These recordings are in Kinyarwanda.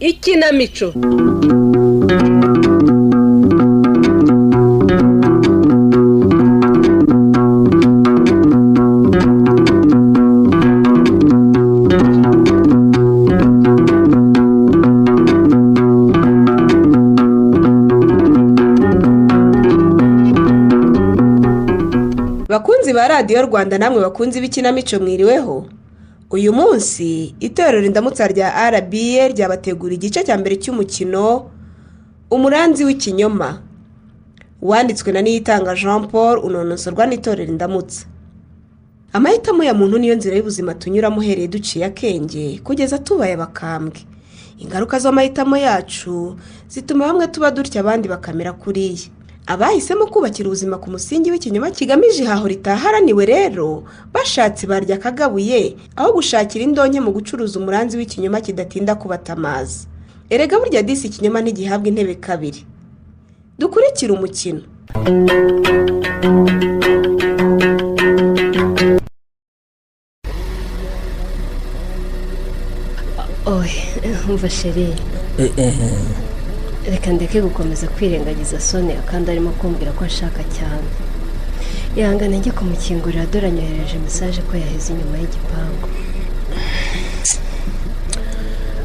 Ikinamico. Bakunzi ba Radiyo Rwanda, namwe bakunzi b'ikinamico, mwiriweho. Uyu munsi itorero Indamutsa rya RBA ryabategura igice cya mbere cy'umukino Umuranzi w'Ikinyoma, wanditswe na Niyitanga Jean Paul, unonosorwa n'itorero Indamutsa. Amahitamo ya muntu niyo nzira y'ubuzima tunyuramo uhereye duciye akenge kugeza tubaye abakambwe. Ingaruka z'amahitamo yacu zituma bamwe tuba dutya, abandi bakamera kuriya. Abahisemo kubakira ubuzima ku musingi w'ikinyoma kigamije ihaho ritaharaniwe rero bashatse barya akagabuye, aho gushakira indonke mu gucuruza umuranzi w'ikinyoma kidatinda kubatamaza. Erega burya disi ikinyoma ntigihabwa intebe kabiri. Dukurikire umukino. Oye, umva chéri, reka ndeke gukomeza kwirengagiza Sonia kandi arimo kumbwira ko ashaka cyane. Ihangane njye kumukingurira, dore anyohereje message ko yaheze inyuma y'igipangu.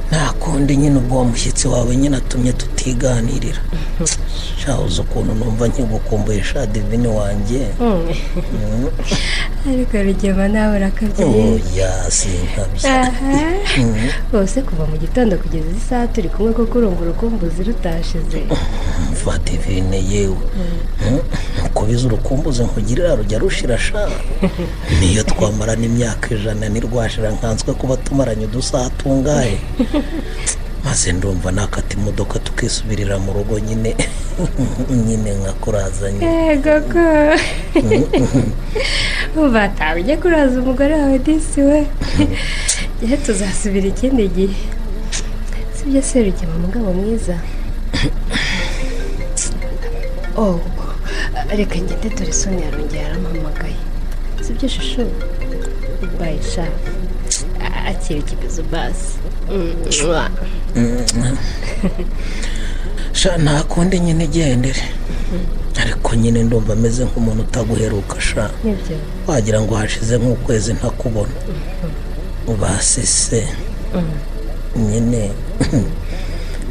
Nta kundi nyine, ubwo wa mushyitsi wawe nyine atumye tutiganirira. Shahuze ukuntu numva nkigukumbuye sha Divine wanjye. Ariko Rugema nawe urakabye. Oya, sinkabye. Bose kuva mu gitondo kugeza isaha turi kumwe, koko urumva urukumbuzi rutashize. Mva Divine yewe, nkubize urukumbuzi nkugirira rujya rushira sha. Niyo twamarana imyaka 100 ntirwashira, nkanswe kuba tumaranye udusaha tungahe. Maze ndumva nakata imodoka tukisubirira mu rugo nyine nyine nkakurazanye. Yego ko umva tawe ujye kuraza umugore wawe disi we, gihe tuzasubira ikindi gihe. Sibyo se Rugema mugabo mwiza? Oh, reka ngende dore Sonia yarongeye arampamagaye. Sibyo shushu? Bye sha, akira ikibizo basi. Sha nta kundi nyine igendere, ariko nyine ndumva ameze nk'umuntu utaguheruka sha. Wagira ngo hashize nk'ukwezi ntakubona. Ubasise nyine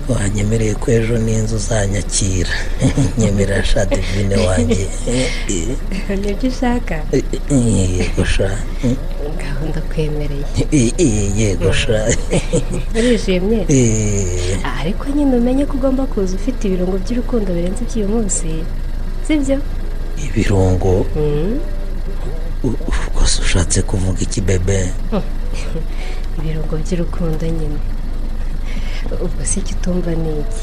wanyemereye ko ejo n'inzu uzanyakira. Nyemerera sha Divine wanjye. Nibyo ushaka? Yego sha. Ngaho ndakwemereye. Yego sha. Urishimye? Ariko nyine umenye ko ugomba kuza ufite ibirungo by'urukundo birenze iby'uyu munsi, sibyo? Ibirungo? Ubwo se ushatse kuvuga iki bebe? Ibirungo by'urukundo nyine. Ubwo si icyo utumva ni iki?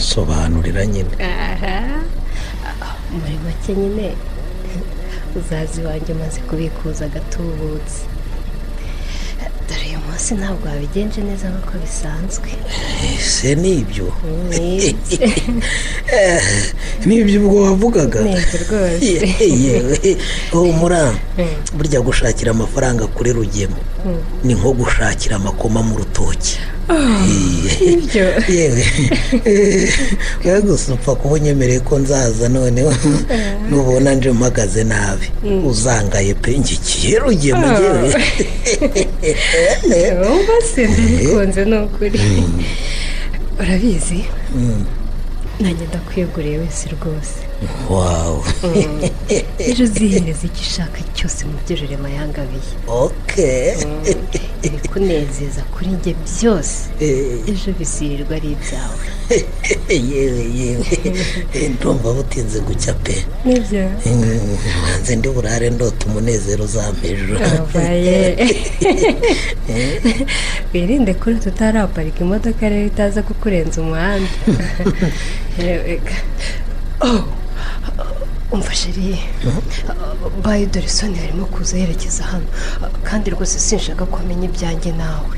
Sobanurira nyine. Aha, muri make nyine uzaza iwanjye umaze kubikuza agatubutse. Dore uyu munsi ntabwo wabigenje neza nk'uko bisanzwe. Ese nibyo? Nibyo ubwo wavugaga? Nibyo rwose. Yewe humura, burya gushakira amafaranga kuri Rugema ni nko gushakira amakoma mu rutoki. Ibyo. Yewe we gusa upfa kuba unyemereye ko nzaza, noneho nubona nje mpagaze nabi uzangaye pe, ngikiye Rugema ngewe. Wumva se ndabikunze ni ukuri. Urabizi nanjye ndakwiyeguriye wese rwose. Wow. Ejo uzihereza icyo ushaka cyose mu byo Rurema yangabiye. Okay. Ibikunezeza kuri njye byose ejo bizirirwa ari ibyawe. Yewe yewe, ndumva butinze gucya pe. Nibyo. Nze ndi burare ndota umunezero uzampa ejo. Wirinde kuri tutaraparika imodoka rero itaza kukurenza umuhanda. Umva chéri, bayi, dore Soni arimo kuza yerekeza hano, kandi rwose sinshaka ko amenya ibyanjye nawe.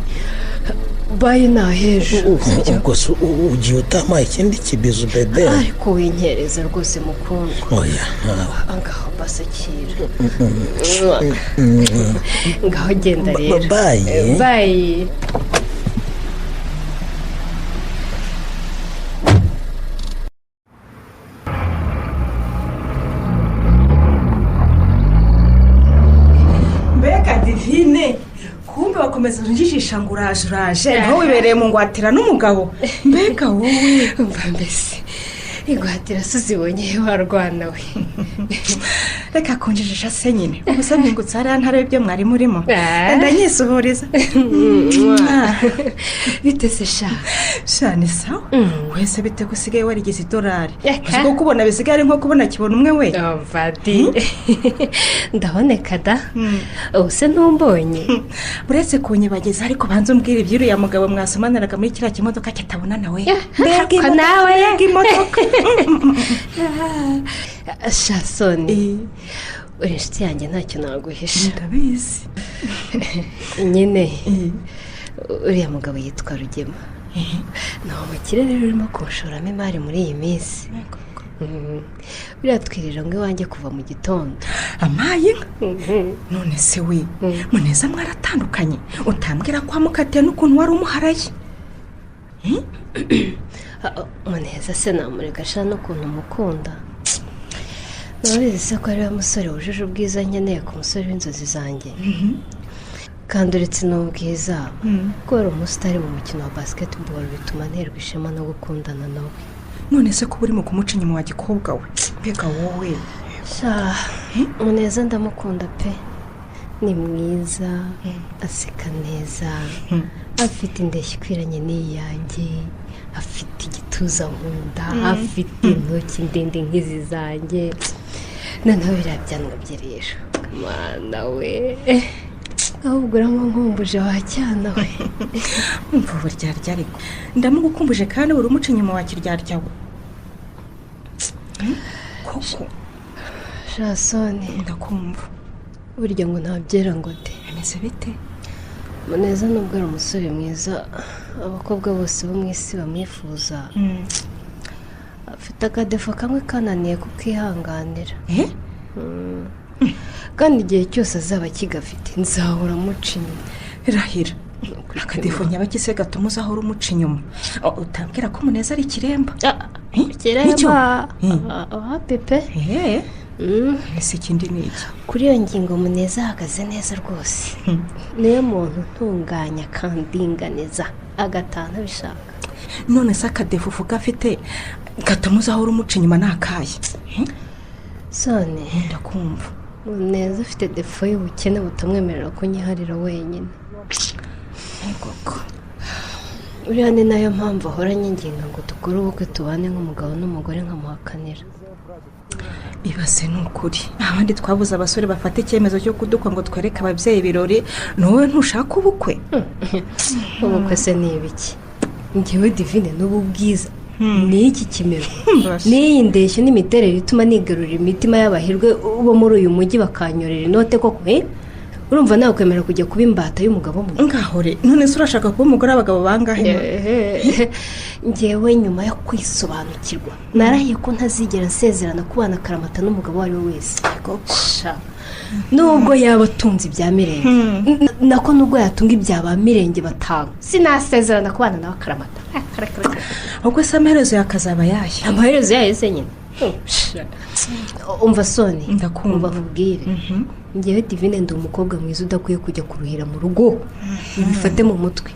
Bayi, nahejo. Ubwo se ugiye utampaye ikindi kibizu, bébé? Ariko winkereza rwose, mukundwa. Oya, ntawe. Ngaho basakira, ngaho genda rero. Bye. Bye. Mbega Divine, kumbe bakomeza unjijisha ngo uraje, uraje, naho wibereye mu ngwatira n'umugabo. Mbega wowe! Umva mbese, ingwatira se uzibonye warwana we? Reka kunjijisha se nyine. Ubusa mpingutse hariya ntarebe ibyo mwari murimo. Ah. Ndanyisuhuriza. Bite se sha? Sha, ni sawa. Wese bite ko usigaye warigize idolari? Eka. Uzi ko kubona bisigaye ari nko kubona kibona umwe we. Vadi, ndaboneka da. Ubu se ntumbonye? Uretse kunyibagiza, ariko banza umbwira iby'uriya mugabo mwasomaniraga muri kiriya kimodoka kitabona nawe. Mbega Ko nawe. Mbega imodoka! Sha Soni, uri inshuti yanjye, ntacyo naguhisha. Ndabizi. Nyine uriya mugabo yitwa Rugema, ni umukire rero urimo kunshoramo imari muri iyi minsi. Buriya twirira ngo iwanjye kuva mu gitondo. Amaye inka! None se we, Muneza mwaratandukanye, utambwira ko wamukatiye n'ukuntu wari umuharaye? Ah, ah, Muneza se namureka sha, n'ukuntu mukunda? Urabizi se ko ariwe musore wujuje ubwiza nkeneye ku musore w'inzozi zanjye? Kandi uretse n'ubwiza, kubera umusitari mu mukino wa basketball, bituma nterwa ishema no gukundana nawe. None se kuba urimo kumuca inyuma, wa gikobwa we? Mbega wowe! Sha, Muneza ndamukunda pe. Ni mwiza, aseka neza, afite indeshyo ikwiranye n'iyanjye, afite igituza nkunda, afite intoki ndende nk'izi zanjye. Noneho biriya byanwa bye rero, mwana we, ahubwo uramunkumbuje wa cyana we. Umva uburyarya, ariko ndamugukumbuje kandi uri umuca inyuma, wa kiryarya we koko. Sha Soni, Ndakumva. burya ngo ntabyera ngo de. Bimeze bite? Muneza nubwo ari umusore mwiza, abakobwa bose bo mu isi bamwifuza, afite akadéfaut kamwe kananiye kukihanganira. Eh? Kandi igihe cyose azaba akigafite, nzahora amuca inyuma. Rahira! Akadéfaut nyabaki se gatuma uzahora umuca inyuma? Oh, utambwira ko Muneza ari ikiremba? Eh? Ikiremba? Nicyo? Pepe. Eh, ese ikindi ni iki? Kuri iyo ngingo Muneza ahagaze neza rwose. Niyo muntu ntunganya akandinganiza, agataha ntabishaka. None se akadéfaut uvuga afite gatuma uzahora umuca inyuma ni akahe? Eh? Soni, Ndakumva. Muneza afite défaut y'ubukene butamwemerera kunyiharira wenyine. Koko? Uriya ni nayo mpamvu ahora anyinginga ngo dukore ubukwe, tubane nk'umugabo n'umugore, nkamuhakanira. Ibase ni ukuri, abandi twabuze abasore bafata icyemezo cyo kudukwa ngo twereke ababyeyi ibirori, wowe ntushaka ubukwe? Ubukwe se ni ibiki? Njyewe Divine, n'ubu bwiza, ni iki kimero, n'iyi ndeshyo n'imiterere ituma nigarurira imitima y'abahirwe bo muri uyu mujyi bakanyorera inote koko, eh? Urumva nawe kwemera kujya kuba imbata y'umugabo umwe? Ngaho re, none se urashaka kuba umugore w'abagabo bangahe? Ngewe nyuma yo kwisobanukirwa, narahiye ko ntazigera nsezerana kubana akaramata n'umugabo uwo ari we wese. Sha, nubwo yaba atunze ibya mirenge, nako nubwo yatunga ibya ba mirenge batanu, sinasezerana kubana nawe akaramata. Ubwo se amaherezo yakazaba yahe? Amaherezo yayo se nyine? Sha. Umva Soni. Ndakumva. Umva nkubwire, ngewe Divine ndi umukobwa mwiza udakwiye kujya kuruhira mu rugo. Ubifate mu mutwe.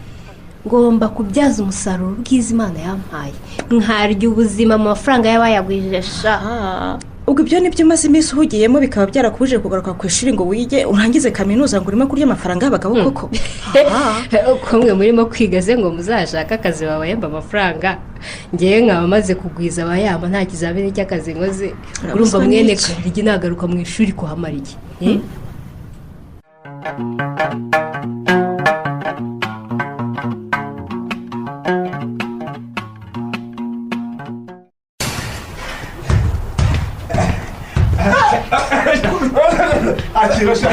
Ngomba kubyaza umusaruro ubwiza Imana yampaye, nkarya ubuzima mu mafaranga y'abayagwije sha. Ubwo ibyo nibyo umaze iminsi uhugiyemo, bikaba byarakubujije kugaruka ku ishuri ngo wige urangize kaminuza, ngo urimo kurya amafaranga y'abagabo koko? Ko mwe murimo kwiga se ngo muzashake akazi babahemba amafaranga, ngewe nkaba maze kugwiza abayama nta kizamini cy'akazi nkoze, urumva Urabuzwa mwene n'iki? Kabirigi nagaruka mu ishuri kuhamara iki? Eh? Akira sha.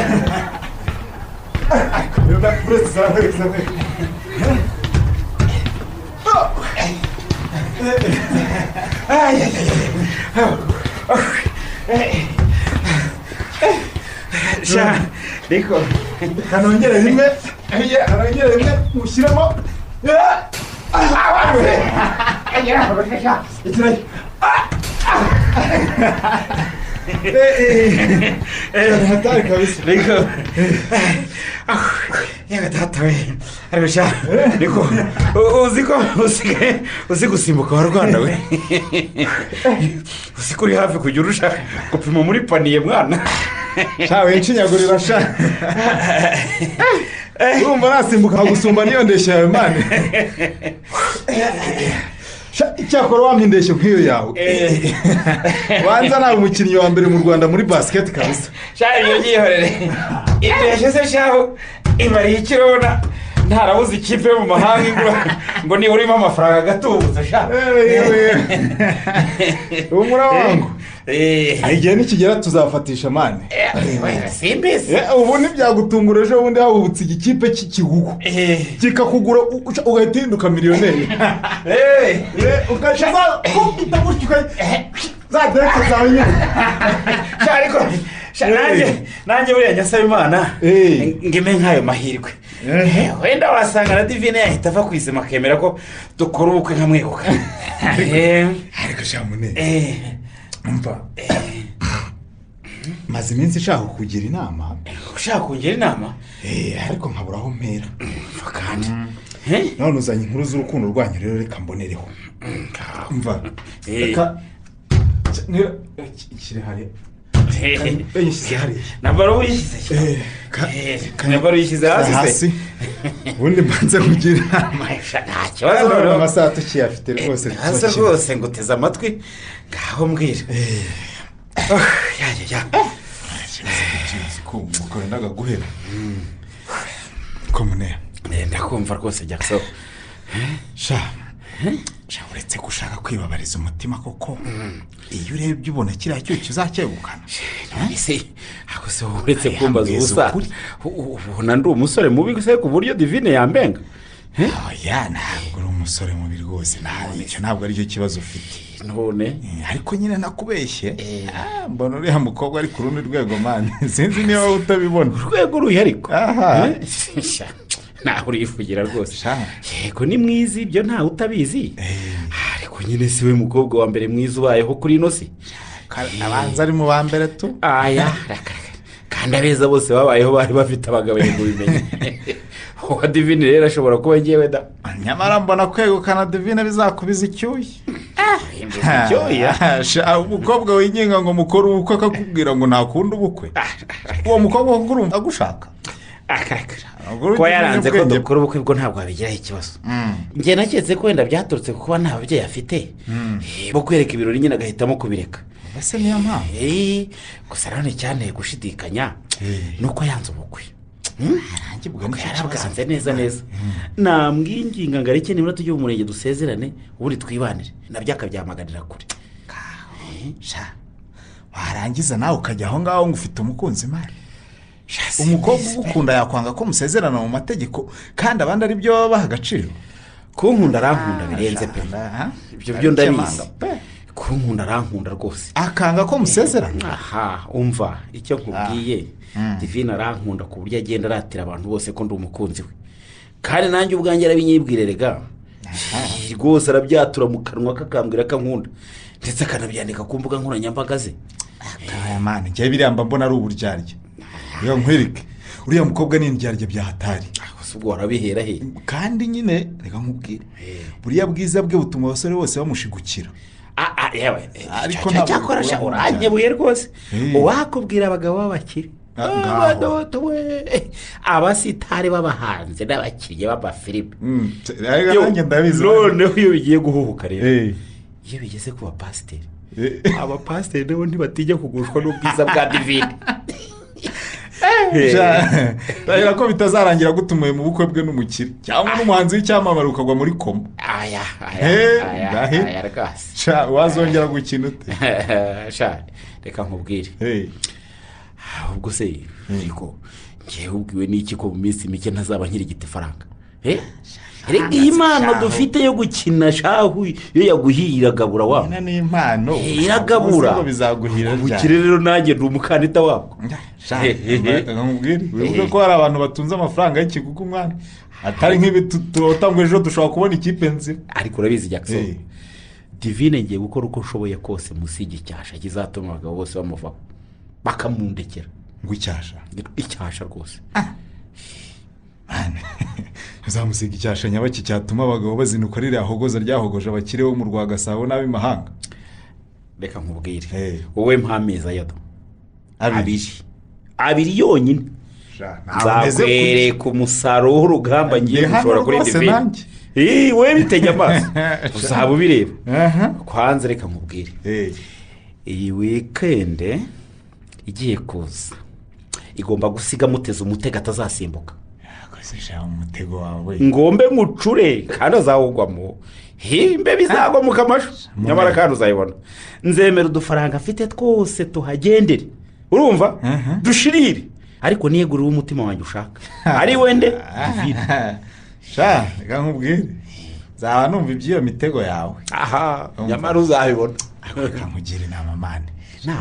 Sha, Riko, kanongere rimwe, kanongere rimwe mushyiremo. Hatari kabisa. Riko. Yewe data we. Ariko sha, Riko, uzi ko uzi gusimbuka wa Rwanda we. Uzi ko uri hafi kujya urusha gupima muri paniye mwana. Sha winshinyagurira sha. Urumva nasimbuka gusumba niyo ndeshyo yawe mane. Icyakora wampa indeshyo nk'iyo yawe. Wanza nawe umukinnyi wa mbere mu Rwanda muri basket kabisa. Sha iyo byihorere. Indeshyo se shaho imariye ikirona ntarabuze ikipe mu mahanga ingura ngo niba urimo amafaranga agatubutse sha. Humura wangu. Igihe nikigera tuzafatisha mane. Simbizi. Ubu ntibyagutungura ejo bundi habubutse igikipe cy'ikigugu kikakugura ugahita uhinduka miliyoneri. Ugaca kubita gutyo za direct zawe nyine. Sha ariko nanjye buriya nyasaba Imana ngime nk'ayo mahirwe. Wenda wasanga na Divine yahita ava kwizima akemera ko dukora ubukwe nkamweguka. Ariko sha mune. Umva maze iminsi nshaka kukugira inama. Ushaka kungira inama? Ariko nkabura aho mpera. Kandi none uzanye inkuru z'urukundo rwanyu rero reka mbonereho. Umva reka ishyire hariya. Ishyize hariya. Nambaro uyishyize. Nambaro uyishyize hasi. Ubundi mbanze kugira inama. Nta kibazo noneho amasaha tukiyafite rwose. Hasi rwose nguteze amatwi ngaho mbwira. Ya. Ko wendaga guhera. Komune. Ndakumva rwose Jackson. Sha. Sha uretse gushaka kwibabariza umutima koko. Iyo urebye ubona kiriya cyo kizacyegukana. None ako se uretse kumbaza ubusa. Ubona ndi umusore mubi gusa ku buryo Divine yambenga. Oya ntabwo uri umusore mubi rwose. Icyo ntabwo aricyo kibazo ufite. None ariko nyine nakubeshye. Mbona uriya mukobwa ari ku rundi rwego mani. Sinzi niba utabibona. Urwego ruhe ariko. Naho urivugira rwose. Yego ni mwiza ibyo ntawe utabizi. Ariko nyine si we mukobwa wa mbere mwiza ubayeho kuri ino si. Abanza ari mu ba mbere tu. Aya kandi abeza bose babayeho bari bafite abagabo yego bimenye. Uwa Divine rero ashobora kuba ngewe da. Nyamara mbona kwegukana Divine bizakubiza icyuya. Icyuya? Umukobwa winginga ngo mukore ubukwe akakubwira ngo ntakunda ubukwe. Uwo mukobwa koko urumva agushaka. Kuba yaranze ko dukora ubukwe bwo ntabwo wabigiraho ikibazo. Njye naketse ko wenda byaturutse ku kuba nta babyeyi afite bo kwereka ibirori nyine agahitamo kubireka. Ese niyo mpamvu? Gusa nanone cyanteye gushidikanya nuko yanze ubukwe. Yarabwanze neza neza. Namwinginga ngo areke nibura tujye mu murenge dusezerane ubundi twibanire nabyo akabyamaganira kure. Warangiza nawe ukajya aho ngaho ngo ufite umukunzi mari. Umukobwa ugukunda yakwanga ko musezerana mu mategeko kandi abandi ari byo baba baha agaciro. Kunkunda arankunda birenze pe. Ibyo byo ndabizi. Kunkunda arankunda rwose. Akanga ko musezerana. Aha umva icyo nkubwiye. Divine arankunda ku buryo agenda aratira abantu bose ko ndi umukunzi we. Kandi nanjye ubwanjye arabinyibwire rega. Rwose arabyatura mu kanwa kakambwira kankunda. Ndetse akanabyandika ku mbuga nkoranyambaga ze. Aya mani njye biramba mbona ari uburyarya. Reka nkwereke uriya mukobwa ni indyarya bya hatari. Ubwo warabihera he? Kandi nyine reka nkubwire buriya bwiza bwe butuma abasore bose bamushigukira. Yewe ariko cyakora sha uranyebuye rwose. Uwakubwira abagabo b'abakire abasitari b'abahanzi n'abakinnyi b'amafilime. Noneho iyo bigiye guhuhuka rero iyo bigeze ku bapasiteri abapasiteri nabo ntibatinya kugushwa n'ubwiza bwa Divine. Ndahira ko bitazarangira gutumuye mu bukwe bwe n'umukire cyangwa n'umuhanzi w'icyamamare ukagwa muri koma. Aya aya aya rwose. Sha wazongera gukina ute? Sha reka nkubwire. Ubwo se ariko ngiye ubwiwe n'iki ko mu minsi mike ntazaba nkiri igiti faranga. Reka iyi mpano dufite yo gukina shahu iyo yaguhiye iragabura wa. Ni impano. Iragabura. Bizaguhira. Ubukire rero nanjye ndi umukandida wabwo. Sha nkubwire wibuke ko hari abantu batunze amafaranga y'ikigugu mwana. Atari nk'ibi turota ngo ejo dushobora kubona ikipe nzima. Ariko urabizi Jackson. Divine ngiye gukora uko nshoboye kose musige icyasha kizatuma abagabo bose bamuvaho bakamundekera. Ngo icyasha? Icyasha rwose. Uzamusiga icyasha nyabaki cyatuma abagabo bazinuka ririya hogoza ryahogoje abakire bo mu rwa Gasabo n'ab'imahanga. Reka nkubwire wowe mpameza yado abiri yonyine nzakwereka umusaruro w'urugamba ngiye gushora kuri Divine. Wowe bitege amaso uzaba ubireba. Kwanza reka nkubwire iyi weekend igiye kuza igomba gusiga muteze umutego atazasimbuka. Umutego wawe ngombe mucure kandi azawugwamo himbe bizagwa mu kamashu nyamara kandi uzayibona. Nzemera udufaranga afite twose tuhagendere urumva dushirire ariko niyegurire umutima wanjye ushaka ari wende Divine. Sha reka nkubwire nzaba numva iby'iyo mitego yawe. Aha nyamara uzabibona. Reka nkugire inama mane.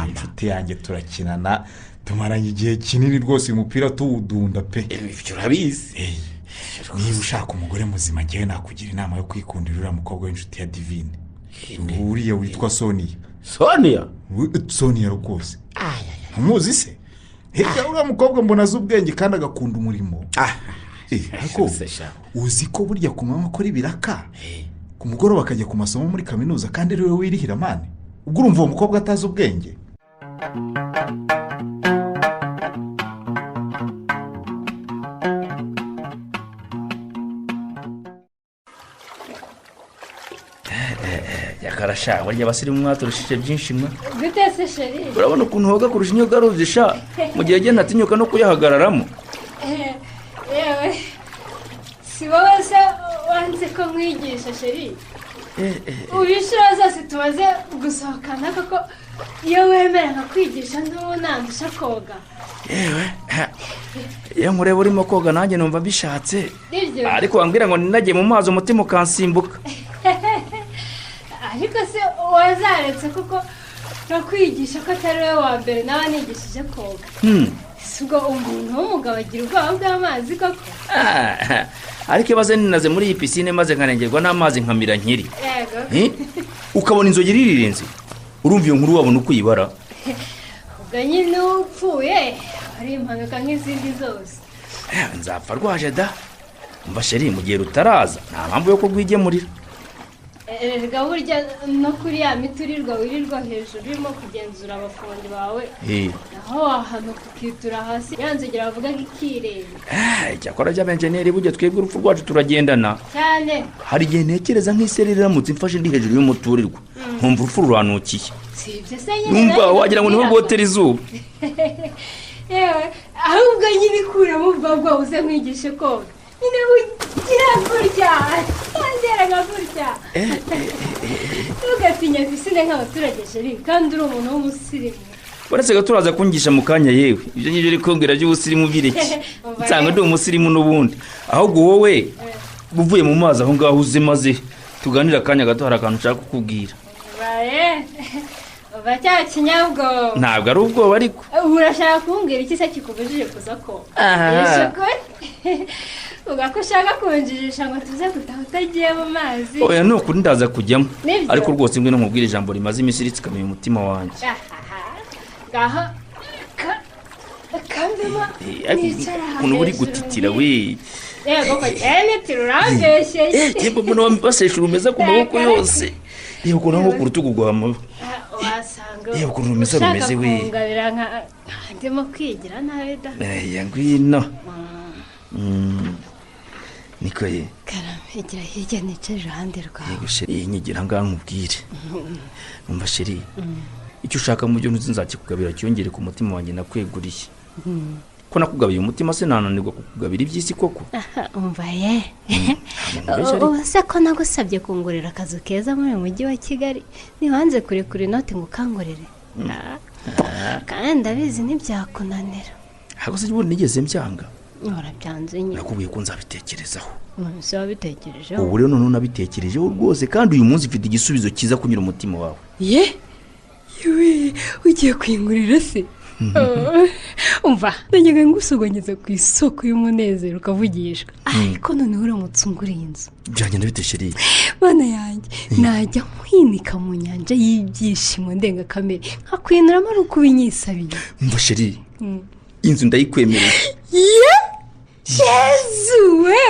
Inshuti yanjye turakinana tumaranye igihe kinini rwose uyu mupira tuwudunda pe. Ibyo urabizi. Niba ushaka umugore muzima ngewe nakugira inama yo kwikundira uriya mukobwa w'inshuti ya Divine. Uriya witwa Sonia. Sonia? Sonia rwose. Ntuzi se? Hirya uriya mukobwa mbona azi ubwenge kandi agakunda umurimo. Ariko uzi ko burya ku manywa akora ibiraka ku mugoroba akajya ku masomo muri kaminuza kandi ari we wirihira mane. Ubwo urumva uwo mukobwa atazi ubwenge? Yakarasha burya abasirimu mwaturushije byinshi mwa. Gute se sheri? Urabona ukuntu hoga kurusha inyoga ruzi sha mu gihe agenda atinyuka no kuyahagararamo. Yewe si wowe se wanze ko nkwigisha sheri? Ubishura zose tumaze gusohokana koko iyo wemera nkakwigisha ntubunandusha koga. Yewe iyo nkureba urimo koga nanjye numva mbishatse ariko wambwira ngo ninagiye mu mazi umutima ukansimbuka. Ariko se wazaretse kuko nakwigisha ko atari wowe wa mbere nawe nigishije koga. Si ubwo umuntu w'umugabo agira ubwoba bw'amazi koko? Ariko ibaze ninaze muri iyi pisine maze nkarengerwa n'amazi nkamira nkiri. Ukabona inzogera irirenze urumva iyo nkuru wabona uko uyibara. Ubwo nyine upfuye ari impanuka nk'izindi zose. Nzapfa rwaje da. Umva sheri mu gihe rutaraza nta mpamvu yo kurwigemurira. Erega burya no kuri ya miturirwa wirirwa hejuru urimo kugenzura abafundi bawe naho wahanuka ukitura hasi yanzogera bavuga nk'ikirenge. Icyakora by'abenjeniyeri burya twebwe urupfu rwacu turagendana cyane. Hari igihe ntekereza nk'isereri iramutse imfashe ndi hejuru y'umuturirwa nkumva urupfu ruranukiye. Si ibyo se nyine numva wagira ngo niho rwotera izuba. Yewe ahubwo nyine ikuramo ubwo bwoba uze nkwigishe koga nyine ugira gutya wongera nka gutya. Ntugatinye pisine nk'abaturage sheri kandi uri umuntu w'umusirimu. Uretse ko turaza kungisha mu kanya yewe ibyo ngibyo uri kumbwira by'ubusirimu bireke nsanga ndi umusirimu n'ubundi. Ahubwo wowe uvuye mu mazi aho ngaho uze maze tuganire akanya gato hari akantu nshaka kukubwira. Uba cya kinyabwoba. Ntabwo ari ubwoba ariko. Urashaka kumbwira iki se kikubujije kuza koga? Uga ko ushaka kunjijisha ngo tuze gutaha utagiye mu mazi. Oya ni ukuri ndaza kujyamo ariko rwose ngwino nkubwire ijambo rimaze iminsi ritsikamiye umutima wanjye. Ngaho kambemo nicara ukuntu uri gutitira we. Yego ko cyane tirurambeshyeye. Yego mbona basesha urumeza ku maboko yose. Yego ukuntu nko ku rutugu rwa mama. Wasanga Yego ukuntu rumeze rumeze we. Kungabira nka ndimo kwigira nabi da. Ngwino. Niko ye. Karame igira hirya nicaye iruhande rwawe. Yego sheri nyigira ngaha nkubwire. Umva sheri icyo ushaka mu byo ntuzi nzakikugabira cyongere ku mutima wanjye nakweguriye. Ko nakugabiye umutima se nananirwa kukugabira iby'isi koko? Umva ye, ubu se ko nagusabye kungurira akazu keza muri uyu mujyi wa Kigali, ntiwanze kurekura inoti ngo ukangurire? Kandi ndabizi ntibyakunanira. Ntabwo se ubundi nigeze mbyanga? Urabyanze nyine. Nakubwiye ko nzabitekerezaho. None se wabitekerejeho? Ubu rero noneho nabitekerejeho rwose, kandi uyu munsi mfite igisubizo cyiza kunyura umutima wawe. Ye yewe, ugiye kuyingurira se? Umva, najyaga ngusogongeza ku isoko y'umunezero ukavugishwa, ariko noneho uramutse unguriye inzu, Byagenda bite, chérie? Bana yanjye, najya nkwinika mu nyanja y'ibyishimo ndengakamere, nkakwinuramo ari uko ubinyisabiye. Umva chérie, inzu ndayikwemereye. Ye Yezu we!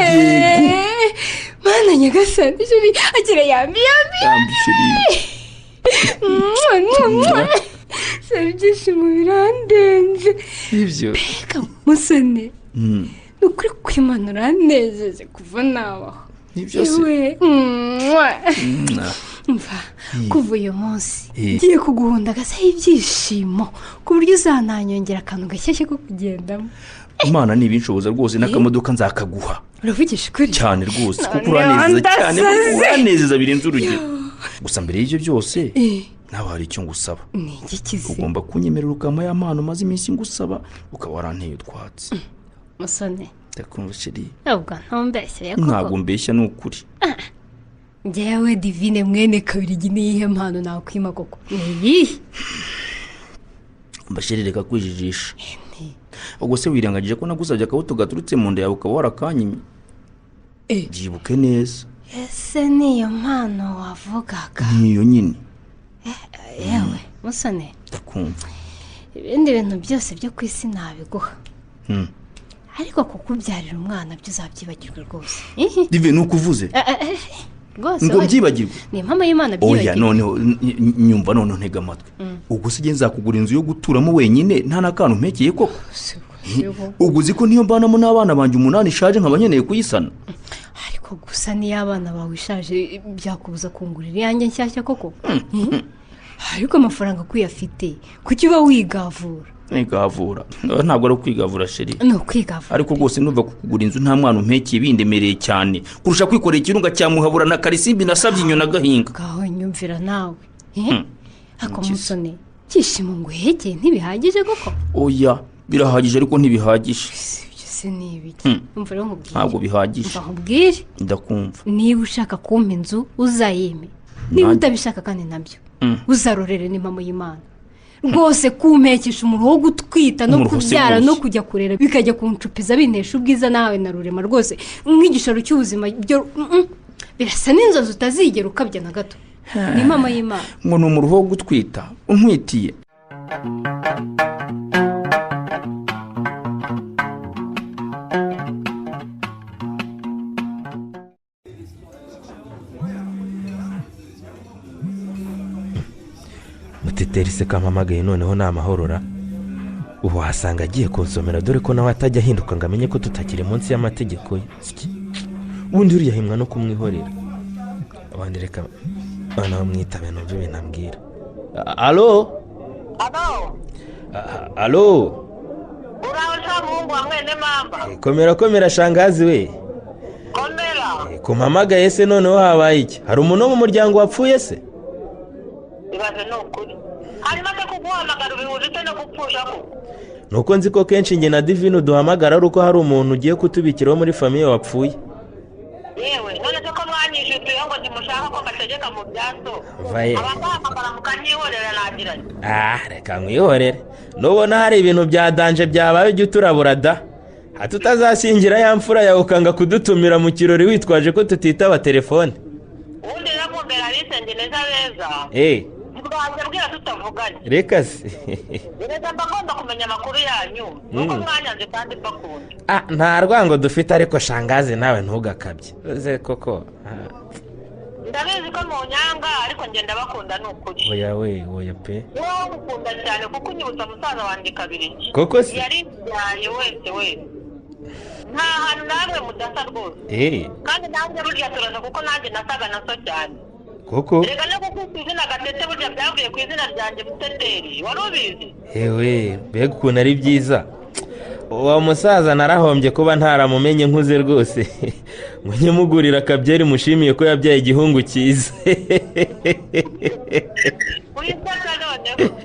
Mana nyagasani, chéri, agira yambi yambi! Yambi, chérie. Chéri, ibyishimo birandenze. Ibyo. Mbega musone, ni ukuri kw'Imana uranejeje kuva nabaho. Nibyo se? Yewe, mva, kuva uyu munsi ngiye kuguhunda agasaho ibyishimo, ku buryo uzananyongera akantu gashyashya ko kugendamo. Imana nibinshoboza rwose n'akamodoka nzakaguha. Uravugisha ukuri? Cyane rwose, kuko Noneho uranezeza cyane. ndasaze. Uranezeza birenze urugero. Gusa mbere y'ibyo byose, nawe hari icyo ngusaba. Ni igikizi? Ugomba kunyemerera ukampa ya mpano maze iminsi ngusaba, ukaba waranteye utwatsi. Musone! Ndakumva, chérie. Ubwo ntumbeshyeye koko? Ntabwo mbeshya, ni ukuri. Njyewe Divine mwene Kabirigi, niyihe mpano nakwima koko? Ni iyihe? Mba chérie, reka kwijijisha. Ubwo se wirengagije ko nagusabye akabuto gaturutse mu nda yawe, ukaba warakanyimye? Byibuke neza. Ese niyo mpano wavugaga? Niyo nyine. Yewe musone, Ndakumva. ibindi bintu byose byo ku isi nabiguha, ariko kukubyarira umwana byo uzabyibagirwe rwose. Ihi. Dive, ni ukuvuze Rwose ngo we. byibagirwe? Ni impamo y'Imana, Oya. byibagirwe. Noneho nyumva, noneho ntega amatwi. Ubwo se nzakugura inzu yo guturamo wenyine nta n'akantu mpekeye koko? Ubwo uzi ko niyo mbanamo n'abana banjye umunani ishaje, nkaba nkeneye kuyisana? Ariko gusa niyo abana bawe ishaje, byakubuza kungurira iyanjye nshyashya koko? Ariko amafaranga ko uyafite, kuki uba wigavura? Kwigavura? Ntabwo ari ukwigavura, chérie. Ni ukwigavura. Ariko rwose ndumva kukugura inzu nta mwana umpekeye bindemereye cyane kurusha kwikorera ikirunga cya Muhabura na Karisimbi nasabye inyoni agahinga. Ngaho nyumvira nawe. Ako Nkiza. musone, ibyishimo ngo uhegeye ntibihagije koko? Oya, birahagije ariko ntibihagije. Ibyo se ni ibiki? Umva rero nkubwire. Ntabwo bihagije. Umva nkubwire. Ndakumva. Niba ushaka kumpa inzu, uzayime. Niba utabishaka kandi nabyo, uzarorere n'impamo y'Imana rwose. Kumpekesha umuruho wo gutwita no Umuruho si kubyara no wose. kujya kurera, bikajya kuncupiza, bintesha ubwiza nawe na Rurema rwose nk'igishoro cy'ubuzima, byo birasa n'inzozi utazigera ukabya na gato. Ni impamo y'Imana. Ngo ni umuruho wo gutwita untwitiye? Muteteri se kampamagaye noneho ni amahorora? Ubu wasanga agiye kunsomera, dore ko nawe atajya ahinduka ngo amenye ko tutakiri munsi y'amategeko ye. Siki? Ubundi uriya himwa no kumwihorera. Abandi reka noneho mwitabe numve ibintu ambwira. Alo? Alo. Alo? Uraho sha muhungu wa mwene mamba? Komera komera, shangazi we. Komera. Kumpamagaye se noneho habaye iki? Hari umuntu wo mu muryango wapfuye se? Ibaze ni ukuri. Hanyuma se kuguhamagara ubihuje ute no gupfusha koko? Nuko nzi ko kenshi njye na Divine duhamagara ari uko hari umuntu ugiye kutubikiraho muri famille wapfuye. Yewe, none se ko mwanyishyuye ngo ntimushaka ko mbategeka mu byaso? Vaye. Abaguhamagara mukanyihorera nagiranye. Ah, reka nkwihorere. Nubona hari ibintu bya danger byabaye, ujye uturabura da, hato utazashyingira ya mfura yawe ukanga kudutumira mu kirori witwaje ko tutitaba telefone. Ubundi rero mumbera abisenge neza beza. Ntibwajya bwira tutavuganye. Reka se. Reka mba ngomba kumenya amakuru yanyu nuko mwanyanze kandi mbakunda. Ah, nta rwango dufite, ariko shangazi nawe ntugakabye uze koko. Ah, Ndabizi ko munyanga, ariko ngenda bakunda ni ukuri. Oya we, oya pe. Wowe ngukunda cyane kuko unyibutsa musaza wanjye Kabirigi. Koko se? Yari byaye wese wese, nta hantu namwe mudasa rwose. Kandi nanjye burya turaza, kuko nanjye nasaga na so cyane. Koko? Reka no kukwita izina Gatete burya byavuye ku izina ryanjye Muteteri, wari ubizi? Yewe, mbega ukuntu ari byiza! Uwo musaza narahombye kuba ntaramumenye nkuze rwose, ngo njye akabyeri mushimiye ko yabyaye igihungu cyiza. Wisaka noneho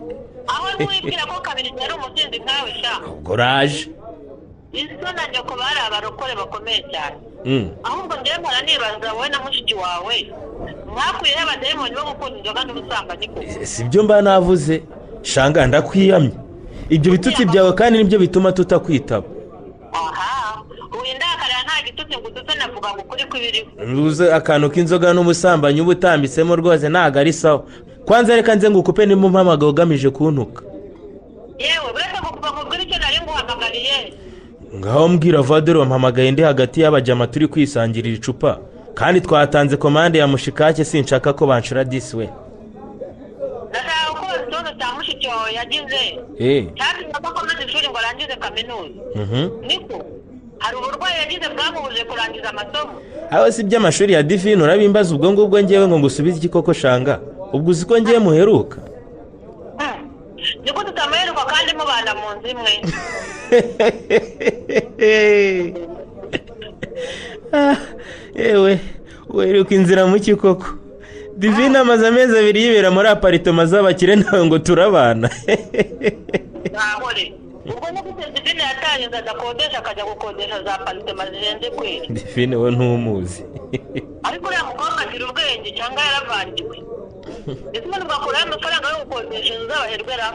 aho ntiwibwira ko Kabiri yari umusinzi nkawe sha. Ubwo uraje. Izo na nyoko bari abarokore bakomeye cyane. Ahubwo njyewe mpora nibaza, wowe na mushiki wawe mwakuyeho abadayimoni bo gukunda inzoga n'ubusambanyi koko? Si byo mba navuze shanga, ndakwiyamye. Ibyo bitutsi byawe kandi nibyo bituma tutakwitaba. Aha windakarira, nta gitutsi ngo ututse, navuga ngo ukuri kw'ibiriho. Ntuze akantu k'inzoga n'ubusambanyi uba utambitsemo rwose ntabwo ari sawa. Kwanza reka nze ngukupe nimba umpamagaye ugamije kuntuka. Yewe, uretse kuva nkubwira icyo nari nguhamagariye. Ngaho mbwira vadero, wampamagaye ndi hagati y'abajama turi kwisangirira icupa, kandi twatanze komande ya mushikake, sinshaka ko banshura disi we. Ndashaka kubaza ikibazo cya mushiki wawe yagize cyatumye adakomeza ishuri ngo arangize kaminuza. Niko hari uburwayi yagize bwamubujije kurangiza amasomo? Aho si iby'amashuri ya Divine urabimbaza ubwo ngubwo ngewe ngo ngusubize iki koko shanga? Ubwo uzi ko ngewe muheruka? Niko tutamuheruka kandi mubana mu nzu imwe. Yewe, weruka inzira mu ki koko? Divine amaze amezi 2 yibera muri aparitoma z'abakire, nawe ngo turabana. Ntahore ubwo no gute Divine yataye inzu adakodesha akajya gukodesha za aparitoma zihenze kweri? Divine we ntumuzi. Ariko uriya mukobwa agira ubwenge cyangwa yaravangiwe? Ese umuntu ugakuraho amafaranga yo gukodesha inzu z'abaherwe ra?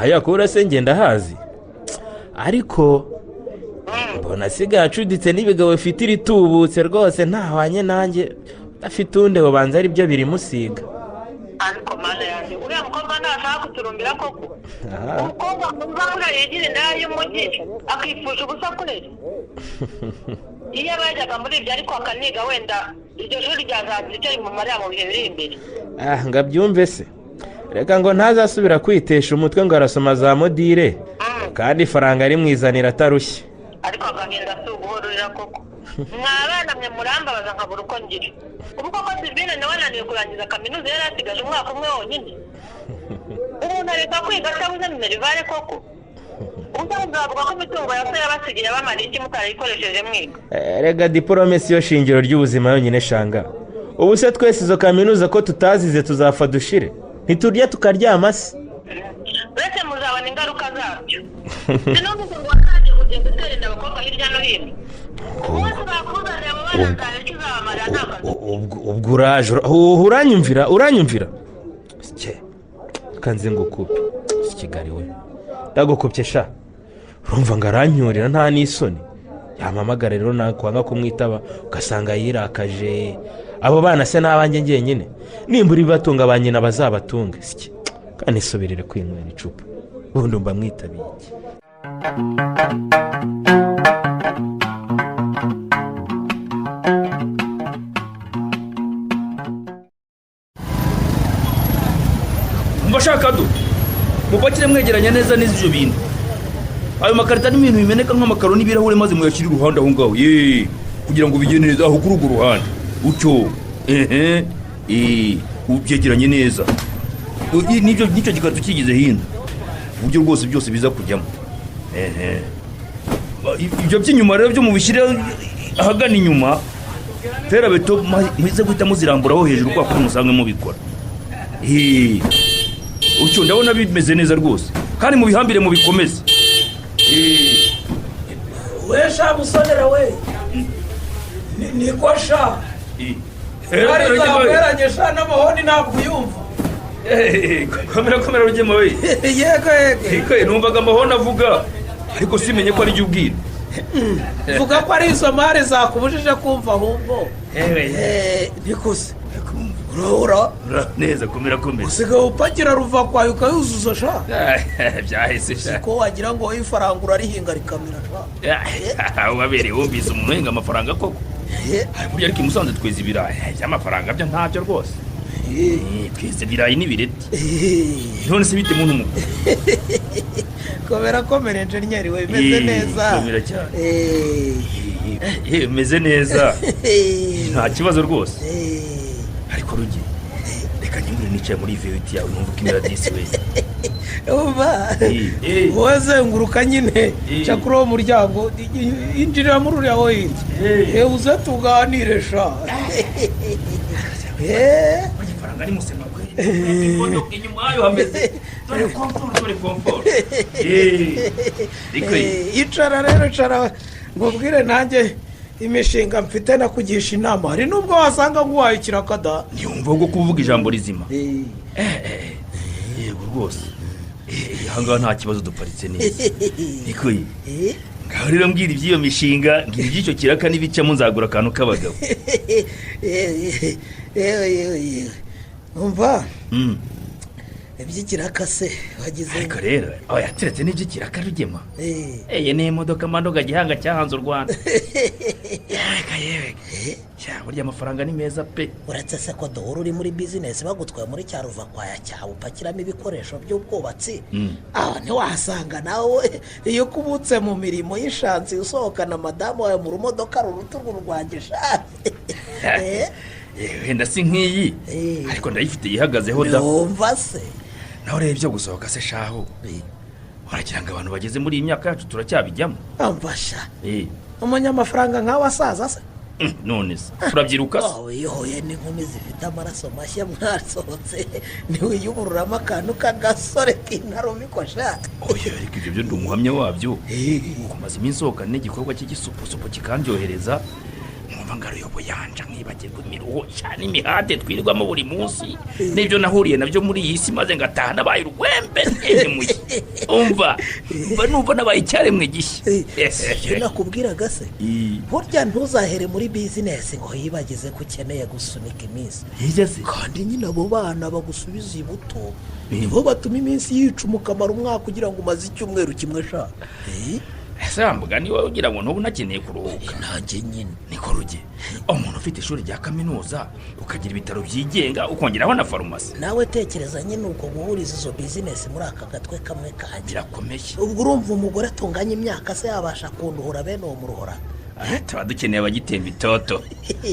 Ayakura se ngenda hazi, ariko mbona asigaye acuditse n'ibigabo bifite iritubutse rwose, ntahwanye nanjye udafite undi ubanza ari byo birimusiga. Ariko mana yanjye, uriya mukobwa ntashaka kuturumbira koko? Umukobwa muzabura yigira indaya y'umujyi akipfusha ubusa kweri? Iyo aba yajyaga muri ibyo ariko akaniga, wenda iryo shuri ryazagira icyo rimumarira mu bihe biri imbere. Ngabyumve se, reka ngo ntazasubira kwitesha umutwe ngo arasoma za modire, kandi ifaranga rimwizanira atarushye. Ariko agahinda si uguhorera koko. Mwabana mwe murambabaza nkabura uko ngira. Ubu koko Divine nawe ananiwe kurangiza kaminuza, yari asigaje umwaka umwe wonyine. Umuntu areka kwiga atabuze minerivare koko? Uzavuga ko imitungo ya se yabasigiye bamara iki mutarayikoresheje mwiga? Rega diporome si yo shingiro ry'ubuzima yonyine shanga. Ubu se twese izo kaminuza ko tutazize tuzapfa dushire? Ntiturya tukaryama se? Uretse muzabona ingaruka zabyo. Sinumvise ngo watangiye kugenda utera inda abakobwa hirya no hino. Umunsi bakuzaniye abo bana nzaba icyo uzabamarira nta kazi. Ubwo uraje uranyumvira uranyumvira? Reka nze ngukupe si Kigali we, ndagukupye sha. Urumva ngo aranyurira nta n'isoni. Yampamagara rero nakwanga kumwitaba ugasanga yirakaje. Abo bana se n'abanjye njyenyine, nimbura ibibatunga ba nyina bazabatunge. Kandi isubirire kwinywera icupa, ubundi mba mwitabiye iki? Mbashaka do mupakire mwegeranya neza neza ibyo bintu. Ayo makarita n'ibintu bimeneka nk'amakaro n'ibirahure, maze muyashyire iruhande aho ngaho, ye kugira ngo bigende neza aho kuri urwo ruhande utyo. Ubyegeranye neza n'ibyo n'icyo gikarito kigize hino, uburyo rwose byose biza kujyamo. Ibyo by'inyuma rero byo mubishyire ahagana inyuma, ferabeto muze guhita muziramburaho hejuru kwa kuko musanzwe mubikora. Utyo ndabona bimeze neza rwose, kandi mubihambire mubikomeze. We sha musonera we, niko sha ari sha n'amahoni ntabwo uyumva. Komera komera rugema we. Yego yego. Numvaga amahoni avuga ariko simenye ko ari jye ubwira. Vuga ko ari izo mari zakubujije kumva ahubwo. Niko se urahura neza. Komera komera. Usigaye upakira ruva kwawe ukayuzuza sha. Byahise sha. Ko wagira ngo ifaranga urarihinga rikamera sha. Wabereye wumvise umuntu uhinga amafaranga koko? Burya ariko i Musanze tweza ibirayi by'amafaranga byo ntabyo rwose. Tweza ibirayi n'ibireti. None se bite muntu mukuru? Komera komera enjeniyeri we, bimeze neza. Komera cyane. Bimeze neza. Nta kibazo rwose. Ariko rugi reka nyingure nicaye muri VWT yawe numva ko imera disi we. Uba wowe zenguruka nyine, ca kuri uwo muryango, injirira muri uriya wo hirya, uze tuganire sha. Ifaranga ni musema kweli, imodoka inyuma yayo hameze dore komfort, dore komfort. Icara rero, icara ngubwire nanjye imishinga mfite nakugisha inama, hari nubwo wasanga nguhaye ikiraka da. Ntiyumva ubwo kuvuga ijambo rizima. Yego rwose, aha ngaha nta kibazo, duparitse neza. Niko ye, ngaho rero mbwira iby'iyo mishinga, mbwira iby'icyo kiraka, n'ibicamo nzagura akantu k'abagabo. Yewe yewe yewe, umva, iby'ikiraka se wagize? Ariko rero aho yateretse n'iby'ikiraka, Rugema, iyi ni imodoka mandoga gihanga cyahanze u Rwanda. Yewe yewe, burya amafaranga ni meza pe. Uretse se ko duhura uri muri bizinesi, bagutwaye muri cya ruvakwaya cyawe upakiramo ibikoresho by'ubwubatsi, aho ntiwahasanga nawe iyo ukubutse mu mirimo y'ishansi usohokana madamu wawe mu rumodoka ruruta urwo rwanjye sha? Wenda si nk'iyi, ariko ndayifite yihagazeho da. Wumva se? Nawe reba ibyo gusohoka se shaho, uragira ngo abantu bageze muri iyi myaka yacu turacyabijyamo? Amfasha, umunyamafaranga nkawe asaza se? None se turabyiruka se? Iyo uhuye n'inkumi zifite amaraso mashya mwasohotse, ntiwiyubururamo akantu k'agasore k'intarumikwa sha? Oya, ariko ibyo byo ndi umuhamya wabyo. Kumaze iminsi nsohokana n'igikorwa cy'igisupusupu kikandyohereza, nkumva ngaruye ubuyanja, nkibagirwa imiruho cyane, imihate twirirwamo buri munsi n'ibyo nahuriye nabyo muri iyi si, maze ngataha nabaye urwembe ntemuye. Umva, mba numva nabaye icyaremwe gishya. Ibyo nakubwiraga se, burya ntuzahere muri bizinesi ngo yibagize ko ukeneye gusunika iminsi. Hirya se? Kandi nyine abo bana bagusubiza ibuto nibo batuma iminsi yica umukamara umwaka kugira ngo umaze icyumweru kimwe sha. Ese wambuga niba ugira ngo ntubu unakeneye kuruhuka? Nanjye nyine. Niko Ruge, umuntu ufite ishuri rya kaminuza, ukagira ibitaro byigenga, ukongeraho na farumasi. Nawe tekereza nyine uko guhuriza izo bizinesi muri aka gatwe kamwe kanjye. Birakomeye. Ubwo urumva umugore atunganya imyaka se yabasha kunduhura bene uwo muruhora? Tuba dukeneye abagitemba itoto,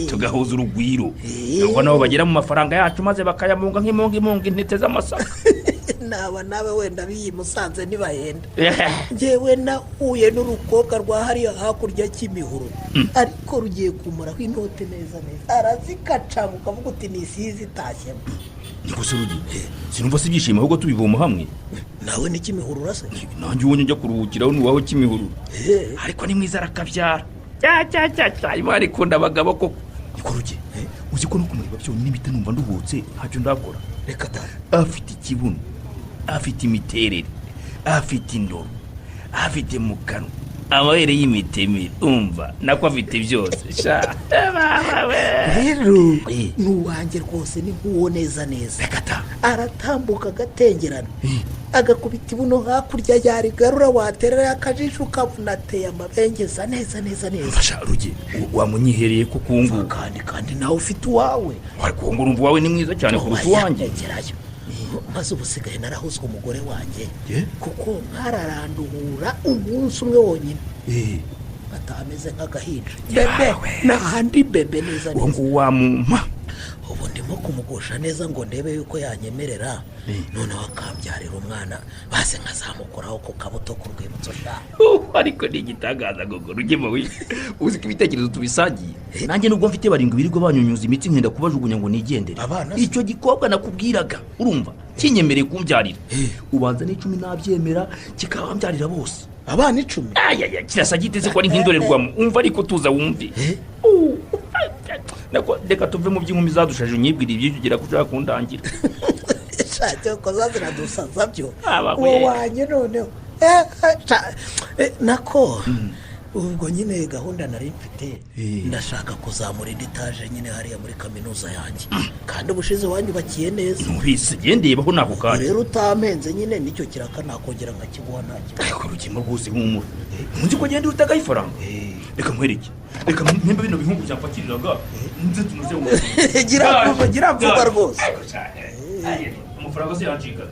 tugahuza urugwiro, nubwo nabo bagera mu mafaranga yacu maze bakayamunga nk'imunga imunga intete z'amasaka. Naba nawe wenda biyi Musanze ntibahenda. Ngewe nahuye n'urukobwa rwa hariya hakurya cy'imihuro, ariko rugiye kumaraho inote neza neza, arazikacanga ukavuga uti ni isizi itashyemo. Niko se Rugi, sinumva se ibyishimo ahubwo tubivoma hamwe? Nawe ni Kimihurura se? Nanjye uwo njya kuruhukiraho ni uwaho Kimihurura, ariko ni mwiza arakabyara. Cya cya cya cya, Imana ikunda abagabo koko. Niko Rugi, uzi ko no kumureba byonyine mpita numva nduhutse ntacyo ndakora? Reka da. Afite ikibuno, afite imiterere, afite indoro, afite mu kanwa, amabere y'imitemeri, umva nako afite byose sha. Rero ni uwanjye rwose, ni nk'uwo neza neza. Reka da. Aratambuka agatengerana, agakubita ibuno hakurya, yarigarura waterera akajisho ukabona ateye amabengeza neza neza neza. Fasha Ruge, wamunyihereye ko kungu. Kandi nawe ufite uwawe. Ariko ngo urumva uwawe ni mwiza cyane kuruta uwanjye. Gerayo. Maze ubu usigaye narahuzwe umugore wanjye, kuko nkararanduhura umunsi umwe wonyine atameze nk'agahinja bebe n'ahandi bebe neza Uwo neza. nguwo wamumpa. Ubu ndimo kumugusha neza ngo ndebe yuko yanyemerera, noneho akambyarira umwana, base nkazamukoraho ku kabuto k'urwibutso sha. Ariko ni igitangaza gogo Rugema we, uzi ko ibitekerezo tubisangiye? Nanjye nubwo mfite barindwi birirwa banyunyuza imitsi nkenda kubajugunya ngo nigendere. Abana se? Icyo gikobwa nakubwiraga, urumva kinyemereye kumbyarira, ubanza n'icumi nabyemera kikabambyarira bose. Abana 10? Ayaya, kirasa giteze ko ari nk'indorerwamo. Umva ariko, tuza wumve. Nako reka tuve mu by'inkumi zadushaje, unyibwira ibyo ugira ko ushaka kundangira. Shake ko ziradusaza byo. Aba Uwo we. wanjye noneho nako ubwo nyine gahunda nari mfite, ndashaka kuzamura indi etaje nyine hariya muri kaminuza yanjye, kandi ubushize wanyubakiye neza. Ntubise ngendeyebaho nako kanya. Rero utampenze nyine nicyo kiraka nakongera nkakiguha nta kibazo. Ariko Rugema rwose humura, ntuzi ko agenda utagaho ifaranga. Reka nkwereke, reka mpembe bino bihungu byamfatiriraga nze tunoze mu Gira vuba, gira vuba rwose. Amafaranga se yancika?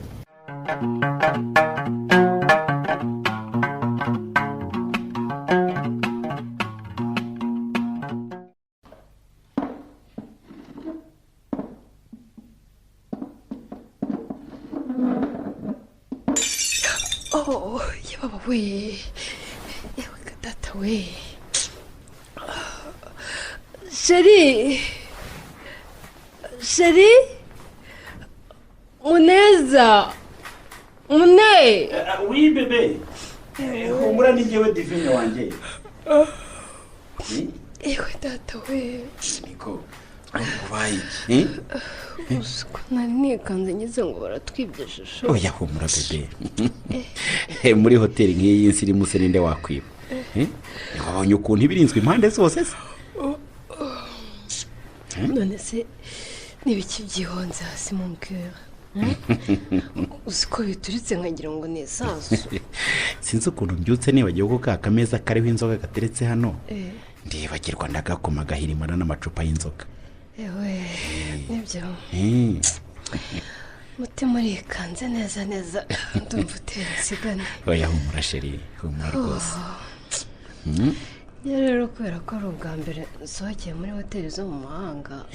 Oh, yababa we. Yewe data we. Chérie. Chérie. Muneza. Mune. Oui bébé. Humura ni njyewe Divine wanjye. Yewe data we. Niko. Ubaye iki? Uzi ko nari nikanze ngeze ngo baratwibye shusho. Oya humura bebe. Muri hoteli nk'iyi nsirimu se ninde wakwiba? Wabonye ukuntu ibirinzwe impande zose se? None se n'ibiki byihonze hasi mu cœur? Uzi ko bituritse nkagira ngo ni isasu. Sinzi ukuntu mbyutse nibagiwe ko ka kameza kariho inzoga gateretse hano. Ndibagirwa ndagakoma gahirimana n'amacupa y'inzoga. Ewe nibyo. Mutima urikanze neza neza ndumva utera insigane. Oya humura chérie, humura rwose. Ya rero kubera ko ari ubwa mbere nsohokeye muri hoteli zo mu mahanga.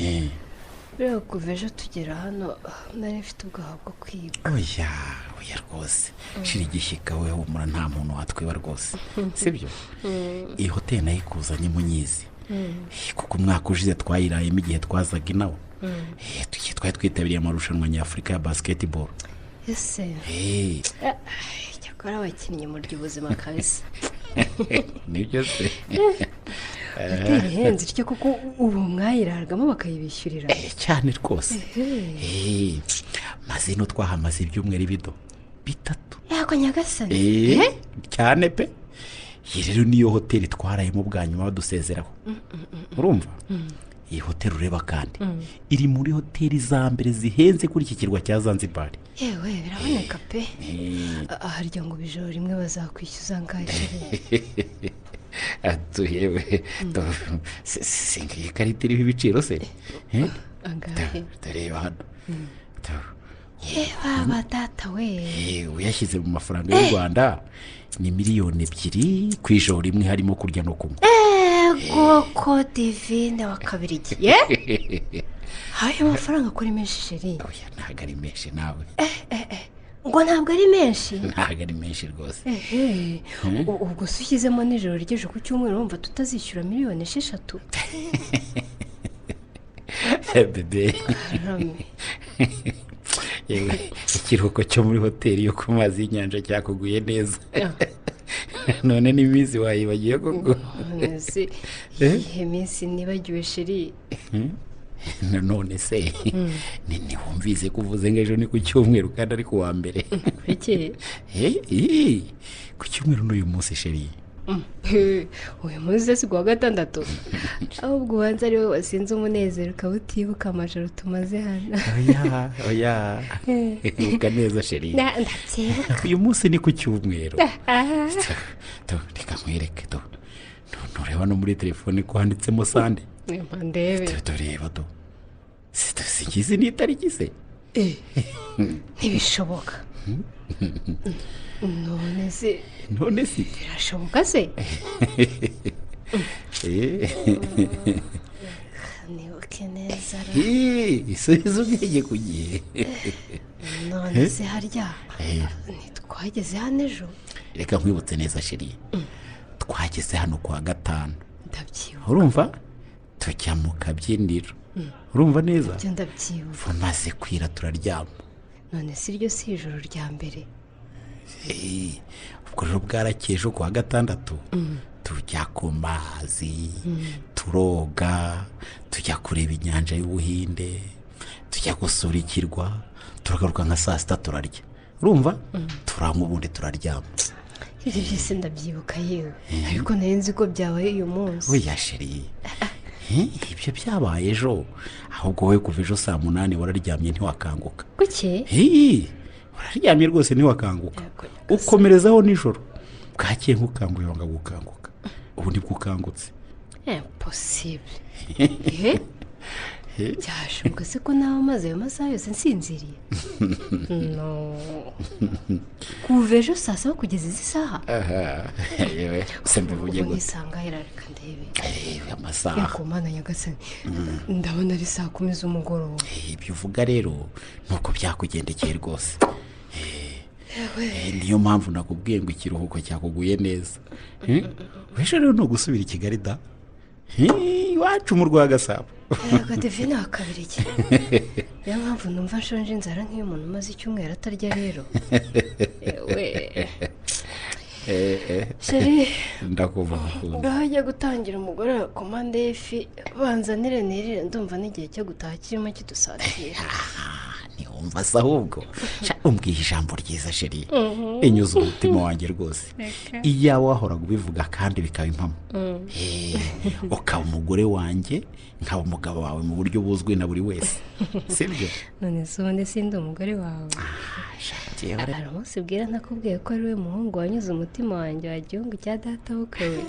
Rero kuva ejo tugera hano nari mfite ubwoba bwo kwiba. Oya, oya rwose. Shira igishyika we humura nta muntu watwiba rwose. Sibyo? Iyi hoteli nayikuzanye munyizi. Kuko umwaka ushize twayirayemo igihe twazaga inawe. Twari twitabiriye amarushanwa nyafurika ya basketball. Ese. Cyakora abakinnyi murya ubuzima kabisa. Nibyo se. Hoteli ihenze ityo kuko ubu mwayiraragamo bakayibishyurira. Cyane rwose. Maze ino twahamaze ibyumweru bido bitatu. Yako nyagasani. Cyane pe. Iyi rero niyo hoteli twarayemo bwa nyuma badusezeraho. Urumva? Iyi hoteli ureba kandi iri muri hoteli za mbere zihenze kuri iki kirwa cya Zanzibar. Yewe biraboneka pe. Harya ngo bijoro rimwe bazakwishyuza angahe? Atuyewe singiye ikarita iriho ibiciro se? Angahe? Tureba hano. Yewe data we. Uyashyize mu mafaranga y'u Rwanda ni 2 miliyoni ku ijoro rimwe harimo kurya no kunywa. Koko Divine wa kabirigiye. Hayo mafaranga kuri menshi chérie. Oya ntabwo ari menshi nawe. Ngo ntabwo ari menshi? Ntabwo ari menshi rwose. Ubwo se ushyizemo nijoro ry'ejo ku cyumweru wumva tutazishyura 6 miliyoni? Bebe. Yewe ikiruhuko cyo muri hoteli yo ku mazi y'inyanja cyakuguye neza. None n'iminsi wayibagiye koko? Ihe minsi nibagiwe chérie. None se ntiwumvise ko uvuze ngo ejo ni ku cyumweru kandi ari ku wa mbere? Kuki? Ku cyumweru n'uyu munsi chérie. Uyu munsi si kuwa gatandatu? Ahubwo ubanza ari wowe wasinze umunezero ukaba utibuka amajoro tumaze hano. Oya oya ibuka neza chérie. Ndabyibuka. Uyu munsi ni ku cyumweru. Reka nkwereke, ntureba no muri telefone ko handitsemo Sunday? Ndebe. Tureba do. Singizi ni itariki se? Ntibishoboka. None se None se birashoboka se? Nibuke neza. Isubiza ubwenge ku gihe. None se harya ntitwageze hano ejo? Reka nkwibutse neza chérie. Twageze hano kuwa gatanu. Ndabyibuka. Urumva? Tujya mu kabyiniro. Urumva neza? Ibyo ndabyibuka. Maze kwira turaryama. None si ryo si ijoro rya mbere? Ubwo rero bwarakeye ejo kuwa gatandatu tujya ku mazi, turoga, tujya kureba inyanja y'Ubuhinde, tujya gusura ikirwa, turagaruka nka saa sita turarya. Urumva? Turanywa ubundi turaryama. Ibyo byose ndabyibuka yewe, ariko nari nzi ko byabaye uyu munsi. Oya chérie, ibyo byabaye ejo. Ahubwo wowe kuva ejo saa 8 wararyamye ntiwakanguka. Kuki? Wararyamye rwose ntiwakanguka, ukomerezaho nijoro. Bwakeye nkukanguye wanga gukanguka, ubu nibwo ukangutse. Impossible. Byashoboka se ko nawe maze ayo masaha yose nsinziriye? No, kuva ejo saa saba kugeza izi saha? Aha, yewe se mbivuge Ubwo gute? nisanga reka ndebe. Amasaha. Yego Mana nyagasani, ndabona ari saa 10 z'umugoroba. Ibyo uvuga rero nuko byakugendekeye rwose. Niyo mpamvu nakubwiye ngo ikiruhuko cyakuguye neza. Weshe rero no gusubira i Kigali da. Iwacu mu rwa Gasabo. Yego Divine wakabiriki. Niyo mpamvu numva nshonje inzara nk'iyo umuntu umaze icyumweru atarya rero. Yewe. Sheri ndakuva mukunda. Ngaho ajya gutangira umugore komande y'ifi banzanire nirire ndumva n'igihe cyo gutaha kirimo kidusatira. Ntiwumva se ahubwo umbwiye ijambo ryiza sheri inyuze umutima wanjye rwose. Iyawe wahoraga ubivuga kandi bikaba impamo. Ukaba umugore wanjye nkaba umugabo wawe mu buryo buzwi na buri wese, sibyo? None se ubundi sindi umugore wawe? Hari umunsi bwira nakubwiye ko ari we muhungu wanyuze umutima wanjye wa gihungu cya data w'ukwe.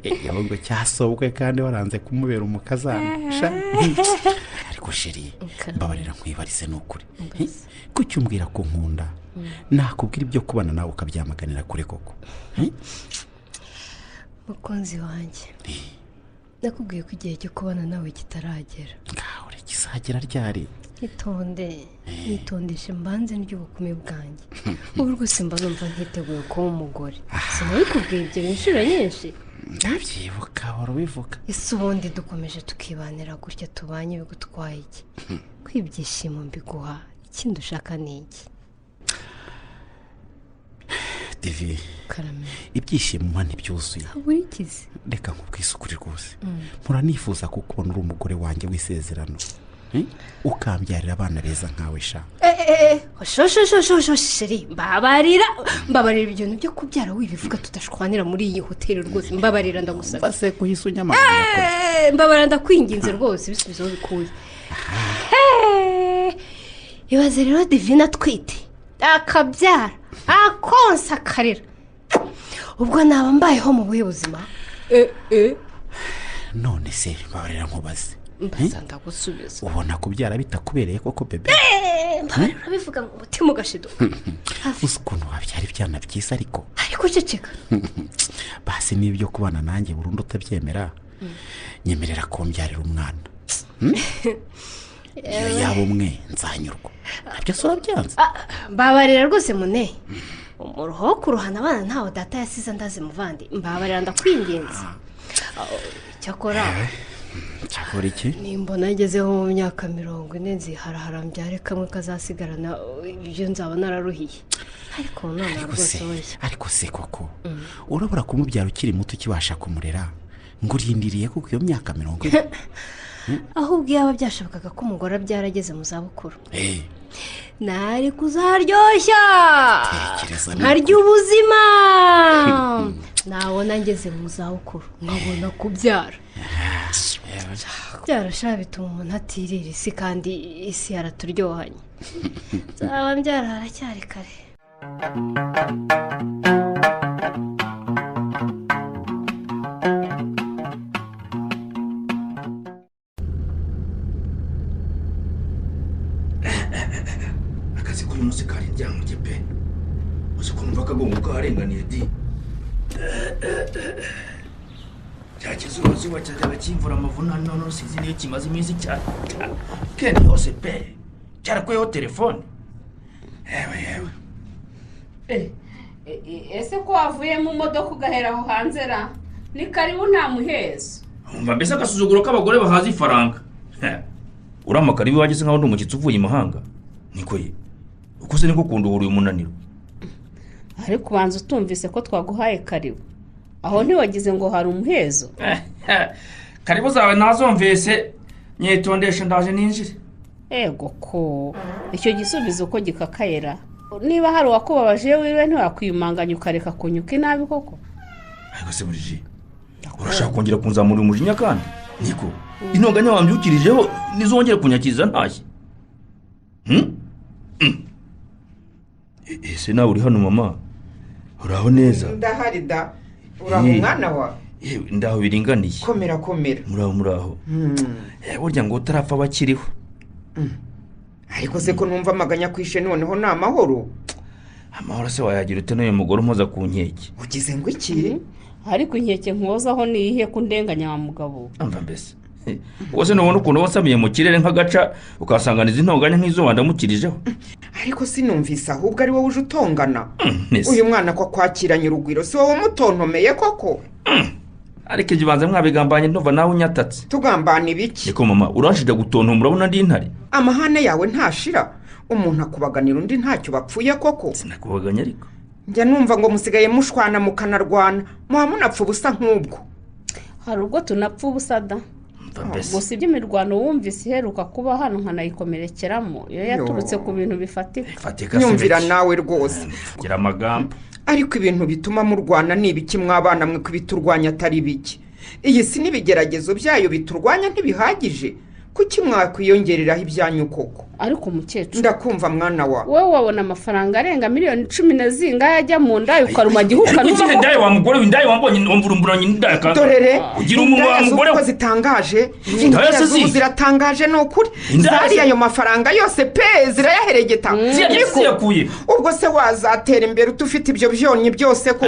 Igihungu cyasobwe kandi waranze kumubera umukazana. Ariko sheri mbabarira nkwibarize n'ukuri, kuki umbwira ko nkunda nakubwira ibyo kubana nawe ukabyamaganira kure koko? Mukunzi wanjye nakubwiye ko igihe cyo kubana nawe kitaragera. Ngaho kizagera ryari? Itonde nitondeshe mbanze ry'ubukumi bwanjye. Ubu rwose mba numva ntiteguye kuba umugore. Sinabikubwiye ibyo inshuro nyinshi. Ndabyibuka wari ubivuga. Ese ubundi dukomeje tukibanira gutya tubanye bigutwaye iki? Kwibyishimo mbiguha ikindi ushaka ni iki? Divi, ibyishimo mpa ntibyuzuye. Burikize. Reka nkubwise ukuri rwose. Mpora kukubona uri umugore wanjye w'isezerano. Ukambyarira abana beza nkawe sha. Shosho sheri mbabarira mbabarira ibyo bintu byo kubyara wibivuga tudashwanira muri iyi hoteli rwose mbabarira ndagusaba. Base kuhisunya amaguru. Mbabarira ndakwinginze rwose ibisubizo bikuye. Ibaze rero Divine atwite akabyara akonsa akarira, ubwo naba mbayeho mu buhe buzima? None se mbabarira nkubaze. Mbaza ndagusubiza. Ubona kubyara bitakubereye koko bebe? Mbabarira urabivuga ngo umutima ugashiduka. Uzi ukuntu wabyara ibyana byiza ariko ceceka. Basi n'ibyo kubana nanjye burundu utabyemera, nyemerera kombyarira umwana. Iyo yaba umwe nzanyurwa. Nabyo se urabyanze? Mbabarira rwose mune. Umuruho wo kuruhana abana ntawe data yasize ndazi muvandi. Mbabarira ndakwinginze. Cyakora cyakora iki? Nimbona ngezeho mu myaka 40 nziharahara mbyare kamwe kazasigarana ibyo nzaba nararuhiye. Ariko none rwose oya. Ariko se koko urabura kumubyara ukiri muto ukibasha kumurera ngo urindiriye kuko iyo myaka 40? Ahubwo yaba byashobokaga ko umugore abyara ageze mu zabukuru. Nari kuzaryoshya nkarya ubuzima. Nabona ngeze mu zabukuru nkabona kubyara. Byarasha bituma umuntu atirira isi kandi isi yaraturyohanye. Nzaba mbyara haracyari kare. Akazi k'uyu munsi kari ndyanguye pe. Uzi ko numva akagongo karenganiye di. Cyakizuba cyajyaga kimvura amavunane none sinzi niyo kimaze iminsi cyane. Kendi hose pe. Cyarakuyeho telefone. Yewe yewe. Ese ko wavuye mu modoka ugahera aho hanze ra? Ni karibu nta muhezo. Umva mbese agasuzuguro k'abagore bahaza ifaranga. Uramakara ibi wageze nkaho ndi umushyitsi uvuye imahanga. Niko ye. Uko se niko kunduhura uyu munaniro? Ariko ubanza utumvise ko twaguhaye karibu. Aho ntiwagize ngo hari umuhezo. Karibu zawe nazumvise nyitondesha ndaje ninjire. Ego ko icyo gisubizo ko gikakayera. Niba hari uwakubabaje wiwe ntiwakwiyumanganya ukareka kunyuka inabi koko. Ariko se buriji urashaka kongera kunzamura umujinya kandi? Niko intonganya wambyukirijeho nizongera kunyakiza ntashye. Ese nawe uri hano mama? Uraho neza? Ndahari da. Uraho mwana wa? Yewe ndaho biringaniye. Komera komera. Muraho muraho. Burya ngo utarapfa bakiriho. Ariko se ko numva amaganya kwishe noneho ni amahoro? Amahoro se wayagira ute n'uyu mugore umpoza ku nkeke? Ugize ngo iki? Ariko inkeke nkozaho ni iyihe ko ndenganya wa mugabo? Amva mbese. Ubwo se ntubona ukuntu wasamiye mu kirere nk'agaca ukasanganiza intonganya nk'izo wandamukirijeho? Ariko sinumvise ahubwo ari wowe uje utongana. Uyu mwana ko akwakiranye urugwiro si wowe umutontomeye koko? Ariko ibyo ubanza mwabigambanye, ndumva nawe unyatatse. Tugambana ibiki? Niko mama, uranshije gutontoma, urabona ndi intare? Amahane yawe ntashira, umuntu akubaganira undi ntacyo bapfuye koko. Sinakubaganya ariko. Njya numva ngo musigaye mushwana mukanarwana, muha munapfa ubusa nk'ubwo. Hari ubwo tunapfa ubusa da. Gusa iby'imirwano wumvise iheruka kuba hano nkanayikomerekeramo, iyo yaturutse ku bintu bifatika. Nyumvira nawe rwose. Gira amagambo. Ariko ibintu bituma murwana ni ibiki mwabana mwe kubiturwanya atari biki? Iyi si n'ibigeragezo byayo biturwanya ntibihagije. Kuki mwakwiyongereraho ibyanyu koko? Ariko mukecuru, ndakumva mwana wa. Wowe wabona amafaranga arenga miliyoni 10 na zingahe ajya mu ndayo ukaruma gihuka nuba. Ndayo wa mugore w'indayo wambonye umvurumburanye indayo kandi. Dorere ugira umunwa wa mugore ko zitangaje. Indayo ziratangaje ni ukuri. Zari ayo mafaranga yose pe zirayaheregeta. Ziyakuye. Ubwo se wazatera imbere utufite ibyo byonyi byose ko?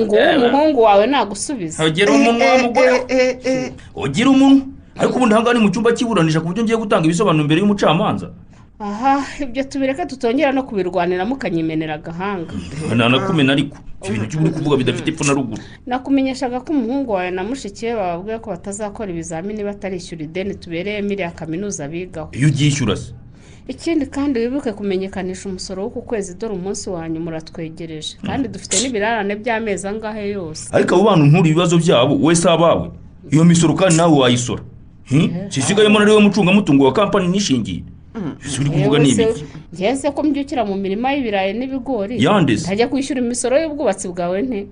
Ngo umuhungu wawe nagusubiza. Ugira umunwa wa mugore. Ugira umunwa. Ariko ubundi hanga ni mu cyumba cy'iburanisha ku buryo ngiye gutanga ibisobanuro imbere y'umucamanza. Aha, ibyo tubireka tutongera no kubirwanira mukanyimenera agahanga. Nanakumena ariko ibintu by'uri kuvuga bidafite epfo na ruguru. Nakumenyeshaga ko umuhungu wawe na mushiki we bababwiye ko batazakora ibizamini batarishyura ideni tubereye miriya kaminuza bigaho. Iyo uryishyura se? Ikindi kandi wibuke kumenyekanisha umusoro w'uku kwezi, dore umunsi wanyu muratwegereje kandi dufite n'ibirarane by'amezi angahe yose. Ariko abo bantu nturi ibibazo byabo we se abawe. Iyo misoro kandi nawe wayisora. Sisigayemo nari we mucungamutungo wa kampani nishingiye. Uri kuvuga ni ibiki? Ngeze ko mbyukira mu mirima y'ibirayi n'ibigori. Ntajya kwishyura imisoro y'ubwubatsi bwawe nte?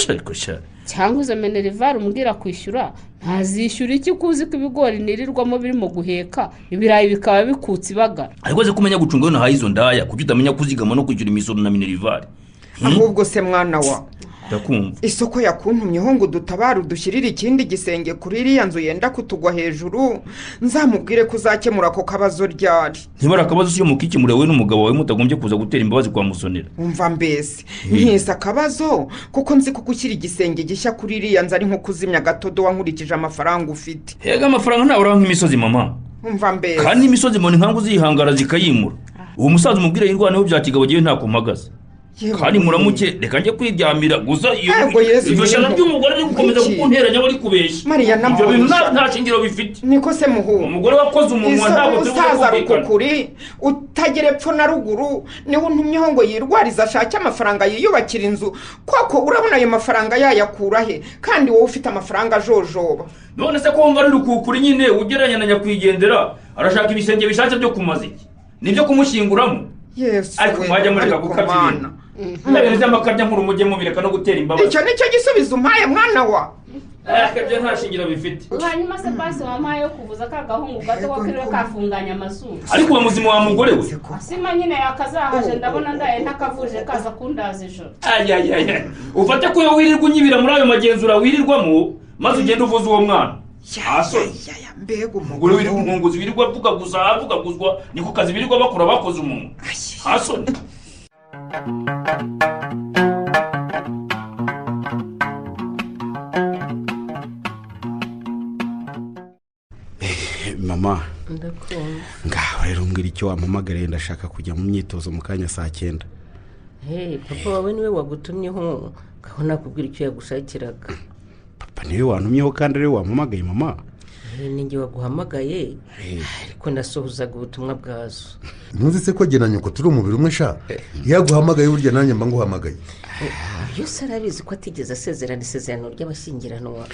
Ariko sha. Cyangwa izo minerval umbwira kwishyura, ntazishyura iki kuzi ko ibigori nirirwamo birimo guheka, ibirayi bikaba bikutse ibagara. Ariko ze kumenya gucunga yo nahaye izo ndaya, kuki utamenya kuzigama no kwishyura imisoro na minerval? Ahubwo se mwana wa ndakumva. Isoko yakuntumyeho ngo dutabare udushyirire ikindi gisenge kuri iriya nzu yenda kutugwa hejuru, nzamubwire ko uzakemura ako kabazo ryari. Ntibara akabazo siyo mukikemura wowe n'umugabo wawe mutagombye kuza gutera imbabazi kwa Musonera. Umva mbese, nkesa akabazo kuko nzi ko gushyira igisenge gishya kuri iriya nzu ari nko kuzimya gatodo wankurikije amafaranga ufite. Hega amafaranga ntawe uraho nk'imisozi mama. Umva mbese. Kandi imisozi mbona inkangu zihangara zikayimura. Uwo musaza umubwire yirwaneho bya kigabo giye ntako mpagaze. Kandi muramuke reka njye kwiryamira gusa iyo iryo shano ry'umugore ari gukomeza kukunteranya bari kubeshya. Mariya na ibyo bintu nta shingiro bifite. Niko se muhu. Umugore wakoze umunwa ntabwo turi umusaza rukukuri utagere epfo na ruguru niwe untumyeho ngo yirwariza ashake amafaranga yiyubakira inzu koko urabona ayo mafaranga yayakura he kandi wowe ufite amafaranga ajojoba. None se ko wumva ari rukukuri nyine ugereranya na nyakwigendera arashaka ibisenge bishatse byo kumaza iki? Nibyo kumushyinguramo. Yesu. Ariko mwajya mureka gukabya ibintu. Ntabintu by'amakabya nkuru mujye mubireka no gutera imbabazi. Icyo nicyo gisubizo umpaye mwana wa. Ibyo nta shingiro bifite. Hanyuma se basi wampaye yo kuvuza ka gahungu gato ko kiriwe kafunganya amazuru. Ariko uwo muzima wa mugore we. Sima nyine yakazahaje ndabona ndaye ntakavuje kaza kundaza ijoro. Ayayaya. Ufate ko yo wirirwa unyibira muri ayo magenzura wirirwamo maze ugende uvuza uwo mwana. Mbega umugore wirirwa umwunguzi wirirwa avuga gusa avugaguzwa niko kazi birirwa bakora bakoze umuntu. Asoni. Mama ndakumva. Ngaho rero mbwira icyo wampamagariye, ndashaka kujya mu myitozo mu kanya saa 9. Hey, papa wawe niwe wagutumyeho, ngaho nakubwira icyo yagushakiraga. Papa niwe wantumyeho kandi ariwe wampamagaye mama. Ninjye waguhamagaye ariko nasohozaga ubutumwa bwazo. Ntuzi se ko jye na nyoko turi umubiri umwe sha? Iyo aguhamagaye burya nanjye mba nguhamagaye. Yose arabizi ko atigeze asezerana isezerano ry'abashyingiranwa.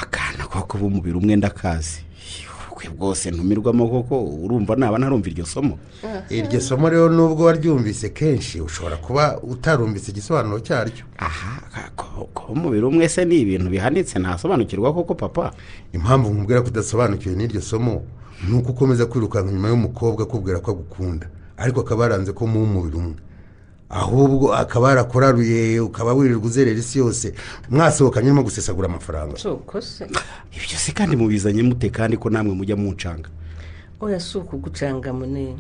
Akana ko kuba umubiri umwe ndakazi. Ubukwe bwose ntumirwamo koko urumva naba ntarumva iryo somo. Iryo somo rero nubwo waryumvise kenshi ushobora kuba utarumvise igisobanuro cyaryo. Aha, ko umubiri umwe se ni ibintu bihanitse ntasobanukirwa koko papa. Impamvu nkubwira ko udasobanukiwe n'iryo somo ni uko ukomeza kwirukanka nyuma y'umukobwa akubwira ko agukunda ariko akaba yaranze ko mu mubiri umwe, ahubwo akaba yarakoraruye ukaba wirirwa uzerera isi yose mwasohokanye urimo gusesagura amafaranga. Ibyo se kandi mubizanye mute kandi ko namwe mujya muncanga? Oya si ukugucanga munene.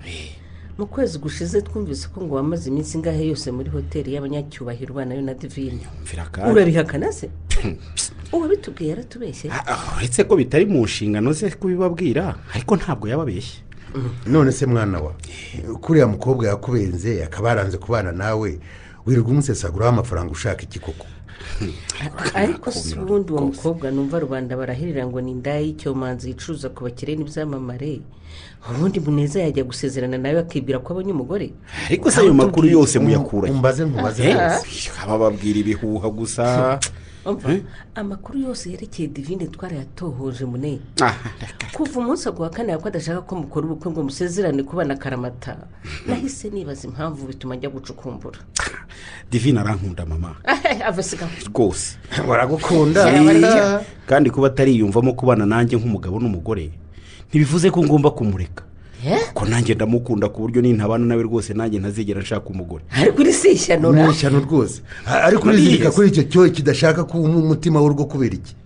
Mu kwezi gushize twumvise ko ngo wamaze iminsi ingahe yose muri hoteli y'abanyacyubahiro nayo na Divine. Urabihakana se? Uwabitubwiye yaratubeshye. Uretse ko bitari mu nshingano ze kubibabwira, ariko ntabwo yababeshye. None se mwana wa, kuriya mukobwa yakubenze akaba yaranze kubana nawe, wirirwa umusesaguraho amafaranga ushaka iki koko? Ariko si ubundi uwo mukobwa numva rubanda barahirira ngo ni indaya y'icyomanzi yicuruza ku bakire n'ibyamamare, ubundi Muneza yajya gusezerana nawe akibwira ko abonye umugore. Ariko se ayo makuru yose muyakura? Umbaze nkubaze rwose. Abababwira ibihuha gusa. Amakuru yose yerekeye Divine twarayatohoje Mune. Kuva umunsi aguhakanira ko adashaka ko mukora ubukwe ngo musezerane kubana karamata, nahise nibaza impamvu bituma njya gucukumbura. Divine arankunda mama. Avasiga rwose. Baragukunda. Kandi kuba atariyumvamo kubana nanjye nk'umugabo n'umugore ntibivuze ko ngomba kumureka. Ko nanjye ndamukunda ku buryo nintabana nawe rwose nanjye ntazigera nshaka umugore. Ariko uri si ishyano ra? Ni ishyano rwose. Ariko urizirika kuri icyo cyohe kidashaka ko umutima w'urugo kubera iki?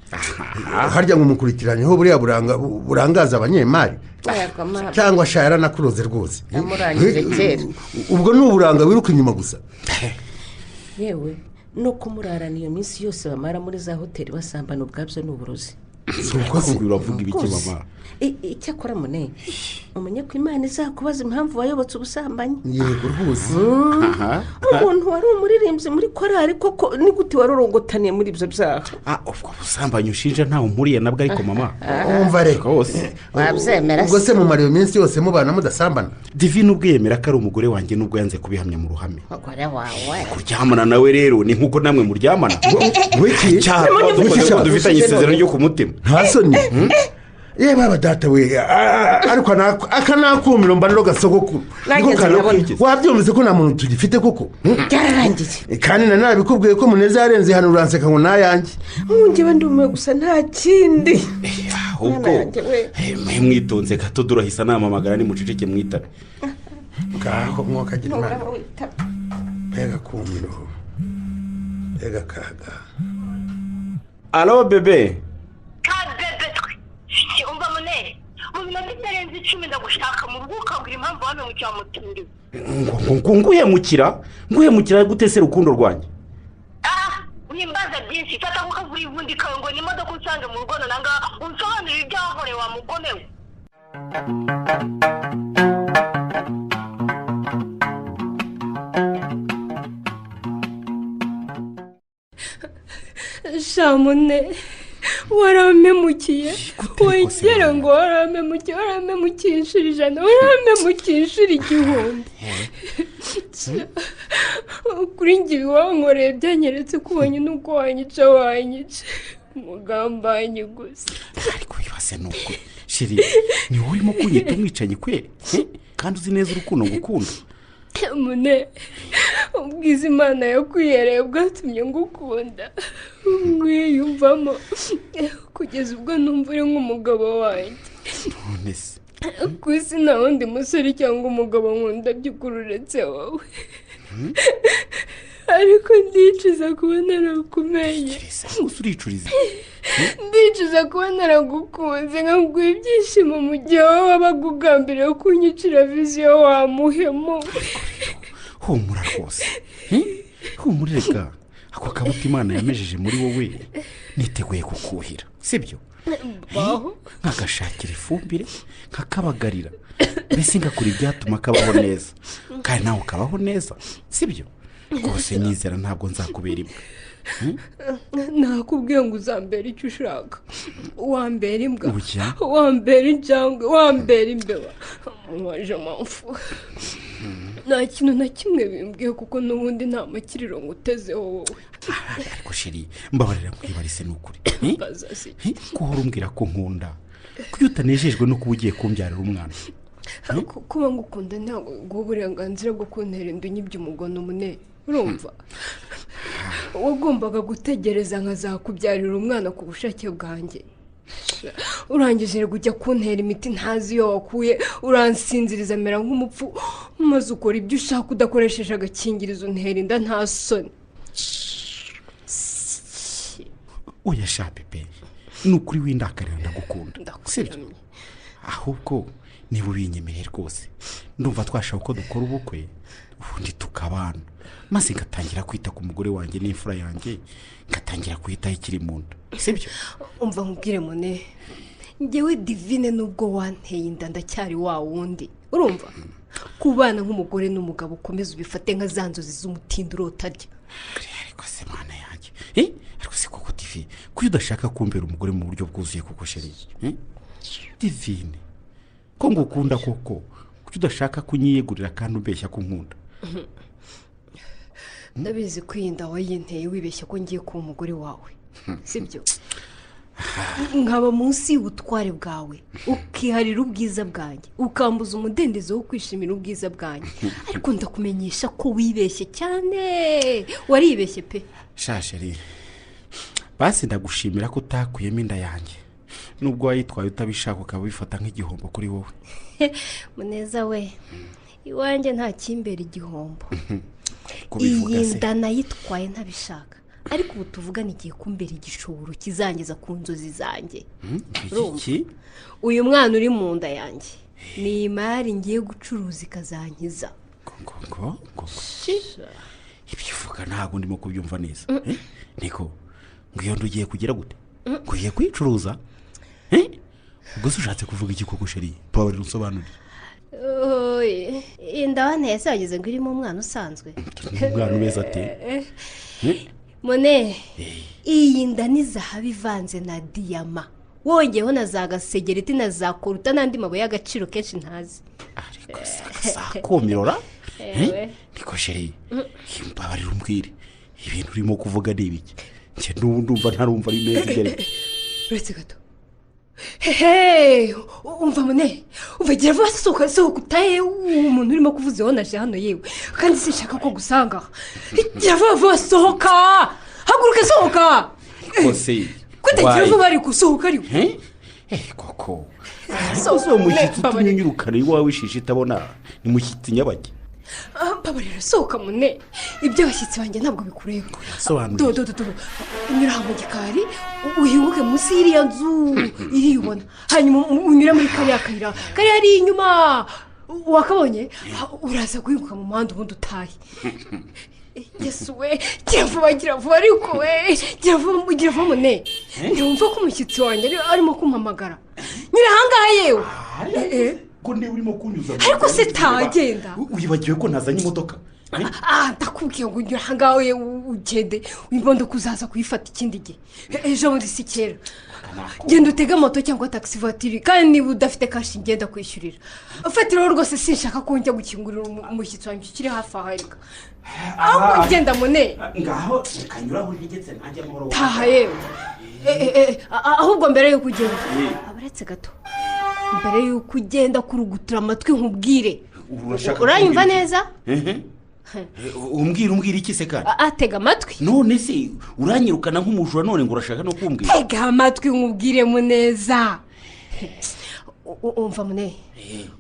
Harya ngo umukurikiranyeho buriya burangaza abanyemari cyangwa sha yaranakuroze rwose. Yamurangije kera. Ubwo ni uburanga wiruka inyuma gusa. Yewe no kumurarana iyo minsi yose bamara muri za hoteli basambana ubwabyo ni uburozi. Uravuga ibiki mama? Icyakora Mune, umenye ko Imana izakubaza impamvu wayobotse ubusambanyi. Yego rwose. Umuntu wari umuririmbyi muri korari koko ni gute warorongotaniye muri ibyo byaha? Ubwo busambanyi ushinja ntawe mpuriye nabwo ariko mama. Umva reko. Wabyemera se? Ubwo se mumara iyo minsi yose mubana mudasambana? Divine ubwo yemera ko ari umugore wanjye nubwo yanze kubihamya mu ruhame. Umugore wawe. Kuryamana nawe rero ni nkuko namwe muryamana. Wiki? Dufitanye isezerano ryo ku mutima. Nta soni. Ye baba data we, ariko akanakumiro mba niro gasogokuru. Wabyumvise ko nta muntu tugifite koko? Byararangiye. Kandi na nabikubwiye ko Muneza yarenze hano uranseka ngo nayanjye. Ngewe ndumiwe gusa nta kindi. Ahubwo mwitonze gato durahisa namamagara ni muceceke mwitabe. Ngaho mwokagira Imana. Mbega kumiro. Mbega kaga. Allo bebe. Nguhemukira nguhemukira gute se rukundo rwanjye? Nimbaza byinshi fata kuko kavuri ubundi kawe ngo ni imodoka usange mu rugo nanga unsobanurira ibyo wakoreye wa mugomewe. Shamune warampemukiye, wongera ngo warampemukiye, warampemukiye inshuro 100, warampemukiye inshuro 1000. Kuri njye wankoreye byanyeretse ko ubonye n'uko wanyica wanyica mugambanyi gusa. Ariko wibase nuko sheri ni wowe urimo kunyita umwicanyi kweri, kandi uzi neza urukundo ngukunda. Mune, ubwiza Imana yakwihereye bwatumye ngukunda nkwiyumvamo kugeza ubwo numva uri nk'umugabo wanjye. None se ku isi nta wundi musore cyangwa umugabo nkunda by'ukuri uretse wowe. Ariko ndicuza kuba narakumenye. Ndicuza kuba naragukunze nkaguha ibyishimo mu gihe wowe wabaga ugambiriye kunyicira viziyo wamuhemu. Humura rwose, humura reka ako kabuto Imana yamejeje muri wowe niteguye kukuhira, sibyo? Nkagashakira ifumbire nkakabagarira, mbese ngakora ibyatuma kabaho neza kandi nawe ukabaho neza, sibyo? Rwose nyizera ntabwo nzakubera imbwa. Nakubwiye ngo uzambera icyo ushaka, wambera imbwa, wambera injangwe, wambera imbeba, waje mpamvu nta kintu na kimwe bimbwiye kuko n'ubundi nta makiriro ngutezeho wowe. Ariko sheri mbabarira nkwibarise ni ukuri, ko uhora umbwira ko nkunda, kuko utanejejwe no kuba ugiye kumbyarira umwana. Kuba ngukunda ntabwo guha uburenganzira bwo kuntera inda unyibye umugono munini, urumva? Wagombaga gutegereza nkazakubyarira umwana ku bushake bwanjye. Urangije kujya kuntera imiti ntazi iyo wakuye, uransinziriza mera nk'umupfu, maze ukora ibyo ushaka udakoresheje agakingirizo untera inda nta soni. Oya sha bebe, ni ukuri w'indakarira ndagukunda, sibyo? Ahubwo niba ubinyemereye rwose ndumva twashaka uko dukora ubukwe Ubundi tukabana, maze ngatangira kwita ku mugore wanjye n'imfura yanjye, ngatangira kwitaho ikiri mu nda, sibyo? Umva nkubwire Mune, njyewe Divine nubwo wanteye inda ndacyari wa wundi, urumva? Kubana nk'umugore n'umugabo ukomeza ubifate nka za nzozi z'umutindi urota arya. Ariko se mana yanjye, ariko se koko Divine, kuki udashaka kumbera umugore mu buryo bwuzuye koko chérie? Divine, ko ngukunda koko, kuki udashaka kunyiyegurira kandi umbeshya ko unkunda? Ndabizi ko iyi nda wayinteye wibeshya ko ngiye kuba umugore wawe, sibyo? Nkaba munsi y'ubutware bwawe, ukiharira ubwiza bwanjye, ukambuza umudendezo wo kwishimira ubwiza bwanjye. Ariko ndakumenyesha ko wibeshye cyane, waribeshye pe. Sha chérie, basi ndagushimira ko utakuyemo inda yanjye, nubwo wayitwaye utabishaka ukaba ubifata nk'igihombo kuri wowe. Muneza we, iwanjye nta kimbera igihombo. Kubivuga Iyi se. nda nayitwaye ntabishaka, ariko ubu tuvugana igiye kumbera igishoro kizangeza ku nzozi zanjye. Urumva? Iki? Uyu mwana uri mu nda yanjye ni imari ngiye gucuruza ikazankiza. Ngo ibyo uvuga ntabwo ndimo kubyumva neza. Niko ngo iyo nda ugiye kugira gute? Ngo ugiye kuyicuruza? Ubwo se ushatse kuvuga iki koko chérie? Babarira unsobanurire. Oye, iyi nda wanteye se wagize ngo irimo umwana usanzwe? Umwana umeze ate? Mone, iyi nda ni zahabu ivanze na diyama, wongeyeho na za gasegereti na za koruta n'andi mabuye y'agaciro kenshi ntazi. Kumirora. Ewe. Niko chérie, mbabarira umbwire, ibintu urimo kuvuga ni ibiki? Njye n'ubu ndumva ntarumva ari neza ibyo aribyo. Uretse gato, hehe, umva Mune, umva, gira vuba, sohoka, sohoka utahe. Uwo muntu urimo kuvuza iwe naje hano yewe, kandi sinshaka ko gusanga. Gira vuba vuba, sohoka, haguruka, sohoka. Kose Kutagira vuba ariko, sohoka ariko. Koko ariko si uwo mushyitsi utumye unyirukana iwawe ishishi itabona, ni mushyitsi nyabaki? Ah, mbabarira, sohoka Mune, iby'abashyitsi banjye ntabwo bikureba. Sobanurira. Do do do do, unyura aha mu gikari, uhinguke munsi y'iriya nzu iriya ubona, hanyuma unyure muri kariya kayira kariya ari inyuma wakabonye. Uraza guhinguka mu muhanda ubundi utahe. Yesu we, gira vuba, gira vuba ariko we, gira vuba, gira vuba Mune. Ntiwumva ko umushyitsi wanjye arimo kumpamagara? Nyura ahangaha yewe. Ko niba urimo kunyuza mu Ariko se nzira, tagenda. Wibagiwe ko ntazanye imodoka? Ah, ndakubwiye ngo unyure ahangaha we, ugende, imodoka uzaza kuyifata ikindi gihe, ejo bundi, si kera. Genda utege moto cyangwa taxi voiture, kandi niba udafite cash ngenda kwishyurira. Fatiraho rwose, sinshaka ko njya gukingurira umushyitsi wanjye ukiri hafi aha. Reka aho ugenda Mune. Ngaho reka nyuraho ntegetse nanjye amahoro. Taha yewe. Ahubwo mbere y'uko ugenda, abaretse gato, mbere y'uko ugenda kurugutura amatwi nkubwire. Urashaka Uranyumva kumbwira iki? neza? Ehe. Umbwira iki se kandi? Atega amatwi. None se uranyirukana nk'umujura, none ngo urashaka no kumbwira? Tega amatwi nkubwire Muneza. Umva Mune,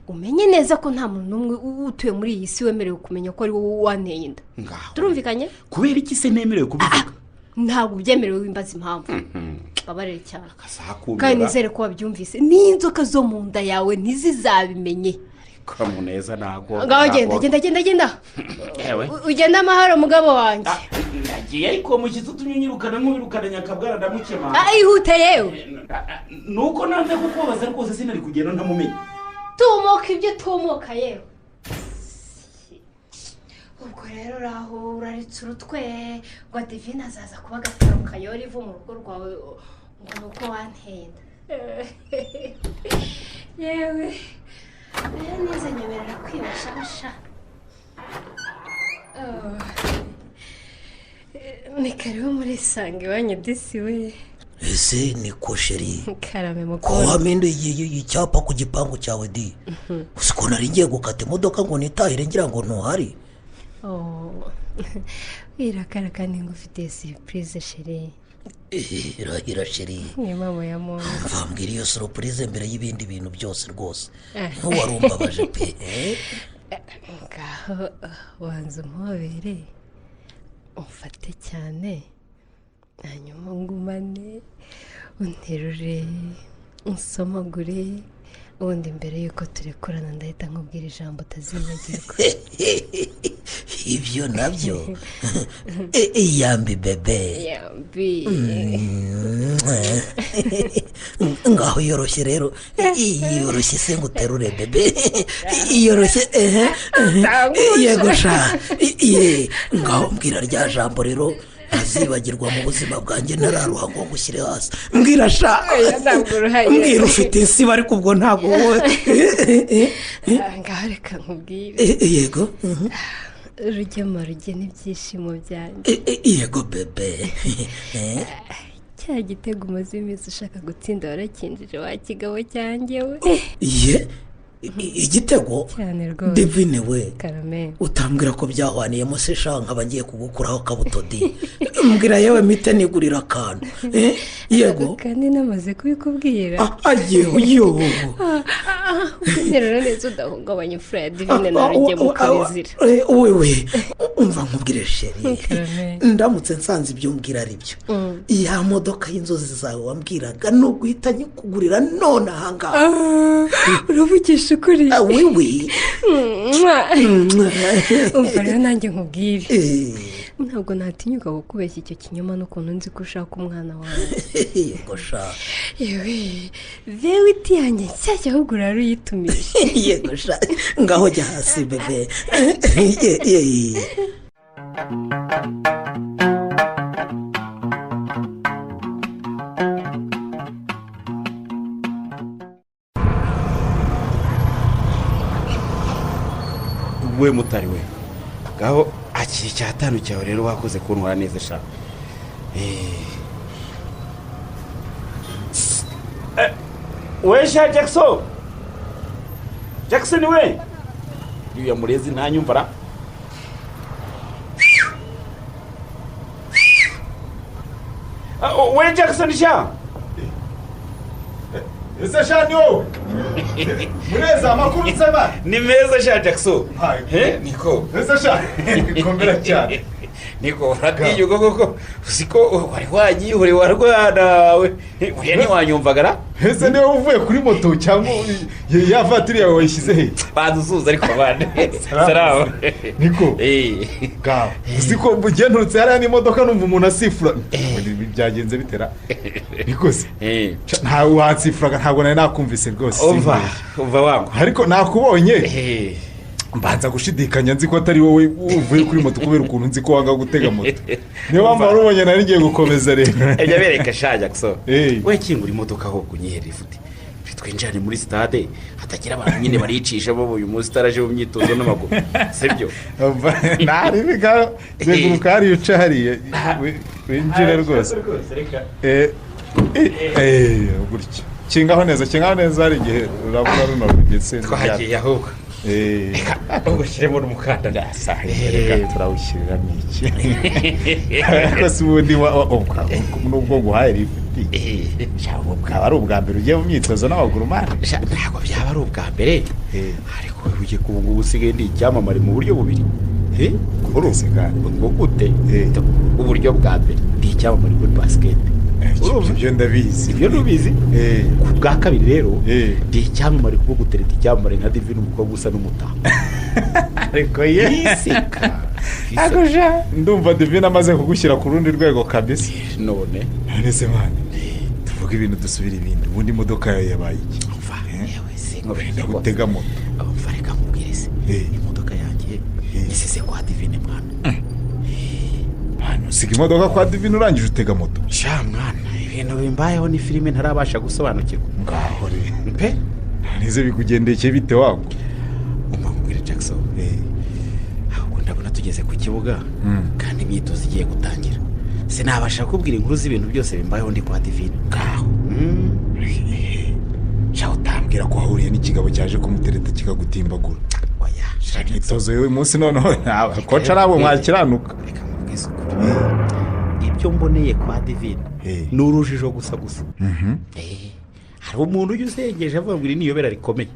umenye neza ko nta muntu n'umwe utuye muri iyi si wemerewe kumenya ko ari wowe wanteye inda. Ngaho. Turumvikanye? Kubera iki se nemerewe kubivuga? Ntabwo ubyemerewe, wimbaza impamvu, babarire cyane. Kazakumira. Kandi nizere ko wabyumvise, n'inzoka zo mu nda yawe ntizizabimenye. Kamuneza, ntago. Ngaho genda, genda, genda, genda. Yewe. Ugende amahoro, mugabo wanjye. Nagiye, ariko uwo mushyitsi utumye unyirukana nk'uwirukana nyakabwana ndamukema. Ah, ihute yewe. Nuko nanze kukubabaza rwose, sinari kugenda ntamumenye. Tumuka ibyo tumuka yewe. Ubwo rero uraho uraritse urutwe ngo Divine azaza kuba agataro kayora ivu mu rugo rwawe, ngo ni uko wanteye inda. Yewe, rero nize nyemerera kwibashabasha. Oh. Ni karibu muri Isange iwanyu disi we. Ese niko chérie? Karame. Ko Mukuru. wampinduye icyapa ku gipangu cyawe di, uzi ko nari ngiye gukata imodoka ngo nitahire ngira ngo ntuhari? Oh. Wirakara kandi ngo ufite surprise, chéri. Irahira chérie. Ni mama ya muntu. Mvambwira iyo surprise mbere y'ibindi bintu byose rwose. Eh. Ntuwarumbabaje pe, eh? Ngaho wanza umpobere, umfate cyane, hanyuma ngumane, unterure, unsomagure, ubundi mbere y'uko turekurana ndahita nkubwira ijambo utazibagirwa. Ibyo nabyo. Yambi bebe. Yambi. Ngaho yoroshye rero. Yoroshye se nguterure bebe. Yoroshye yego sha. Ngaho mbwira rya jambo rero azibagirwa mu buzima bwanjye ntararuha ngo ngushyire hasi. Mbwira sha. Mbwira ufite insiba ariko ubwo ntabwo wowe. Ngaho reka nkubwire. Yego. Rugema rugena ibyishimo byanjye. Yego bebe. Cya gitego umaze iminsi ushaka gutsinda warakinjije wa kigabo cyanjye we. Ye igitego cyane rwose. Divine we. Karame. Utambwira ko byahwaniyemo se sha nkaba ngiye kugukuraho kabuto di. Mbwira yewe mite nigurira akantu. Yego. Kandi namaze kubikubwira. Ayewe yo. Rero neza udahungabanya imfura ya Divine na Rugema ukabizira. Wewe umva nkubwire sheri. Ndamutse nsanze ibyo mbwira ari byo. Ya modoka y'inzozi zawe wambwiraga no guhita nyikugurira none ahangaha. Uravugisha ukuri. Wewe. Umva rero nanjye nkubwire. Ntabwo natinyuka kukubeshya icyo kinyoma n'ukuntu nzi ko ushaka umwana wawe. Yego sha. Yewe vewiti yanjye nshyashya ahubwo uraruyitumije. Yego sha. Ngaho jya hasi bebe. We mutari we. Ngaho akiri cyatanu cyawe rero wakoze kuntwara neza sha. We sha Jackson. Jackson we. Yuya murezi ntanyumva ra. We Jackson sha. Ese sha ni wowe. Mureza amakuru nsema. Ni meza sha Jackson. Niko. Ese sha komera cyane. Niko uratinyuka koko usiko wari wanyihore warwana we. Uriya ntiwanyumvagara? Ese niwe uvuye kuri moto cyangwa ya vatiri yawe wayishyize he? Banzuzuza ariko abana. Salama. Niko. Gaho. Usiko nturutse hariya n'imodoka numva umuntu asifura. Byagenze bitera. Niko se. Ntawe wansifuraga ntabwo nari nakumvise rwose. Umva wangu. Ariko nakubonye. Mbanza gushidikanya nzi ko atari wowe uvuye kuri moto kubera ukuntu nzi ko wanga gutega moto. Niyo mpamvu wari ubonye nari ngiye gukomeza rero. Ejya bereka sha Jackson. We kingura imodoka aho kunyiherera ifuti. Twinjirane muri stade hatagira abantu nyine baricisha bo uyu munsi taraje mu myitozo n'amaguru. Sibyo? Nari biga zeguruka hari uca hariya. Winjire rwose. Gutya. Kingaho neza, kingaho neza hari igihe urabura runo rugetse. Twagiye ahubwo. Reka ugushyiremo n'umukandara. Reka turawushyiriramo iki. Ariko si ubundi nubwo nguhaye lifuti bwaba ari ubwa mbere ugiye mu myitozo n'amaguru mani. Ntabwo byaba ari ubwa mbere ariko ugiye kuba ngubu usigaye ndi icyamamare mu buryo bubiri. Gute? Uburyo bwa mbere ndi icyamamare muri basiketi. Ibyo ndabizi. Ibyo ntubizi? Ku bwa kabiri rero ndi icyamamare kubwo gutereta icyamamare nka Divine umukobwa usa n'umutako. Ariko yiseka. Ndumva Divine amaze kugushyira ku rundi rwego kabisa. None se mwana tuvuge ibintu dusubira ibindi. Ubundi imodoka yawe yabaye iki? Yewe gutega moto. Umva reka nkubwire se. Imodoka yanjye isize kwa Divine mwana. Usiga imodoka kwa Divine urangije utega moto. Sha mwana ibintu bimbayeho ni filime ntarabasha gusobanukirwa. Ngaho re. Pe nize bikugendekeye bite wangu? Umva nkubwire Jackson. Ahubwo ndabona tugeze ku kibuga kandi imyitozo igiye gutangira. Sinabasha kubwira inkuru z'ibintu byose bimbayeho ndi kwa Divine. Ngaho. Sha utambwira ko wahuriye n'ikigabo cyaje kumutereta kikagutimbagura. Oya. Sha imyitozo y'uyu munsi noneho ntabwo koca ntabwo mwakiranuka. Ibyo mboneye kwa Divine ni urujijo gusa gusa. Hari umuntu ujya usengeje avuga ngo iri ni iyobera rikomeye.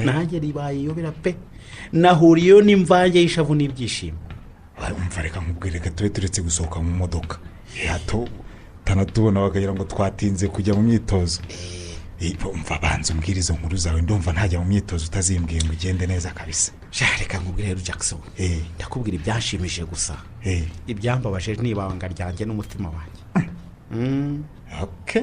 Nanjye ribaye iyobera pe. Nahuriyeyo n'imvange y'ishavu n'ibyishimo. Umva reka nkubwire reka tube turetse gusohoka mu modoka. Hato tanatubona bakagira ngo twatinze kujya mu myitozo. Umva banza umbwire izo nkuru zawe ndumva ntajya mu myitozo utazimbwiye ngo ugende neza kabisa. Reka nkubwire rero Jackson, ndakubwira ibyanshimishije gusa, ibyambabaje ni ibanga ryanjye n'umutima wanjye. Okay,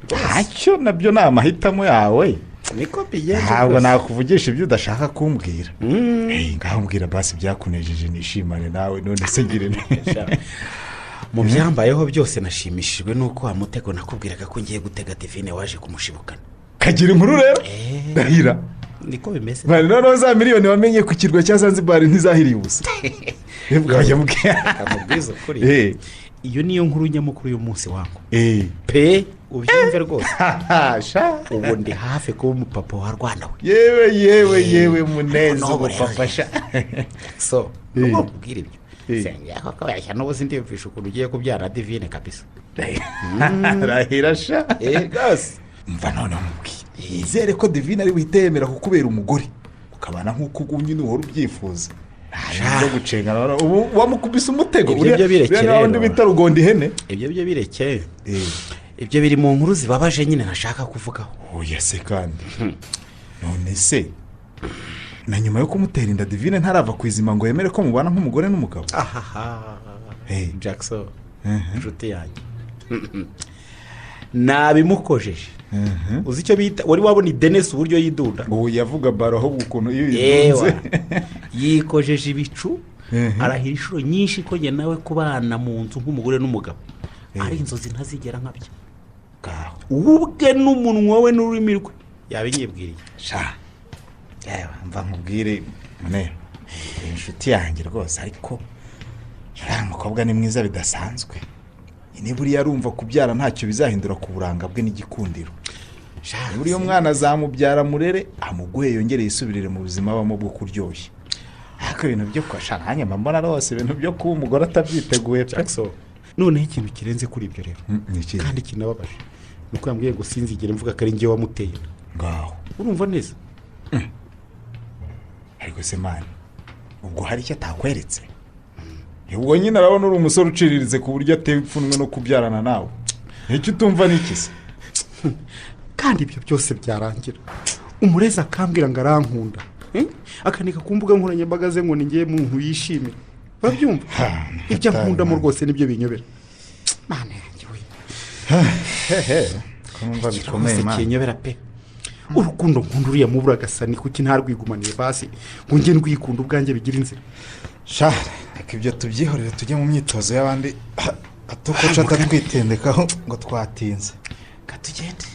ntacyo nabyo ni amahitamo yawe. Niko bigenze. Ntabwo nakuvugisha ibyo udashaka kumbwira. Ngaho mbwira basi byakunejeje nishimane nawe none se ngire. Mu byambayeho byose nashimishijwe nuko wa mutego nakubwiraga ko ngiye gutega Divine waje kumushibukana. Kagira inkuru rero. Ndahira. Niko bimeze. Bari noneho za miliyoni wamenye ku kirwa cya Zanzibar ntizahiriye ubusa. Kamubwiza ukuri. Iyo niyo nkuru nyamukuru y'umunsi wangu. Pe ubyumve rwose. Ubu ndi hafi kuba umupapa wa Rwanda we. Yewe yewe yewe Muneza umupapa sha. So, ubwira ibyo. Senga koko yashya n'ubu ndiyumvisha ukuntu ugiye kubyara Divine kabisa. Rahira sha. Rwose. Mva none mubwiye. Yizere ko Divine ari buhite kukubera umugore. Ukabana nk'uko ugumye n'uhora ubyifuza. Ntabwo gucengana ubu wamukubise umutego uriya birekeye rero bita rugonda ihene. Ibyo byo birekeye. Ibyo biri mu nkuru zibabaje nyine nashaka kuvugaho. Oya se kandi. None se na nyuma yo kumutera inda Divine ntarava kwizima ngo yemere ko mubana nk'umugore n'umugabo. Ahaha. Jackson, inshuti yanjye. Nabimukojeje. Uzi icyo bita wari wabona Dennis uburyo yidunda. Ubu yavuga baro aho ukuntu iyo yidunze. Yikojeje ibicu arahira inshuro nyinshi ko njye nawe kubana mu nzu nk'umugore n'umugabo. Ari inzozi ntazigera nkabyo. Ubwe n'umunwa we n'ururimi rwe yabinyibwiriye. Sha. Yewe mva nkubwire mune inshuti yanjye rwose, ariko uriya mukobwa ni mwiza bidasanzwe. Ni buriya arumva kubyara ntacyo bizahindura ku buranga bwe n'igikundiro. Buriya umwana azamubyara murere amuguhe yongere yisubirire mu buzima abamo bwo kuryoshya. Ariko ibintu byo kwasha nanjye mbona rwose ibintu byo kuba umugore atabyiteguye pe. Noneho ikintu kirenze kuri ibyo rero kandi kinababaje nuko yambwiye ngo sinzigere mvuga ko ari njye wamuteye. Ngaho urumva neza. Ariko se mani ubwo hari icyo atakweretse? Ubwo nyine arabona uri umusore uciriritse ku buryo atewe ipfunwe no kubyarana nawe. Icyo utumva ni iki se? Kandi ibyo byose byarangira umurezi akambwira ngo arankunda, akanika ku mbuga nkoranyambaga ze ngo ni ngiye muntu yishimira. Urabyumva? Ibyo nkundamo rwose nibyo binyobera. Mana yanjye we. Kumva bikomeye mana. Kinyobera pe. Urukundo nkunda uriya mubura gasani kuki ntarwigumaniye basi ngo nge ndwikunda ubwanjye bigira inzira. Sha reka ibyo tubyihorere tujye mu myitozo y'abandi atukoca atatwitendekaho ngo twatinze. Katugende.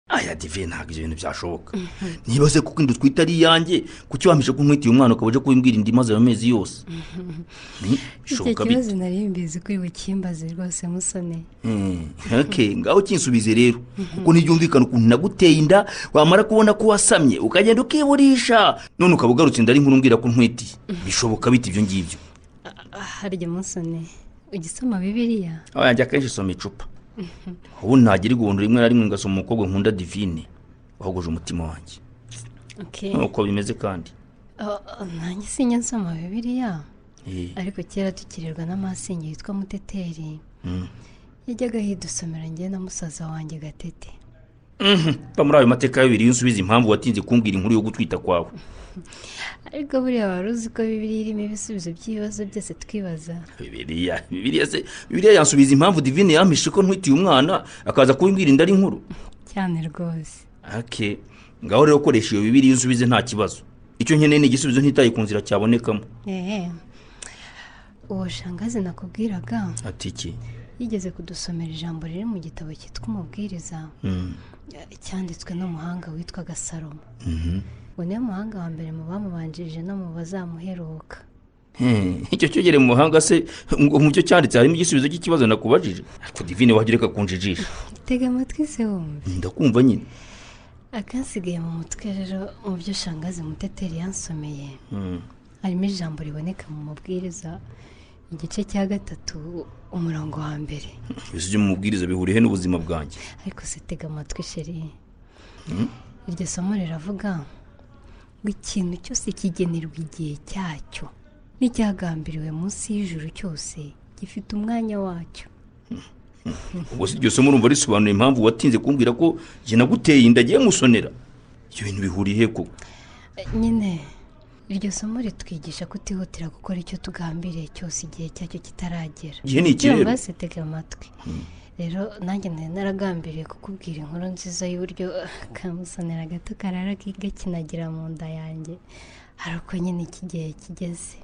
Aya Divine ntabwo ibyo bintu byashoboka. Niba se kuko indu twita ari iyanjye kuki wampishe ko nkwitiye umwana ukaba uje kubimbwira indi maze ayo mezi yose? Icyo kibazo nari mbizi kuri bukimbaze rwose Musone. Okay, ngaho kinsubize rero kuko ntibyumvikana ukuntu naguteye inda wamara kubona ko wasamye ukagenda ukiburisha none ukaba ugarutse inda ari nkuru mbwira ko nkwitiye. Bishoboka bite ibyo ngibyo? Harya Musone ugisoma Bibiliya? Oya njya kenshi soma icupa. Ubu ntagira igihundu rimwe na rimwe ngasoma umukobwa nkunda Divine wahogoje umutima wanjye. Okay. Nuko bimeze kandi. Nanjye sinya nsoma Bibiliya. Ariko kera tukirirwa n'amasinge yitwa Muteteri. Yajyaga yidusomera njye na musaza wanjye Gatete. Muri ayo mateka y'ibiri unsubiza impamvu watinze kumbwira inkuru yo gutwita kwawe. Ariko buriya wari uzi ko Bibiliya irimo ibisubizo by'ibibazo byose twibaza. Bibiliya se Bibiliya yansubiza impamvu Divine yampishe ko ntwitiye umwana akaza kubimbwira inda ari inkuru. Cyane rwose. Okay. Ngaho rero koresha iyo Bibiliya unsubize nta kibazo. Icyo nkeneye ni igisubizo ntitaye ku nzira cyabonekamo. Uwo shangazi nakubwiraga. Ati iki? Yigeze kudusomera ijambo riri mu gitabo cyitwa Umubwiriza. Cyanditswe n'umuhanga witwaga Salomo. Ngo niwe muhanga wa mbere mu bamubanjirije no mu bazamuheruka. Icyo cyogere mu muhanga se ngo mu cyo cyanditse harimo igisubizo cy'ikibazo nakubajije? Ariko Divine wagira reka kunjijisha. Tega amatwi se wumve. Ndakumva nyine. Akansigaye mu mutwe rero mu byo shangazi Muteteri yansomeye. Harimo ijambo riboneka mu Mubwiriza igice cya 3 umurongo wa 1. Ese ibyo mu Mubwiriza bihuriye n'ubuzima bwanjye? Ariko se tega amatwi sheri. Iryo somo riravuga ngo ikintu cyose kigenerwa igihe cyacyo n'icyagambiriwe munsi y'ijuru cyose gifite umwanya wacyo. Ubwo si iryo somo urumva risobanuye impamvu watinze kumbwira ko njye naguteye inda agiye musonera. Ibyo bintu bihuriye he koko? Nyine iryo somo ritwigisha kutihutira gukora icyo tugambiriye cyose igihe cyacyo kitaragera. Igihe ni iki rero? Urumva se, tega amatwi. Rero nanjye nari naragambiriye kukubwira inkuru nziza y'uburyo kamusonera gato karara gakinagira mu nda yanjye, hari uko nyine iki gihe kigeze.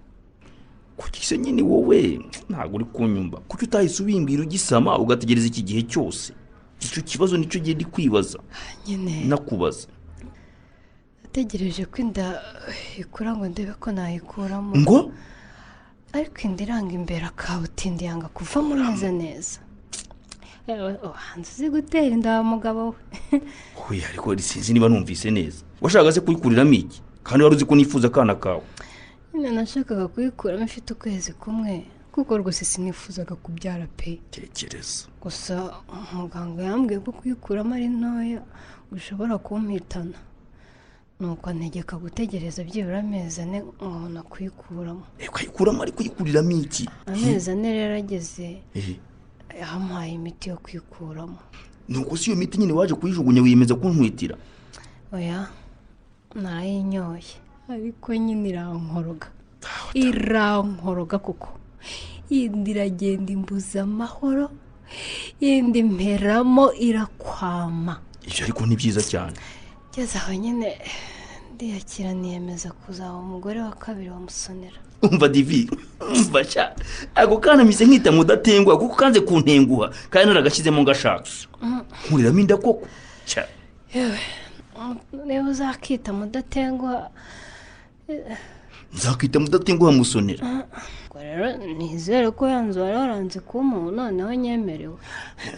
Kuki se nyine wowe ntabwo uri kunyumva? Kuki utahise ubimbwira ugisama ugategereza iki gihe cyose? Icyo kibazo nicyo gihe ndi kwibaza Nyine nakubaza. Nategereje ko inda ikura ngo ndebe ko nayikuramo. Ngo? Ariko inda iranga imbere akabutindi yanga kuvamo neza neza. Hanze uzi gutera inda wa mugabo we. Oya, ariko sinzi niba numvise neza. Washakaga se kuyikuriramo iki? Kandi wari uzi ko nifuza akana kawe. Nyine nashakaga kuyikuramo ifite ukwezi kumwe, kuko rwose sinifuzaga kubyara pe. Tekereza. Gusa muganga yambwiye ko kuyikuramo ari ntoya ushobora kumpitana. Nuko antegeka gutegereza byibura amezi 4 nkabona kuyikuramo. Ukayikuramo ariko uyikuriramo iki? Amezi 4 rero ageze yampaye imiti yo kwikuramo. Nuko si iyo miti nyine waje kuyijugunya wiyemeza kuntwitira? Oya, narayinyoye ariko nyine irankoroga. Irankoroga kuko yindi iragenda imbuza amahoro, yindi mperamo irakwama. Ibyo ariko ni byiza cyane. Ngeze aho nyine ndiyakira niyemeza kuzaba umugore wa kabiri wa Musonera. Umva Divi, umva sha. Ako kana mise nkita mudatengwa kuko kanze kuntenguha kandi naragashyizemo ngashaka. Nkuriramo inda koko. Sha. Yewe, niba uzakita mudatengwa nzakita mudatenguha Musonera. Ubwo rero nizere ko yanzu wari waranze kumpa noneho nyemerewe.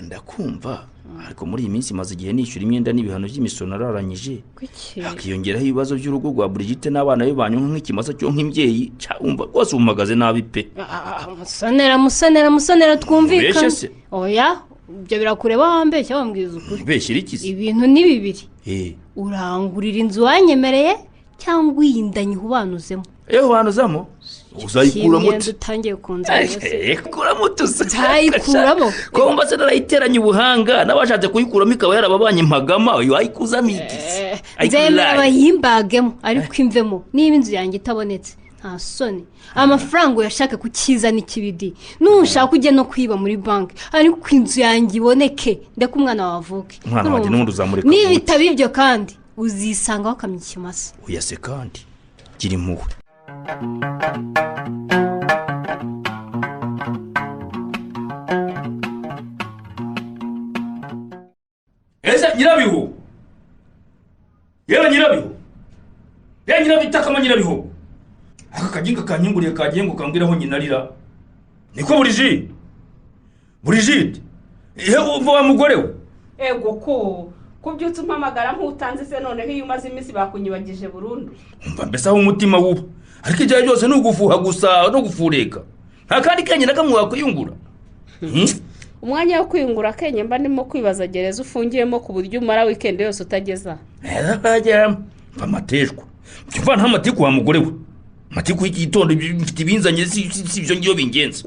Ndakumva, ariko muri iyi minsi maze igihe nishyura imyenda n'ibihano by'imisoro nararanyije. Kuki? Hakiyongeraho ibibazo by'urugo rwa Brigitte n'abana be banywa nk'ikimasa cyo nk'imbyeyi. Umva rwose umagaze nabi pe. Musonera, Musonera, Musonera twumvikane. Ubeshye se? Oya, ibyo birakureba wambeshya wambwiza ukuri. Ubeshyira iki se? Ibintu ni bibiri. Urangurira inzu wanyemereye cyangwa uyinda nyihubanuzemo. Ubanuzamo? Uzayikuramo ute? Utangiye kunzana se. Kuramo tusa. Nzayikuramo. Ko mba se narayiteranye ubuhanga n'abashatse kuyikuramo ikaba yarababanye impagama wayikuzamo iki? Nzemera bayimbagemo ariko imvemo niba inzu yanjye itabonetse nta soni. Amafaranga uyashaka kukizana ikibidi nushaka ujye no kwiba muri banki ariko inzu yanjye iboneke ndeke umwana wawe avuke. Umwana wanjye n'ubundi uzamureka. Niba bitaba ibyo kandi uzisanga wakamye ikimasa. Oya se kandi gira impuhwe. Ese nyirabihu, yewe nyirabihu, yewe nyirabitakama nyirabihu, aka kaginga kanyunguriye kagiye ngo kambwira aho nyina arira. Niko Brigitte, Brigitte, ihe uva wa mugore we? Ego ko kubyutse umpamagara nk'utanze se noneho iyo umaze iminsi bakunyibagije burundu. Umva mbese aho umutima wuba, ariko ibyo byose ni ugufuha gusa no gufureka, nta kandi kenge na kamwe wakwiyungura. Umwanya wo kwiyungura kenye mba ndimo kwibaza gereza ufungiyemo ku buryo umara weekend yose utageza. Mva amateshwa, mva nta matiku wa mugore we. Matiku y'igitondo mfite ibinzanye si ibyo ngiyo bingenza.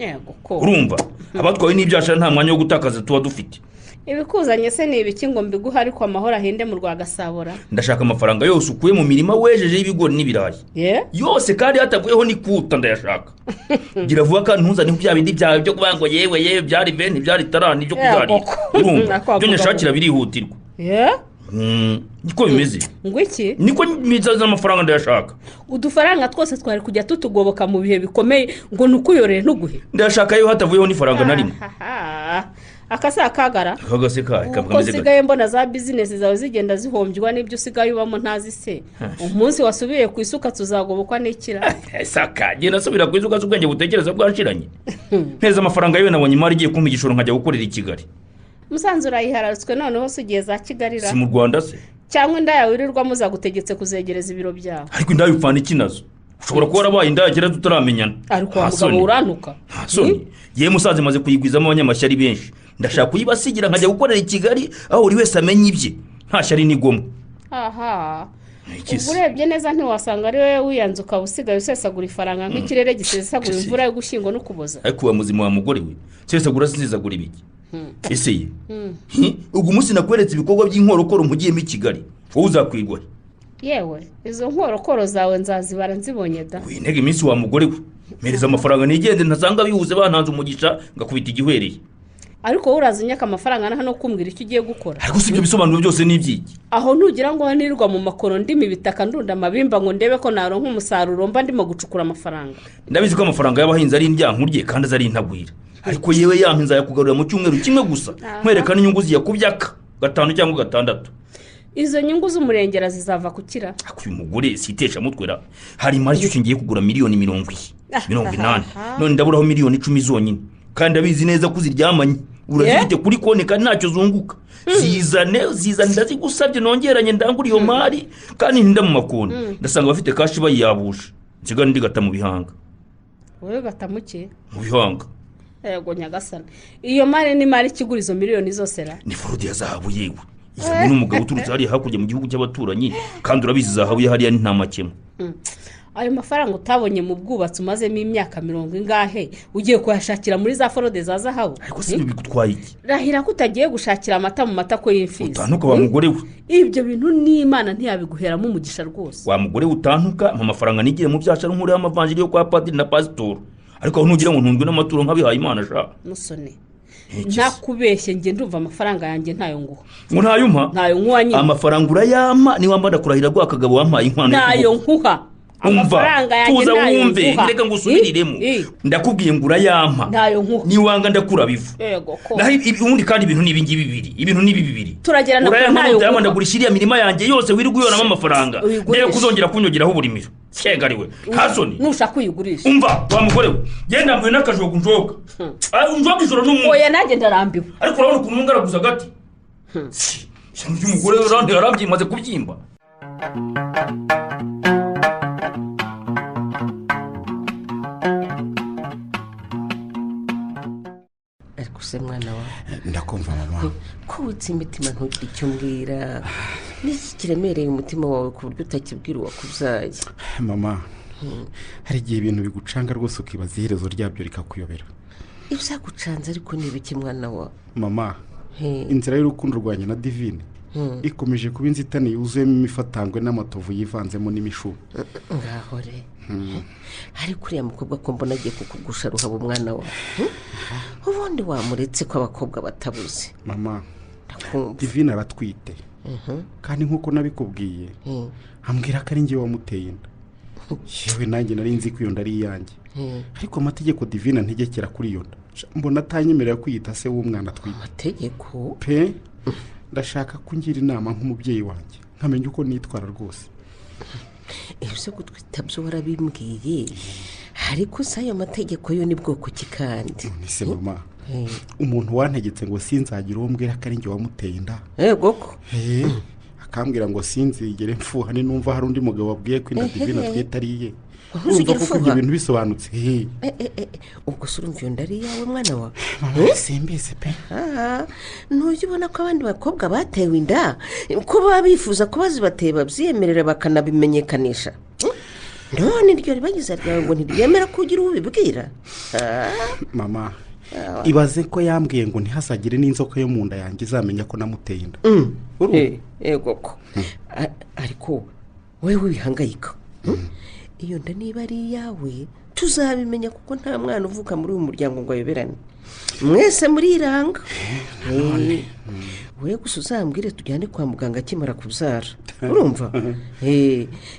Urumva abatwawe n'ibyashara nta mwanya wo gutakaza tuba dufite. Ibikuzanye se ni ibiki ngo mbiguhe ariko amahoro ahinde mu rwa Gasabora? Ndashaka amafaranga yose ukuye mu mirima wejeje y'ibigori n'ibirayi. Yose kandi hatavuyeho n'ikuta ndayashaka. Gira vuba kandi ntuzane bya bindi byawe byo kuvuga ngo yewe yewe byari veni byari tarani byo kubyarira. Urumva ibyo nyashakira birihutirwa. Niko bimeze. Ngo iki? Niko mizaza amafaranga ndayashaka. Udufaranga twose twari kujya tutugoboka mu bihe bikomeye ngo nukuyorere ntuguhe. Ndashaka yo hatavuyeho n'ifaranga na rimwe. Akasa akagara akagase kahe kabwameze gute? Usigaye mbona za business zawe zigenda zihombywa n'ibyo usigaye ubamo ntazi se. Umunsi wasubiye ku isuka tuzagobokwa n'ikira. Saka genda nasubira ku isuka z'ubwenge butekereza bwanshiranye. Mpeza amafaranga yewe nabonye imari igiye kumpa igishoro nkajya gukorera i Kigali. Musanze urayihararutswe noneho se ugiye za Kigali ra? Si mu Rwanda se? Cyangwa indaya wirirwa muzagutegetse kuzegereza ibiro byawe. Ariko indaya upfana iki nazo? Ushobora kuba warabaye indaya kera tutaramenyana. Ariko wa mugabo urantuka. Nta soni. Yewe musaza maze kuyigwizamo abanyamashyari benshi. Ndashaka kuyibasigira nkajya gukorera i Kigali aho buri wese amenya ibye. Nta shyari n'igomwa. Aha. Ubwo urebye neza ntiwasanga ari wowe wiyanze ukaba usigaye usesagura ifaranga nk'ikirere gisesagura imvura yo gushyingo no kuboza. Ariko uba muzima wa mugore we. Sesagura sinzagura ibiki. Ese ye ubwo umunsi nakweretse ibikorwa by'inkorokoro mpugiyemo i Kigali, wowe uzakwirwa he? Yewe izo nkorokoro zawe nzazibara nzibonye da. Wintega iminsi wa mugore we, mpereza amafaranga nigende ntasanga bihuze bantanze umugisha ngakubita igihwereye. Ariko wowe uraza unyaka amafaranga na hano kumbwira icyo ugiye gukora. Ariko si ibyo bisobanuro byose ni iby'iki? Aho ntugira ngo nirirwa mu makoro ndimi ibitaka ndunda amabimba ngo ndebe ko naronka umusaruro mba ndimo gucukura amafaranga. Ndabizi ko amafaranga y'abahinzi ari indyankurye kandi azari intagwira, ariko yewe yampa nzayakugarurira mu cyumweru kimwe gusa, nkwereka n'inyungu ziyakubyaka 5 cyangwa 6. Izo nyungu z'umurengera zizava kukira. Uyu mugore sitesha mutwera, hari imari ishyushye ngiye kugura miliyoni 80 none ndaburaho miliyoni 10 zonyine, kandi abizi neza ko uziryamanye urazifite kuri konti kandi ntacyo zunguka. Zizane ndazigusabye nongeranye ndangura iyo mari kandi ntinda mu makoni, ndasanga abafite kashi bayiyabuje nsiga ndigata mu bihanga. Wowe gatamuke mu bihanga? Yego nyagasana, iyo mari ni mari ikigura izo miliyoni zose ra? Ni forodi ya zahabu yewe, izanye n'umugabo uturutse hariya hakurya mu gihugu cy'abaturanyi, kandi urabizi zahabu ye hariya ni nta makemwa. Ayo mafaranga utabonye mu bwubatsi umazemo imyaka 40 ingahe ugiye kuyashakira muri za forode za zahabu? Ariko si ibyo bigutwaye iki? Rahira ko utagiye gushakira amata mu matako y'imfizi. Utantuka wa mugore we. Ibyo bintu n'Imana ntiyabiguheramo umugisha rwose. Wa mugore we utantuka, mpa amafaranga nigire mu byashara nkuru y'amavanjiri yo kwa padiri na pasitoro. Ariko aho ntugira ngo ntundwe n'amaturo nk'abihaye Imana sha. Musone, ntakubeshye njye ndumva amafaranga yanjye ntayo nguha. Ngo ntayo umpa? Ntayo nkuha nyine. Amafaranga urayampa niwamba ndakurahira rwa kagabo wampaye inkwano. Ntayo nkuha. Amafaranga yanjye ntayo nkuha. Reka ngusubiriremo. Ndakubwiye ngo urayampa. Ntayo nkuha. Niwanga ndakura bivu. Yego ko. Naho ubundi kandi ibintu ni ibingibi bibiri. Ibintu ni bibiri. Turagerana ko ntayo nkuha. Ndagurisha iriya mirima yanjye yose wirirwa uyoramo amafaranga. Ndebe kuzongera kunyongeraho uburimiro. Cyegariwe. Ntasoni. Nushaka uyigurisha. Umva wa mugore we. Genda mbuye n'akajogo njoga. Njoga ijoro n'umunsi. Oya nanjye ndarambiwe. Ariko urabona ukuntu ngaraguza agati. Shyamba ry'umugore we yarambyimaze kubyimba. Ariko se mwana wawe, ndakumva mama. Ko witse imitima ntugire icyo umbwira, n'iki kiremereye umutima wawe ku buryo utakibwira uwakubyaye? Mama, hari igihe ibintu bigucanga rwose ukibaza iherezo ryabyo rikakuyobera. Ibyagucanze ariko ni ibiki mwana wawe? Mama, inzira y'urukundo rwanjye na Divine ikomeje kuba inzitane yuzuyemo imifatangwe n'amatovu yivanzemo n'imishubi. Ngaho re, ariko uriya mukobwa ko mbona agiye kukugusha ruhabo umwana wawe, ubundi wamuretse ko abakobwa batabuze. Mama, Divine aratwite, kandi nk'uko nabikubwiye ambwira ko ari njye wamuteye inda. Yewe nanjye nari nzi ko iyo nda ari iyanjye, ariko amategeko Divine ntegekera kuri iyo nda mbona atanyemerera kwiyita se w'umwana atwite. Amategeko pe? Ndashaka ko ungira inama nk'umubyeyi wanjye nkamenya uko nitwara rwose. Ibyo gutwita byo warabimbwiye, ariko se ayo mategeko yo ni bwoko ki kandi? None mama, umuntu wantegetse ngo sinzagira uwo mbwira ko ari njye wamuteye inda. Yego ko. Akambwira ngo sinzigere mfuha ni numva hari undi mugabo wabwiye ko inda Divine atwite ari iye. Urumva ko ibyo bintu bisobanutse. Ubwo se urumva iyo nda ari iyawe mwana wawe? Mama, simbizi pe. Ntujya ubona ko abandi bakobwa batewe inda ko baba bifuza ko bazibateye babyiyemerera bakanabimenyekanisha? None iryo ribagiza ryawe ngo ntiryemera ko ugira uwo ubibwira? Mama, ibaze ko yambwiye ngo ntihasagire n'inzoka yo mu nda yanjye izamenya ko namuteye inda. Yego ko. Ariko wewe wihangayika. Iyo nda niba ari iyawe tuzabimenya, kuko nta mwana uvuka muri uyu muryango ngo ayoberane. Mwese muriranga. We gusa uzambwire tujyane kwa muganga akimara kubyara. Urumva?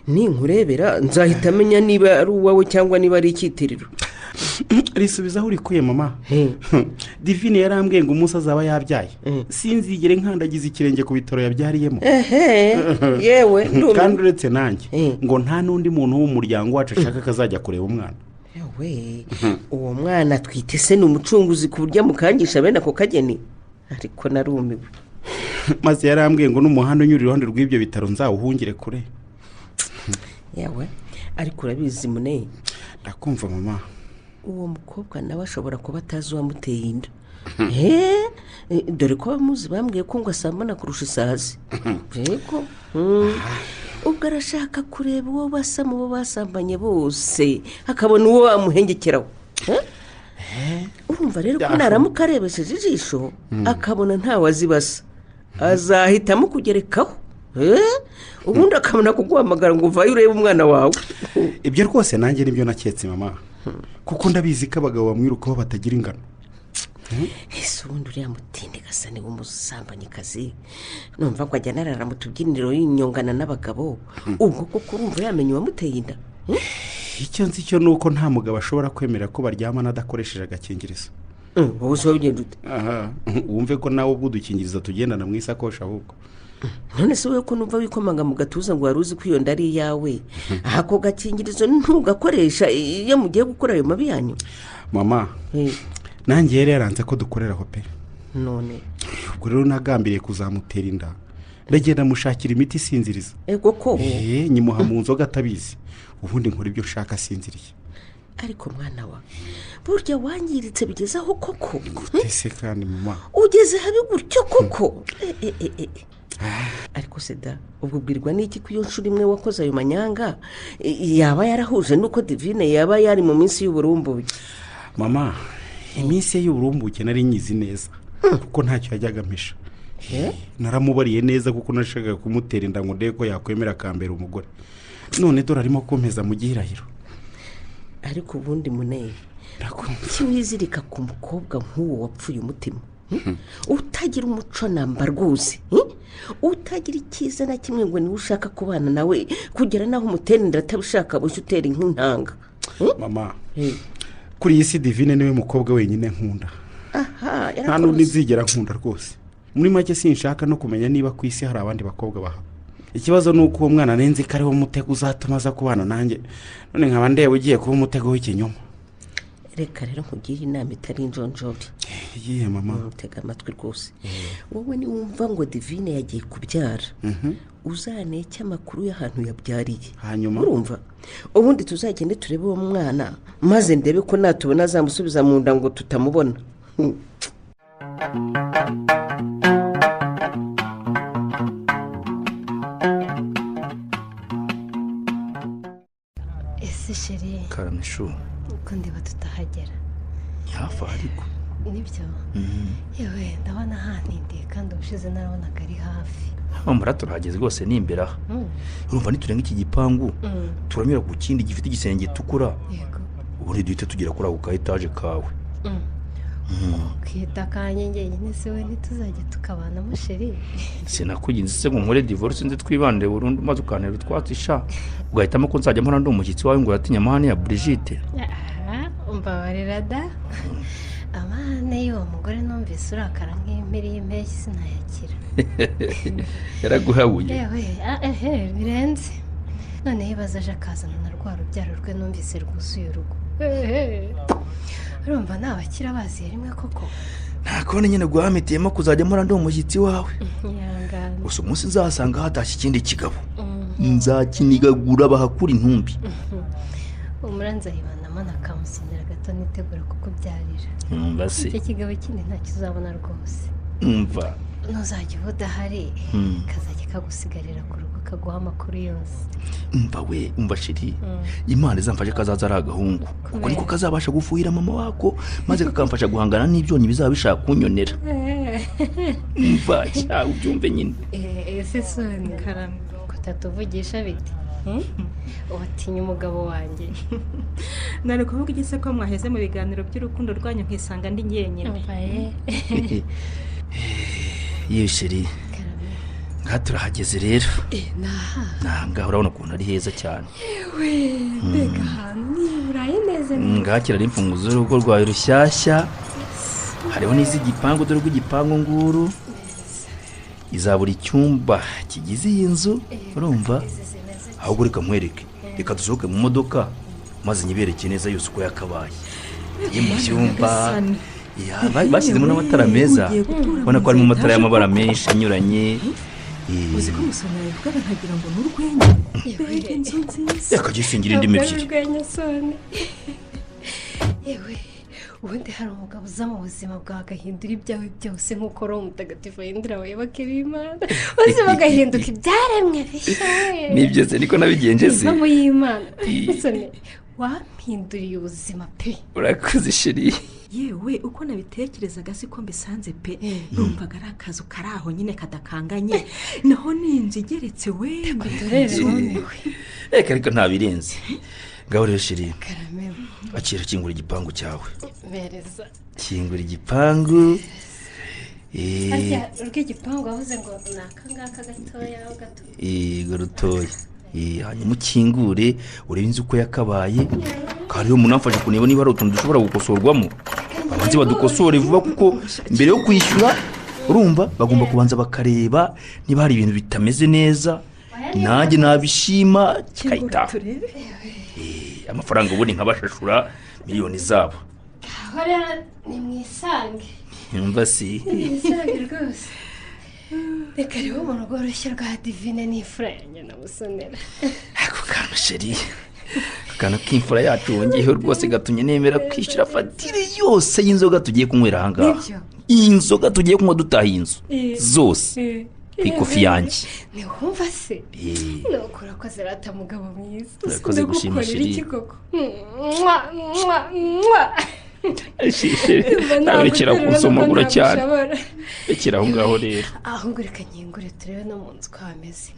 Ninkurebera nzahita amenya niba ari uwawe cyangwa niba ari icyitiriro. Risubizaho urikuye mama. Divine yarambwiye ngo umunsi azaba yabyaye sinzigere nkandagiza ikirenge ku bitaro yabyariyemo. Yewe kandi uretse nanjye ngo nta n'undi muntu w'umuryango wacu ashaka kazajya kureba umwana. Yewe uwo mwana atwite se ni umucunguzi ku buryo amukangisha bene ako kageni? Ariko narumiwe. Maze yarambwiye ngo n'umuhanda unyura iruhande rw'ibyo bitaro nzawuhungire kure. Yewe ariko urabizi mune. Ndakumva mama. Uwo mukobwa nawe ashobora kuba atazi uwamuteye inda. Dore ko abamuzi bambwiye ko ngo asambana kurusha isazi. Yego. Ubwo arashaka kureba uwo basa mu bo basambanye bose, akabona uwo amuhengekeraho. Urumva Urumva rero ko naramuka arebesheje ijisho akabona ntawe azibasa azahitamo kugerekaho. Ubundi akabona kuguhamagara ngo uvaye urebe umwana wawe. Ibyo rwose nanjye nibyo naketse mama, kuko ndabizi ko abagabo bamwirukaho batagira ingano. Ese ubundi uriya mutindi gasa ni umusambanyikazi, numva ko ajya narara mu tubyiniro yinyongana n'abagabo, ubwo koko urumva yamenye uwamuteye inda? Icyo nzi cyo ni uko nta mugabo ashobora kwemera ko baryamana adakoresheje agakingirizo. Wowe uzi wabigenda ute? Aha, wumve ko nawe ubwo udukingirizo tugendana mu isakoshi ahubwo. None se wowe ko numva wikomanga mu gatuza ngo wari uzi ko iyo nda ari iyawe, ako gakingirizo ntugakoresha iyo mugiye gukora ayo mabi yanyu? Mama, nanjye yari yaranze ko dukorera aho pe. None ubwo rero nagambiriye kuzamutera inda, ndagenda mushakira imiti isinziriza. Ego ko nyimuha mu nzoga atabizi, ubundi nkora ibyo nshaka asinziriye. Ariko mwana wa, burya wangiritse bigeze aho koko? Gute kandi mama? Ugeze habi gutyo koko? Ariko seda, ubwo ubwirwa n'iki ko iyo nshuro imwe wakoze ayo manyanga yaba yarahuje nuko Divine yaba yari mu minsi y'uburumbuke? Mama, iminsi y'uburumbuke nari nyizi neza kuko ntacyo yajyaga ampisha. Naramubariye neza kuko nashakaga kumutera inda ngo ndebe ko yakwemera akambera umugore. None dore arimo kumpeza mu gihirahiro. Ariko ubundi muneye, kuki wizirika ku mukobwa nk'uwo wapfuye umutima, utagira umuco namba rwose, utagira icyiza na kimwe ngo niwe ushaka kubana nawe, kugera naho umutera inda atabishaka bushya utera ink'intanga? Mama, kuri iyi si Divine niwe mukobwa wenyine nkunda. Aha, nta n'undi nzigera nkunda rwose. Muri make sinshaka no kumenya niba ku isi hari abandi bakobwa bahaba. Ikibazo ni uko uwo mwana nenze ko ariwo mutego uzatuma aza kubana nanjye, none nkaba ndeba ugiye kuba umutego w'ikinyoma. Reka rero nkugire inama itari injonjori. Iyihe mama? Tega amatwi rwose. Wowe niwumva ngo Divine yagiye kubyara, uzaneke amakuru y'ahantu yabyariye. Hanyuma urumva ubundi tuzagende turebe uwo mwana, maze ndebe ko natubona azamusubiza mu nda ngo tutamubona. Ese sheri Karamishu, uko ndeba tutahagera ni hafi ariko nibyo? Yewe ndabona hantindiye kandi ubushize narabonaga ari hafi. Mura turahageze rwose, ni imbere aha. Urumva niturenga iki gipangu turanyura ku kindi gifite igisenge gitukura, ubundi duhite tugera kuri ako ka etaje kawe. Kwita kanye njyenyine se we ntituzajya tukabanamo sheri? Sinakuginze se ngo nkore divorce nze twibande burundu, maze ukantera utwatsi sha, ugahitamo ko nzajya mpora ndi umushyitsi wawe ngo uratinya amahane ya Brigitte? Umbabarira da, amahane y'uwo mugore numvise urakara nk'impiri y'impeshyi sinayakira. Yaraguhabuye? Yewe ehe birenze. Noneho ibaze aje akazana na rwa rubyaro rwe numvise rwuzuye urugo. Urumva nabakira baziye rimwe koko? Nta kubona nyine guhamitiyemo kuzajya mpora ndi umushyitsi wawe. Gusa umunsi nzasanga hatashye ikindi kigabo nzakinigagura bahakura intumbi. Umura nzayibanamo nakamusonera gato nitegura kukubyarira. Umva se, icyo kigabo kindi ntacyo uzabona rwose. Umva ntuzajya uba udahari, kazajya kagusigarira ku rugo kaguha amakuru yose. Umva we, umva sheri, Imana izamfashe kazaza ari agahungu, kuko niko kazabasha gufuhira mama wako, maze kakamfasha guhangana n'ibyonnyi bizaba bishaka kunyonera. Umva cya ubyumve nyine. Ese soni kutatuvugisha bite? Watinya umugabo wanjye? Nari kuvuga iki se ko mwaheze mu biganiro by'urukundo rwanyu nkisanga ndi njyenyine? Yewe sheri, ngaha turahageze rero. Ngaha urabona ukuntu ari heza cyane. Yewe mbega ahantu niburaye neza. Ngaha kirari imfunguzo z'urugo rwawe rushyashya, hariho n'iz'igipangu, dore rw'igipangu nguru, iza buri cyumba kigize iyi nzu. Urumva ahubwo reka nkwereke, reka dusohoke mu modoka maze nyibereke neza yose uko yakabaye. Ye mu byumba bashyizemo n'amatara meza, ubona ko harimo amatara y'amabara menshi anyuranye. Uzi ko musomera yavugaga nkagira ngo ni urwenya. Mbega inzu nziza! Reka gisingira indimi ebyiri. Urwenya soni. Yewe ubundi hari umugabo uza mu buzima bwawe agahindura ibyawe byose nk'uko Roho Mutagatifu ahindura abayoboke b'Imana, bose bagahinduka ibyaremwe bishya. Nibyo se niko nabigenje se? Impamo y'Imana. Musoni, wampinduriye ubuzima pe. Urakoze sheri. Yewe uko nabitekerezaga siko mbisanze pe. Numvaga ari akazu kari aho nyine kadakanganye, naho ni inzu igeretse we. Reka ariko ntabirenze. Ngaho rero shiri, akira kingura igipangu cyawe. Kingura igipangu. Harya urw'igipangu wavuze ngo ni aka ngaka gatoya gato. Yego rutoya. Hanyuma ukingure urebe inzu uko yakabaye, kandi umuntu amfashe kuneba niba ari utuntu dushobora gukosorwamo, babanze badukosore vuba, kuko mbere yo kwishyura urumva bagomba kubanza bakareba niba hari ibintu bitameze neza. Nanjye nabishima kayita amafaranga ubundi nkabashashura miliyoni zabo. Aho rero ni mwisange. Yumva si mwisange rwose. Reka rero mu rugo rushya rwa Divine n'imfura yanjye na Musonera. Ako kantu sheri, akantu k'imfura yacu wongeyeho rwose gatumye nemera kwishyura fatire yose y'inzoga tugiye kunywera aha ngaha. Iyi nzoga tugiye kunywa dutaha inzu zose ku ikofi yanjye. Ntiwumva se? Nuko urakoze rata mugabo mwiza. Urakoze gushima sheri. Ntabwo kunsomagura cyane. Rekera aho ngaho rero. Aho ngo reka nkingure turebe no mu nzu uko hameze.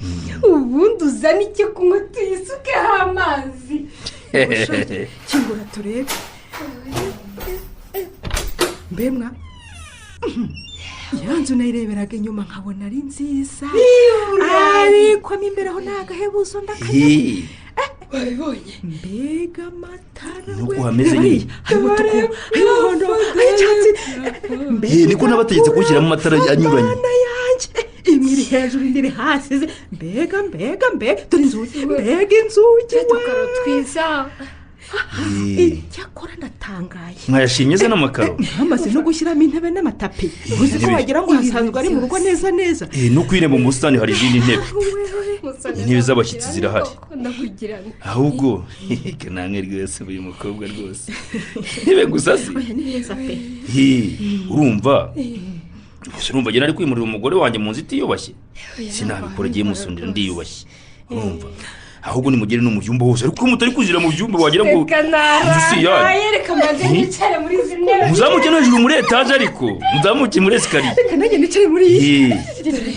Ubundi uzane icyo kunywa tuyisukeho amazi. Kingura turebe. Mbemwa ya nzu nayireberaga inyuma nkabona ari nziza, ariko mo imbere aho ni agahebuzo ndakajya. Wabibonye? Mbega amatara we, nuko hameze nyine, harimo umutuku, harimo umuhondo, harimo icyatsi. Niko nabategetse kuwushyiramo amatara anyuranye. Imwe iri hejuru indi iri hasi. Mbega mbega mbega, dore inzugi, mbega inzugi we, udukaro twiza. Icyakora ndatangaye. Mwayashimye se n'amakaro? Bamaze no gushyiramo intebe n'amatapi, uzi ko wagira ngo hasanzwe ari mu rugo neza neza. No ku irembo mu busitani hari izindi ntebe, intebe z'abashyitsi zirahari. Ahubwo namwe rwose uyu mukobwa rwose intebe gusa si urumva urumva njye nari kwimurira umugore wanjye mu nzu itiyubashye, sinabikora agiye musundira ndiyubashye. Urumva ahubwo nimugere no mu byumba hose, ariko mutari kuzira mu byumba wagira ngo inzu yanyu. Reka mbanze nicare muri izi ntebe. Muzamuke no hejuru muri etaje, ariko muzamuke muri esikariye. Reka nanjye nicare muri iyi.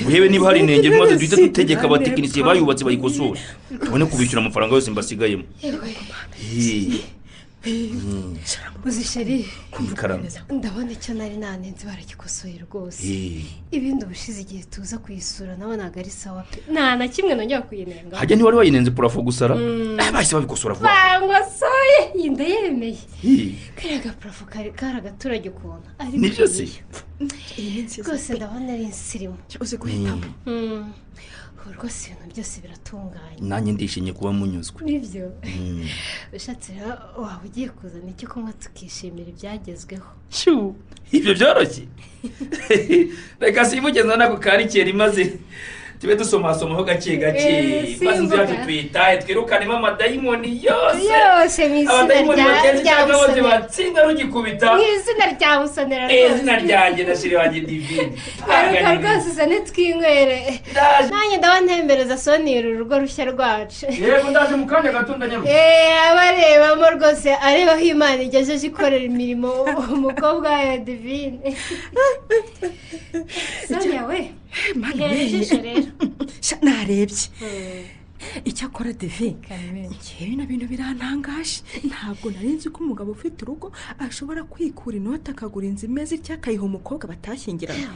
Murebe niba hari inenge maze duhite dutegeka abatekinisiye bayubatse bayikosore, tubone kubishyura amafaranga yose mbasigayemo. Uzi sheri, ndabona icyo nari nanenze baragikosoye rwose. Ibindi ubushize igihe tuza kuyisura nabonaga ari sawa pe, nta na kimwe nongera kuyinenga. Hajya ntiwari wayinenze purafo gusara, bahise babikosora vuba. Bangosoye iyi ndayemeye. Kariya gapurafo kari agaturage ukuntu, nibyo se rwose ndabona ari insirimu. Uzi guhitamo rwose, ibintu byose biratunganye. Nanjye ndishimye kuba munyuzwe. Nibyo. Ushatse rero waba ugiye kuzana icyo kunywa tukishimira ibyagezweho. Ibyo byoroshye. Reka simugeza nako karikeri maze tube dusomasomaho gake gake, maze inzu yacu tuyitahe twirukanemo amadayimoni yose yose mu izina rya Musonera. Batsinda rugikubita mu izina rya Musonera rwose. Izina ryanjye na shiri wanjye Divine. Garuka rwose uzane twinywere. Nanjye ndaba ntembereza Sonira urugo rushya rwacu. Yego ndaje mu kanya gato ndanyaruka. Abarebamo rwose areba aho Imana igejeje ikorera imirimo umukobwa wayo Divine. Sonia we, narebye icyakora Divine, njyewe bino bintu birantangaje. Ntabwo nari nzi ko umugabo ufite urugo ashobora kwikura inoti akagura inzu imeze itya akayiha umukobwa batashyingiranye.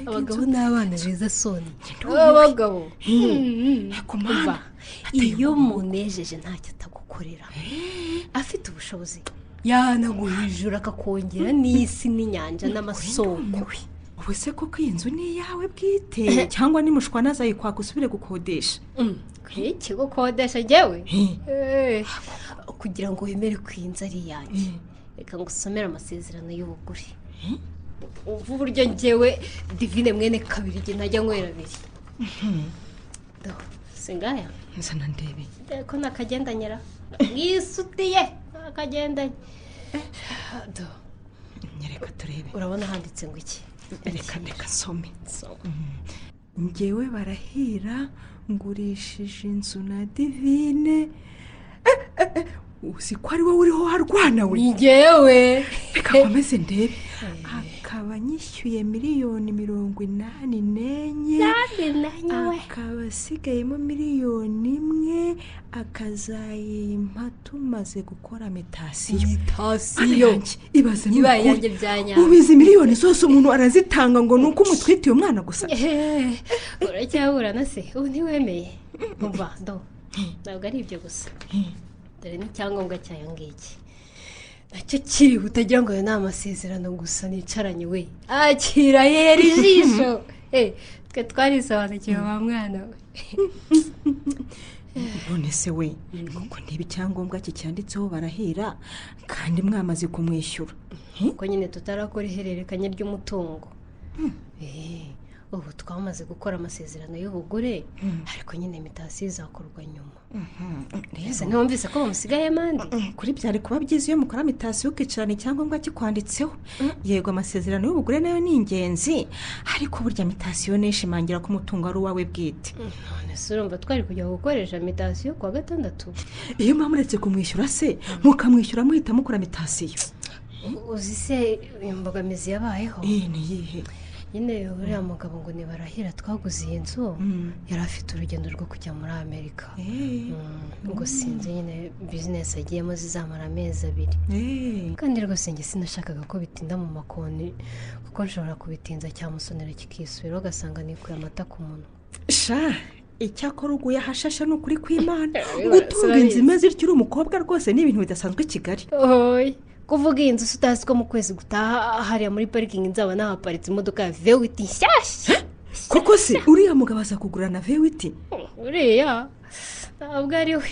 Abagabo n'abana beza Soni, abagabo iyo munejeje ntacyo atagukorera, afite ubushobozi yanaguhijura akakongera n'isi n'inyanja n'amasoko. Ubu se koko iyi nzu ni iyawe bwite cyangwa ni mushwana azayikwaka usubire gukodesha? Iki gukodesha njyewe? Kugira ngo wemere ko iyi nzu ari iyanjye, reka ngusomere amasezerano y'ubugure. Ubu buryo njyewe Divine mwene kabiri igihe ntajya nywera abiri. Singaya nzana ndebe ko nakagendanyera mwisutiye nakagendanye. Nyereka turebe. Urabona handitse ngo iki? Reka reka some. Njyewe barahira ngurishije inzu na Divine. Uzi ko ari wowe uriho harwana we? Ni njyewe. Reka nkomeze ndebe. Akaba nyishyuye 84 miliyoni, akaba asigayemo 1 miliyoni, akazayimpa tumaze gukora mutation. Mutation. Ibaze. Ibaye iyanjye bya nyabyo. Ubizi, miliyoni zose umuntu arazitanga ngo ni uko umutwitiye umwana gusa. Uracyaburana se? Ubu ntiwemeye? Umva do, ntabwo ari ibyo gusa, dore n'icyangombwa cyayo ngiki nacyo kiriho, utagira ngo ayo ni amasezerano gusa nicaranye we. Akira yera ijisho. Twe twarisobanukiwe wa mwana we. None se we, kuko ndeba icyangombwa cye cyanditseho barahira kandi mwamaze kumwishyura? Kuko nyine tutarakora ihererekanya ry'umutungo. Ubu twamaze gukora amasezerano y'ubugure, ariko nyine mutation izakorwa nyuma. Ese ntiwumvise ko bamusigayemo andi? Kuri byari kuba byiza iyo mukora mutation ukicarana icyangombwa kikwanditseho. Yego, amasezerano y'ubugure nayo ni ingenzi, ariko burya mutation niyo ishimangira ko umutungo ari uwawe bwite. None se urumva twari kujya gukoresha mutation kuwa gatandatu? Iyo mwamuretse kumwishyura se, mukamwishyura muhita mukora mutation. Uzi se imbogamizi yabayeho? Ni iyihe? Nyine uriya mugabo ngo nibarahira twaguze iyi nzu, yari afite urugendo rwo kujya muri Amerika. Ngo sinzi nyine bizinesi agiyemo zizamara amezi 2, kandi rwose njye sinashakaga ko bitinda mu makoni, kuko nshobora kubitinza cyamusonera kikisubiraho, ugasanga nikuye amata ku munwa. Sha, icyakora uguye ahashashe, ni ukuri kw'Imana. Gutunga inzu imeze ityo uri umukobwa rwose ni ibintu bidasanzwe i Kigali. Oyi, kuvuga iyi nzu se utazi ko mu kwezi gutaha hariya muri parikingi nzaba nahaparitse imodoka ya V8 nshyashya? Koko se uriya mugabo aza kugura na V8? Uriya ntabwo ari we,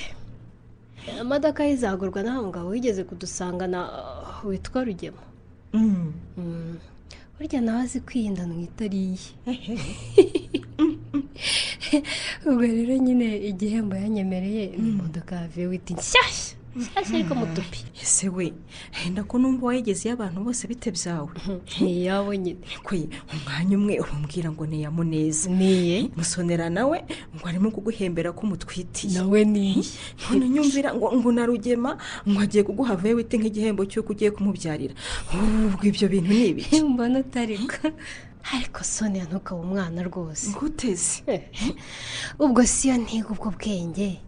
imodoka ye izagurwa na mugabo wigeze kudusangana witwa Rugema. Burya nawe azi kwiyinda itari iye. Ubwo rero nyine igihembo yanyemereye ni imodoka ya V8 nshyashya nshyashya, ariko mutupi. Ese we, henda ko numva wayigezeyo abantu bose, bite byawe? Ni iyabo nyine. Kwe umwanya umwe urambwira ngo ni iya Muneza. Niye. Musonera nawe ngo arimo kuguhembera ko umutwitiye. Nawe niye. None nyumvira ngo na Rugema ngo agiye kuguha V8 nk'igihembo cy'uko ugiye kumubyarira. Ubwo ibyo bintu ni ibiki? Mbona utariko, ariko Sonia, ntukabe umwana rwose. Guteze? Ubwo si yo ntiga ubwo bwenge,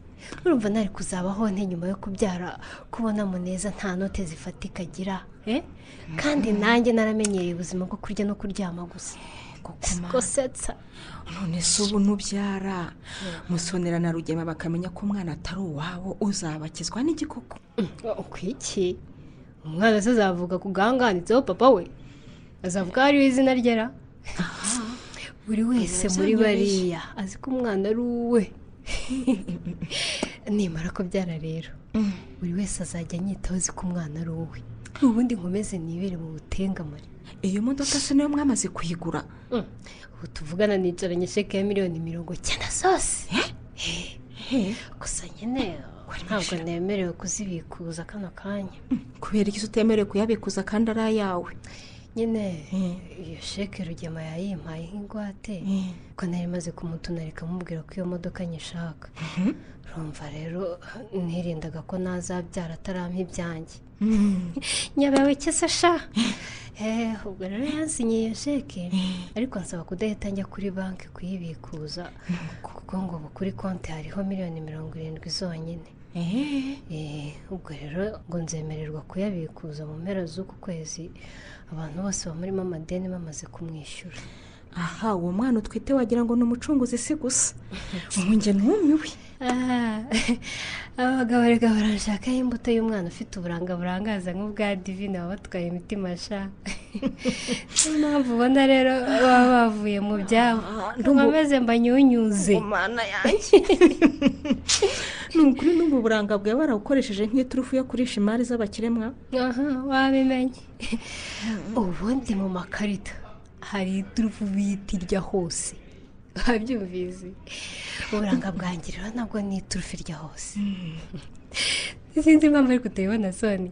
urumva nari kuzabaho nte nyuma yo kubyara, kubona Muneza nta note zifatika agira, eh? Kandi nanjye naramenyereye ubuzima bwo kurya no kuryama gusa, gusetsa. None se ubu nubyara, Musonera na Rugema bakamenya ko umwana atari uwabo, uzabakizwa n'igikoko? Ukwiki? Umwana se azavuga ku gahanga handitseho papa we? Azavuga hariho izina ryera? Buri wese muri bariya azi ko umwana ari uwe. Nimara kubyara rero, buri wese azajya anyitaho azi ko umwana ari uwe, ubundi nkomeze nibere mu butengamare. Iyo modoka se niyo mwamaze kuyigura? Ubu tuvugana nicaranye sheke ya 90 miliyoni zose. Gusa nyine ntabwo nemerewe kuzibikuza kano kanya. Kubera iki utemerewe kuyabikuza kandi ari ayawe? Nyine iyo sheke Rugema yayimpaye nk'ingwate, ko nari maze kumutunarika amubwira ko iyo modoka nyishaka. Urumva rero nirindaga ko nazabyara atarampa ibyanjye nyabawe cyese sha. Ubwo rero yansinyiye iyo sheke, ariko nsaba kudahita njya kuri banki kuyibikuza, kuko ngo ubu kuri konti hariho 70 miliyoni zonyine. Ubwo rero ngo nzemererwa kuyabikuza mu mpera z'uku kwezi, abantu bose bamurimo amadeni bamaze kumwishyura. Aha, uwo mwana utwite wagira ngo ni umucunguzi si gusa. Ubu njye ntumiwe. Abagabo reka baranshakaho imbuto y'umwana ufite uburanga burangaza nk'ubwa Divine, baba batwaye imitima sha. Niyo mpamvu ubona rero baba bavuye mu byabo, nkomeze mbanyunyuze. Mana yanjye, ni ukuri n'ubu buranga bwawe barabukoresheje nk'iturufu yo kurisha imari z'abakiremwa. Aha wabimenye. Ubundi mu makarita hari iturufu bita irya hose, wabyumvise? Uburanga bwanjye rero nabwo ni iturufu irya hose. Sinzi impamvu ariko utayibona soni.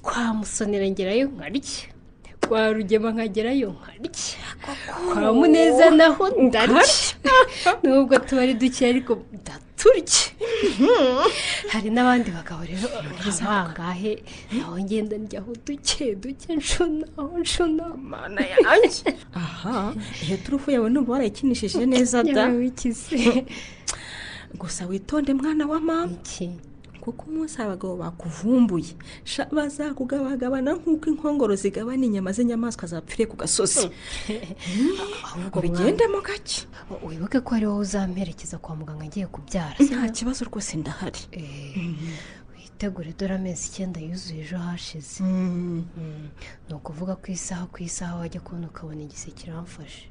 Kwa Musonera ngerayo nkarya, kwa Rugema nkagerayo nkarya, kwa Muneza naho ndarya, nubwo tuba ari duke ariko ndatura. Turye. Hari n'abandi bagabo rero bangahe naho ngenda njyaho duke duke nshona mana yanjye. Aha, iyo turufu yawe numva warayikinishije neza da. Gusa witonde mwana wa mama. Kuko umunsi abagabo bakuvumbuye bazakugabagabana nk'uko inkongoro zigabana inyama z'inyamaswa zapfiriye ku gasozi. Ahubwo bigendemo gake. Wibuke ko ari wowe uzamperekeza kwa muganga ngiye kubyara. Nta kibazo rwose ndahari. Witegure dore amezi 9 yuzuye ejo hashize. Ni ukuvuga ku isaha wajya kubona ukabona igise kiramfashe.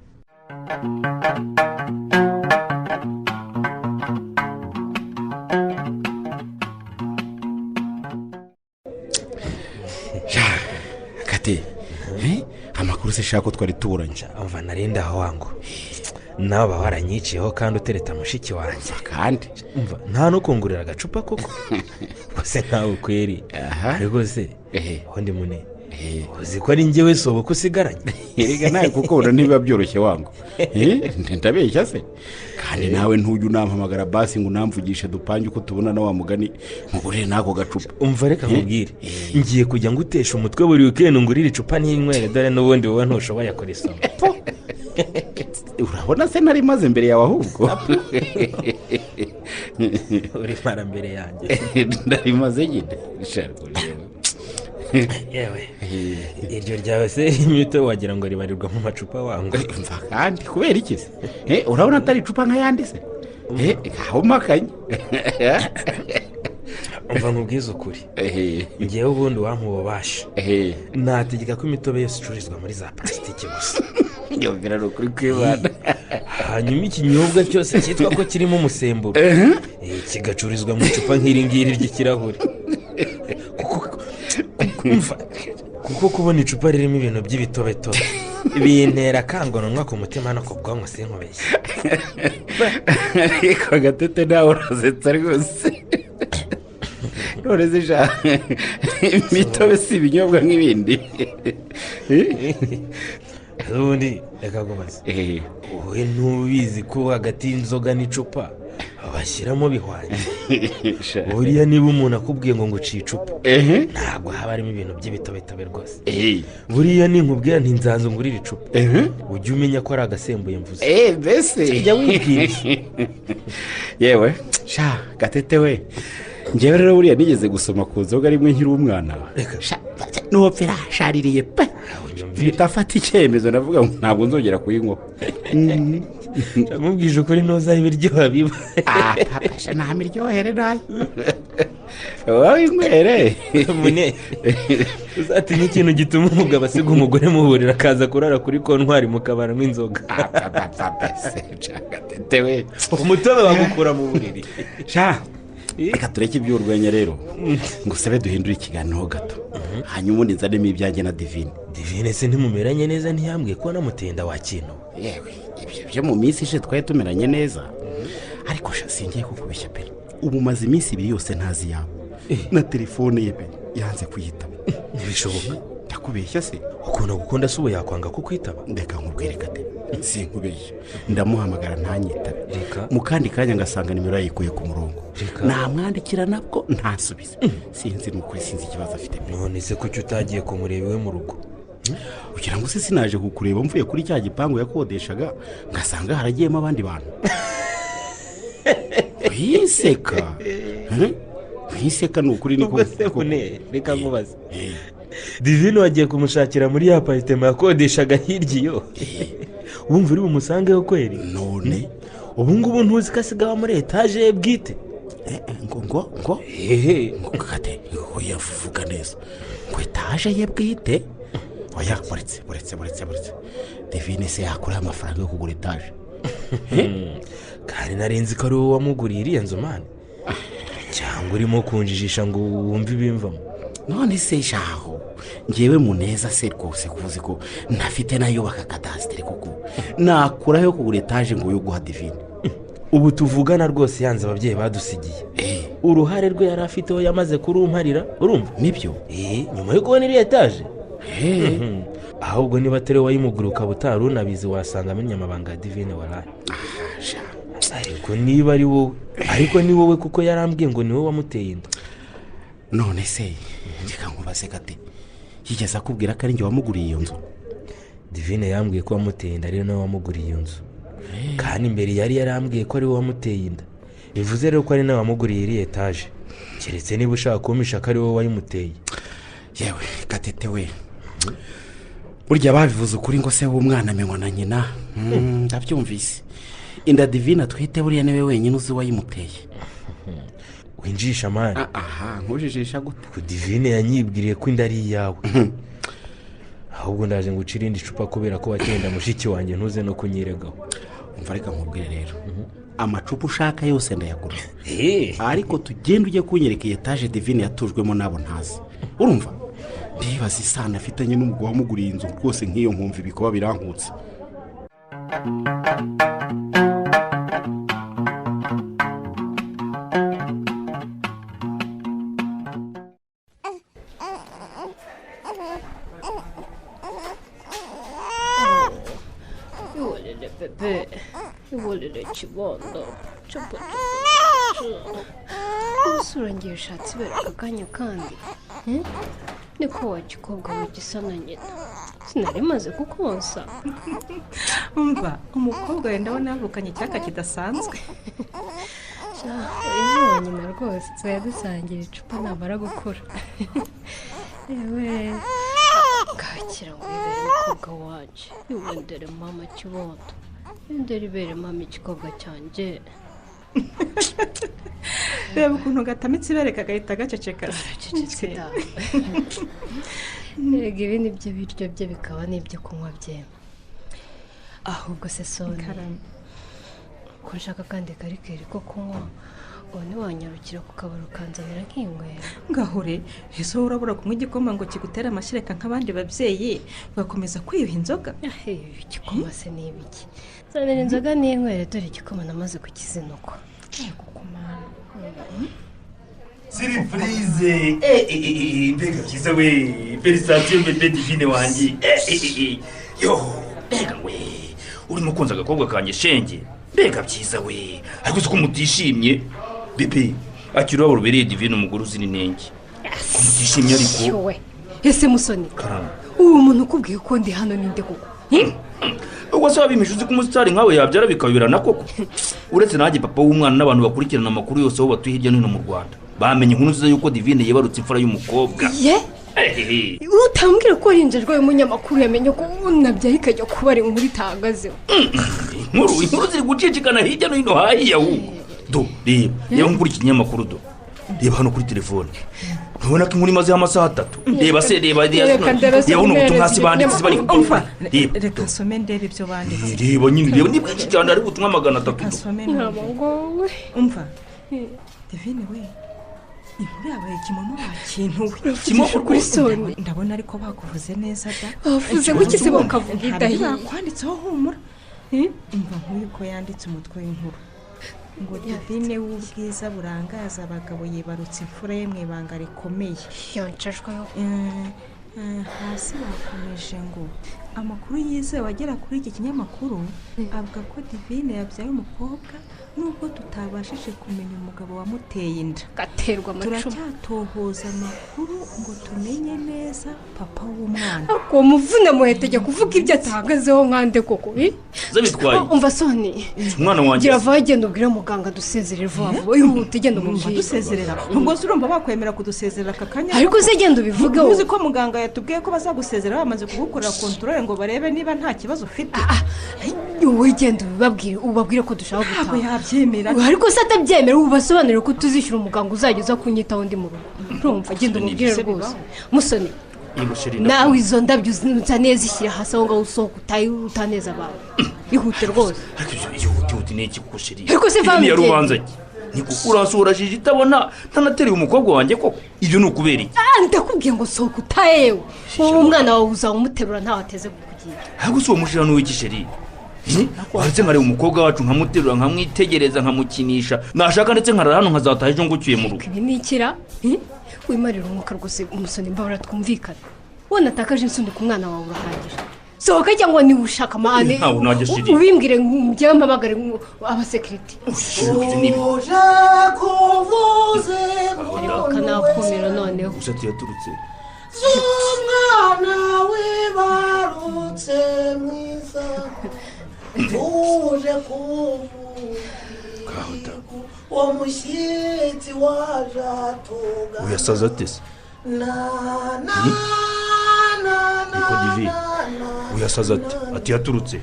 Kate, amakuru se shaka ko twari tuburanye. Umva narinda aho wangu. Nawe waranyiciyeho kandi utereta mushiki wanjye. Kandi umva nta no kungurira agacupa koko. Bose nkawe kweri. Ariko se undi mune. Uzi ko ari njyewe sobo kusigaranye. Erega nawe kuko ubona ntibiba byoroshye wangu. Ndabeshya se. Kandi nawe ntujya unampamagara basi ngo unamvugishe dupange uko tubona na wa mugani nkugurire nako gacupa. Umva reka nkubwire. Ngiye kujya ngutesha umutwe buri weekend ngurire icupa n'inywere dore n'ubundi wowe ntushoboye kurisoma. Urabona se nari maze mbere yawe ahubwo. Uri mara mbere yanjye. Nari maze nyine. Yewe iryo ryawe se imito wagira ngo ribarirwa mu macupa wangu. Umva kandi kubera iki se? Urabona atari icupa nk'ayandi se? Aho makanye. Umva nkubwize ukuri. Ngewe ubundi wampubasha. Nategeka ko imitobe yose icururizwa muri za plastique gusa. Yumvira no kuri kwibana. Hanyuma ikinyobwa cyose cyitwa ko kirimo umusemburo kigacururizwa mu icupa nk'iri ngiri ry'ikirahure. Kuko kubona icupa ririmo ibintu by'ibitobetobe bintera akangononwa ku mutima no ku bwonko sinkubeshye. Ariko Gatete nawe urasetsa rwose. None se sha imitobe si ibinyobwa nk'ibindi. Ubundi reka nkubaze. Wowe ntubizi ko hagati y'inzoga n'icupa bashyiramo bihwanye. Buriya niba umuntu akubwiye ngo nguciye icupa ntabwo haba harimo ibintu by'ibitobetobe rwose. Buriya ninkubwira nti nzanze ngurire icupa ujye umenya ko ari agasembuye mvuze. Mbese jya wibwiriza. Yewe sha Gatete we, njyewe rero buriya nigeze gusoma ku nzoga rimwe nkiri umwana. Nopfera shaririye pe. Bitafata icyemezo navuga ngo ntabwo nzongera kuyinywa. Mubwije ukuri ntuzaho ibiryoha biba. Papa sha nta miryohere nayo. Wowe inywere. Mune uzatinye ikintu gituma umugabo asiga umugore muburira akaza kurara kuri kontwari mukabara nk'inzoga. Gatete we, umutobe bagukura mu buriri. Sha reka tureke iby'urwenya rero ngo sabe duhindure ikiganiro gato. Hanyuma ubundi nzanemo ibyanjye na Divine. Divine se ntimumeranye neza ntiyambwiye ko namutenda wa kintu. Yewe ibyo byo mu minsi ishize twari tumeranye neza. Ariko sha singiye kukubeshya pe. Ubu maze iminsi 2 yose ntazi yawe. Na telefone ye pe yanze kuyitaba. Ntibishoboka. Ndakubeshya se? Ukuntu gukunda se ubu yakwanga kukwitaba? Ndeka nkubwire Kate. Sinkubeshya. Ndamuhamagara ntanyitabe. Mu kandi kanya ngasanga nimero yayikuye ku murongo. Namwandikira nabwo ntasubize. Sinzi n'ukuri sinzi ikibazo afite. None se kuki utagiye kumureba iwe mu rugo? Ugira ngo se sinaje kukureba mvuye kuri cya gipangu yakodeshaga ngasanga haragiyemo abandi bantu. Wiseka. Wiseka ni ukuri niko. Reka nkubaze. Divine wagiye kumushakira muri ya apartment yakodeshaga hirya iyo. Wumva uri bumusangeho kweri? None ubu ngubu ntuzi ko asigaye muri etaje ye bwite. Ngo ngo ngo Kate oya vuga neza. Ngo etaje ye bwite? Oya buretse. Divine se yakura amafaranga yo kugura etaje. Kandi narinzi ko ari wowe wamuguriye iriya nzu mani. Cyangwa urimo kunjijisha ngo wumve ibimvamo. None se shaho ngewe Muneza se rwose kuvuze ko ntafite nayo bakakadasitire koko nakuraho kugura etaje ngo yo guha Divine. Ubu tuvugana rwose yanze ababyeyi badusigiye. Uruhare rwe yari afiteho yamaze kurumparira urumva? Nibyo. Nyuma yo kubona iriya etaje. Ahubwo niba atari wayimugura ukaba utari unabizi wasanga amenya amabanga ya Divine waraye. Ariko niba ari wowe, ariko ni wowe kuko yarambwiye ngo ni wowe wamuteye inda. None se reka nkubaze gate, yigeze akubwira ko ari njye wamuguriye iyo nzu? Divine yambwiye ko wamuteye inda ari nawe wamuguriye iyo nzu. Kandi mbere yari yarambwiye ko ari wowe wamuteye inda. Bivuze rero ko ari nawe wamuguriye iri etaje. Keretse niba ushaka kumpisha ko ari wowe wayimuteye. Yewe Gatete we, burya babivuze ukuri ngo se w'umwana amenywa na nyina. Ndabyumvise. Inda Divine atwite buriya niwe wenyine uzi wayimuteye. Winjisha mani. Aha, nkujijisha gute? Ku Divine yanyibwiriye ko inda ari iyawe. Ahubwo ndaje ngucire irindi cupa kubera ko watenda mushiki wanjye ntuze no kunyiregaho. Umva reka nkubwire rero, amacupa ushaka yose ndayagura. Ariko tugende ujye kunyereka iyi etaje Divine yatujwemo nabo ntazi. Urumva? Ndibaza isano afitanye n'umugabo wamuguriye inzu rwose nk'iyo nkumva ibikoba birankutse. Ihorere bebe, ihorere kibondo, cupa cupa. Umusore ushatse ibera aka kanya kandi niko wa gikobwa we gisa na nyina. Sinari maze kukonsa. Umva umukobwa wenda ndabona yavukanye icyaka kidasanzwe. Uyu wa nyina rwose tuzajya dusangira icupa namara gukura. Ewe kakira ngo ibere umukobwa wanjye, iwendere mama kibondo, iwendere ibere mama igikobwa cyanjye. Reba ukuntu gatamitse ibere kagahita gaceceka. Aracecetse da. Erega ibi ni byo biryo bye bikaba n'ibyo kunywa bye. Ahubwo se Soni, ko nshaka kandi karikeri ko kunywa, ubu ntiwanyarukira ku kabari ukanzanira nk'inywera. Ngahure ese wowe urabura kunywa igikoma ngo kigutere amashereka nk'abandi babyeyi ugakomeza kwiyuha inzoga? Igikoma se ni ibiki? Nzanira inzoga n'inywere dore igikoma namaze kukizinukwa. Surprise! Mbega byiza we, félicitations bébé Divine wanjye. Yo, mbega we, urimo konza agakobwa kanjye shenge. Mbega byiza we, ariko uzi ko mutishimye. Bébé, akiri urabo rubereye Divine umugore uzira inenge. Ko mutishimye ariko. We, ese Musoni, Karame. uwo muntu ukubwiye ko ndi hano ninde koko? Ubwo se wabimisha uzi ko umusitari nkawe yabyara bikayoberana koko? Uretse nanjye papa w'umwana n'abantu bakurikirana amakuru yose aho batuye hirya no hino mu Rwanda, bamenye inkuru nziza yuko Divine yibarutse imfura y'umukobwa. Ye? Utambwira ko warinjijwe umunyamakuru yamenye ko unabyaye ikajya kubara inkuru itahagazeho. Inkuru ziri gucicikana hirya no hino hahiye ahubwo. Do, reba, reba nkuri ikinyamakuru do. Reba hano kuri telefone. Ntubona ko inkuru imazeho amasaha 3. Reba se, reba reba buno butumwa hasi banditse bari. Umva, reka nsome ndebe ibyo banditse. Reba nyine, reba ni bwinshi cyane ari ubutumwa 300. Nsome ntabwo. Umva, Divine we, inkuru yabaye kimomo wa kintu we. Kimomo kuri Soni. Ndabona ariko bakuvuze neza da. Bavuze kuki se bakavuga idahiye? Bakwanditseho humura. Umva nk'uyu ko yanditse umutwe w'inkuru. Ngo Divine w'ubwiza burangaza abagabo yibarutse imfura ye mu ibanga rikomeye. Yoncashweho. Hasi bakomeje ngo amakuru yizewe agera kuri iki kinyamakuru avuga ko Divine yabyaye umukobwa nubwo tutabashije kumenya umugabo wamuteye inda. Gaterwa amacumu. Turacyatohoza amakuru ngo tumenye neza papa w'umwana. Ariko muvune muhetege kuvuga ibyo atahagazeho nkande koko. Ze bitwaye. Umva Soni. Umwana wanjye. Gira vuba genda ubwire muganga dusezerere vuba vuba. Ihute genda umubwire. Dusezerera. Ubwo se urumva bakwemera kudusezerera aka kanya? Ariko se genda ubivugeho. Uzi ko muganga yatubwiye ko bazagusezerera bamaze kugukorera control ngo barebe niba nta kibazo ufite. Wowe genda ubibabwire, ubabwire ko dushaka gutaha. Ntabwo yabyemera. Ariko se atabyemera ubasobanurire ko tuzishyura umuganga uzajya uza kunyitaho ndi mu rugo. Urumva genda umubwire rwose. Musoni, nawe izo ndabyo uzaniye zishyira hasi aho ngaho usohoka utaneza abantu. Ihute rwose. Ariko ihute ni iki kuko sheri? Ariko se ni ya rubanza ki? Niko urasohora jiji itabona ntanatereye umukobwa wanjye koko. Ibyo ni ukubera iki? Ndakubwiye ngo sohoka utayewe. Wowe umwana wawe uzawumuterura ntawe ateze kukugira. Ariko si uwo mushirano w'iki sheri? Waretse nkareba umukobwa wacu nkamuterura nkamwitegereza nkamukinisha, nashaka ndetse nkarara hano nkazataha ejo ngucyuye mu rugo. Ibi ni ikira? Wimarira umwuka rwose Umusoni, mbabura twumvikana. Wona atakaje insundi ku mwana wawe urahagije. Sohoka cyangwa niba ushaka amahane ubimbwire njyewe mpamagare abasekirite. Kanakumira noneho. Gusa tuyaturutse. Z'umwana wibarutse mwiza tuje kuvuga uwo mushyitsi waje atugana. Uyasaza ate se? Niko Divi uyasaza ate? Ati yaturutse.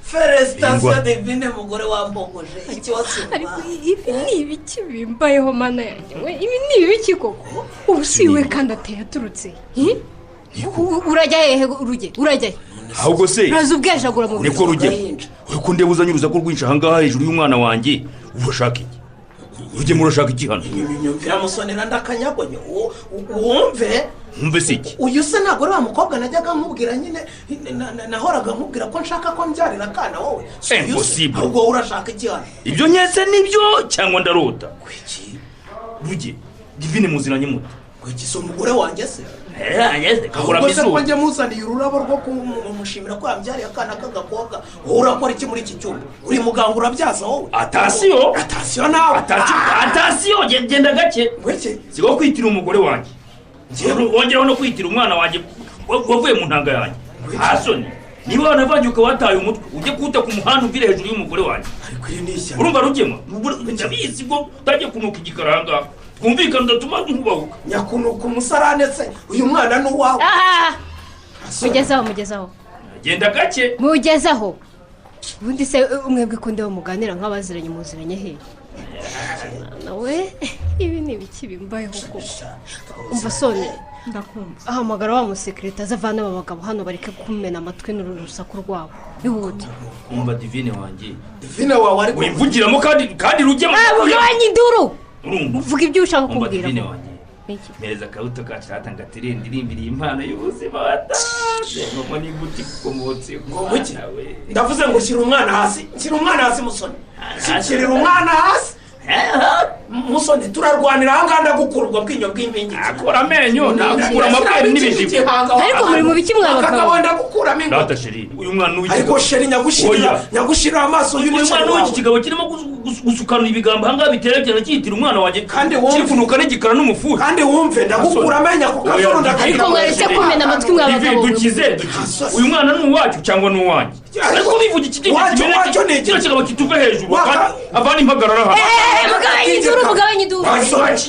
Felicitation Divine mugore wambogoje ikibazo. Ariko ibi ni ibiki bimbayeho mana yanjye we? Ibi ni ibiki koko? Ubu siwe kandi ateye aturutse. Urajya hehe Ruge? Urajya he? Ahubwo se uraza ubwejagura mu niko Ruge uko ndeba uzanye urusaku rwinshi ahangaha hejuru y'umwana wanjye urashaka iki? Ruge murashaka iki hano? Nyumvira musonera ndakanyagonye wumve. Wumve se iki? Uyu se ntabwo ari wa mukobwa najyaga nkubwira nyine, nahoraga nkubwira ko nshaka ko mbyarira akana wowe. Impossible. Ubwo urashaka iki hano? Ibyo nyese nibyo cyangwa ndarota? Ruge Divine muziranye mute? Kuki se umugore wanjye se? Kakora Ubwo se mizuru. ko njye muzaniye ururabo rwo kumushimira ko yambyariye akana k'agakobwa, wowe urakora iki muri iki cyumba? Uri muganga urabyaza wowe? Atasiyo. Atasiyo nawe. Atasiyo genda gake. Sigo kwitira umugore wanjye. Wongeraho no kwitira umwana wanjye wavuye mu ntanga yanjye. Hasoni. Niba wanavanye ukaba wataye umutwe ujye kuwuta ku muhanda uvire hejuru y'umugore wanjye. Urumva Rugema? Ndabizi ko utagiye kunuka igikara aha ngaha. Twumvikana udatuma nkubahuka. Nyakunuka umusarane se uyu mwana ni uwawe. Mugezaho mugezaho. Genda gake. Mugezaho. Ubundi se umwebwe ko ndeba muganira nk'abaziranye muziranye he? Nawe ibi ni ibiki bimbayeho koko? Umva Sone, ndakumva. Ahamagara wa musekirite azavana aba bagabo hano bareke kumena amatwi n'urusaku rwabo. Ihute. Umva Divine wanjye. Divine wawe ariko wimvugiramo kandi Rugema. Mugabanye induru. Uvuga ibyo ushaka kumbwira. Divine wanjye. Mpereza akabuto kacu ratanga tirindirimbiriye impano y'ubuzima watanze. Ngoma n'imbuto ikomotse ku mwana we. Ndavuze ngo shyira umwana hasi. Shyira umwana hasi musoni. Shyirira umwana hasi. Musoni turarwanira aha ngaha ndagukura ubwo bwinyo bw'impingike. Akora amenyo ndagukura amabweri n'ibijigo. Ariko muri mu biki mwa bagabo? Akagabo ndagukuramo ingo. Data sheri uyu mwana w'iki. Ariko sheri nyagushirira amaso uyu mwana w'iki kigabo kirimo gusukana ibigambo aha ngaha biterekera cyitira umwana wanjye. Kandi wumve kiri kunuka n'igikara n'umufuka. Kandi wumve ndagukura amenyo ku kazuru ndakagira. Ariko mwaretse kumena amatwi mwa bagabo. Dukize. Uyu mwana ni uwacu cyangwa ni uwanjye? Ariko bivuga iki kino kigabo kituve hejuru avana impagarara hano. Mugabanye induru mugabanye induru.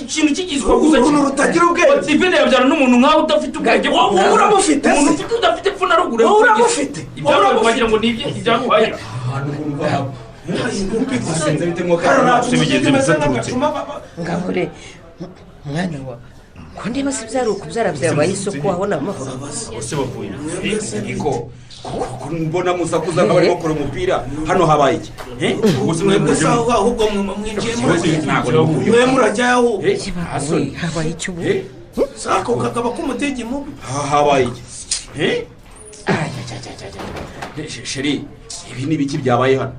Ikintu kigizwe gusa uruntu rutagira ubwenge. Divine yabyara n'umuntu nkawe udafite ubwenge. Wowe uramufite se? Umuntu ufite udafite epfo na ruguru. Wowe uramufite? Ibyawe wagira ngo ni ibye ibyaguhahira. Ngabure mwana wa ko ndeba se byari ukubyara byabaye isoko wabona amahoro. Bose bavuye. Niko kuko mbona musakuza nk'abarimo gukora umupira hano habaye iki? Ubwo mwebwe ahubwo mwinjiyemo mwe murajyaho. Habaye iki ubu? Sako kagaba k'umutegi mubi. Habaye iki? Sheri ibi ni ibiki byabaye hano?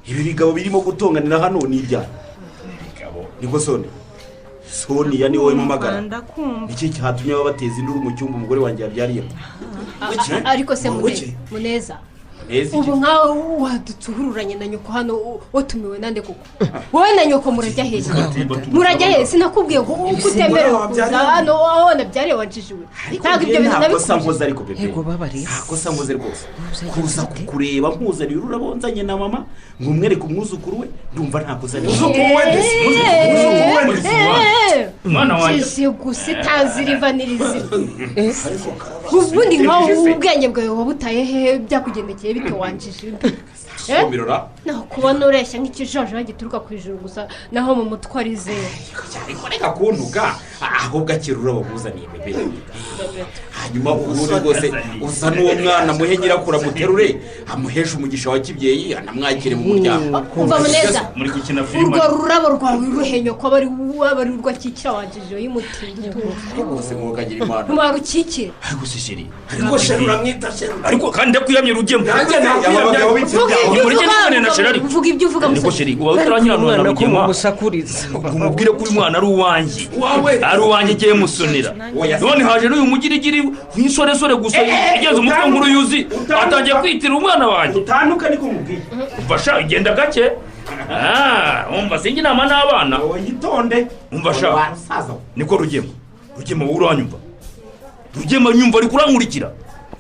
Ibi bigabo birimo gutonganira hano ni ibyaha. Niko Soni. Sonia ni wowe mpamagara. Iki cyatumye babateza induru mu cyumba umugore wanjye yabyariyemo. Ariko se Muneza. Ubu nkawe wadutuhururanye na nyoko hano watumiwe nande koko? Wowe na nyoko murajya hehe? Murajya hehe? Sinakubwiye ko utemerewe kuza hano aho nabyariye wajijiwe. Ntabwo ibyo bintu nabikoze nkoze ariko bebe. Yego babariye. Ntakosa nkoze rwose. Kuza kukureba nkuzaniye ururabo nzanye na mama ngo umwereke umwuzukuru we ndumva ntakosa. Umwuzukuru we ndetse. Umwuzukuru we ndetse. Mwana wanjye. Si gusa itaziriva n'irizira. Ubundi nkawe ubwenge bwawe wabutaye hehe byakugendekeye bite wanjije? Naho kubona ureshya nk'ikijojo gituruka ku ijuru gusa naho mu mutwe ari zeru. Ariko reka kuntuka ahubwo akira ururabo nkuzaniye bebe. Hanyuma ubundi rwose uza n'uwo mwana muhe nyirakuru amuterure amuheshe umugisha wa kibyeyi anamwakire mu muryango. Umva Muneza. Muri gukina filime. Urwo rurabo rwawe ruhenyo ko bari wabari urwa kikira wanjije y'umutindi. Rwose mwokagira imana. Ntiwarukikira. Ariko se sheri. Ariko sheri uramwita sheri. Ariko kandi ndakwiyamye Rugema. Nanjye nakwiyamye. Vuga ibyo uvuga musore. Niko sheri uba utaranyiranura na Rugema. Umubwire ko uyu mwana ari uwanjye. Ari uwanjye ngiye musonera. None haje n'uyu mugirigiri w'insoresore gusa igeze umutwe nk'uruyuzi atangiye kwitira umwana wanjye. Utanuka niko mubwiye. Umva sha, igenda gake. Umva sinjye inama n'abana. Yitonde. Umva sha. Niko Rugema. Rugema wowe uranyumva. Rugema nyumva ari kurankurikira.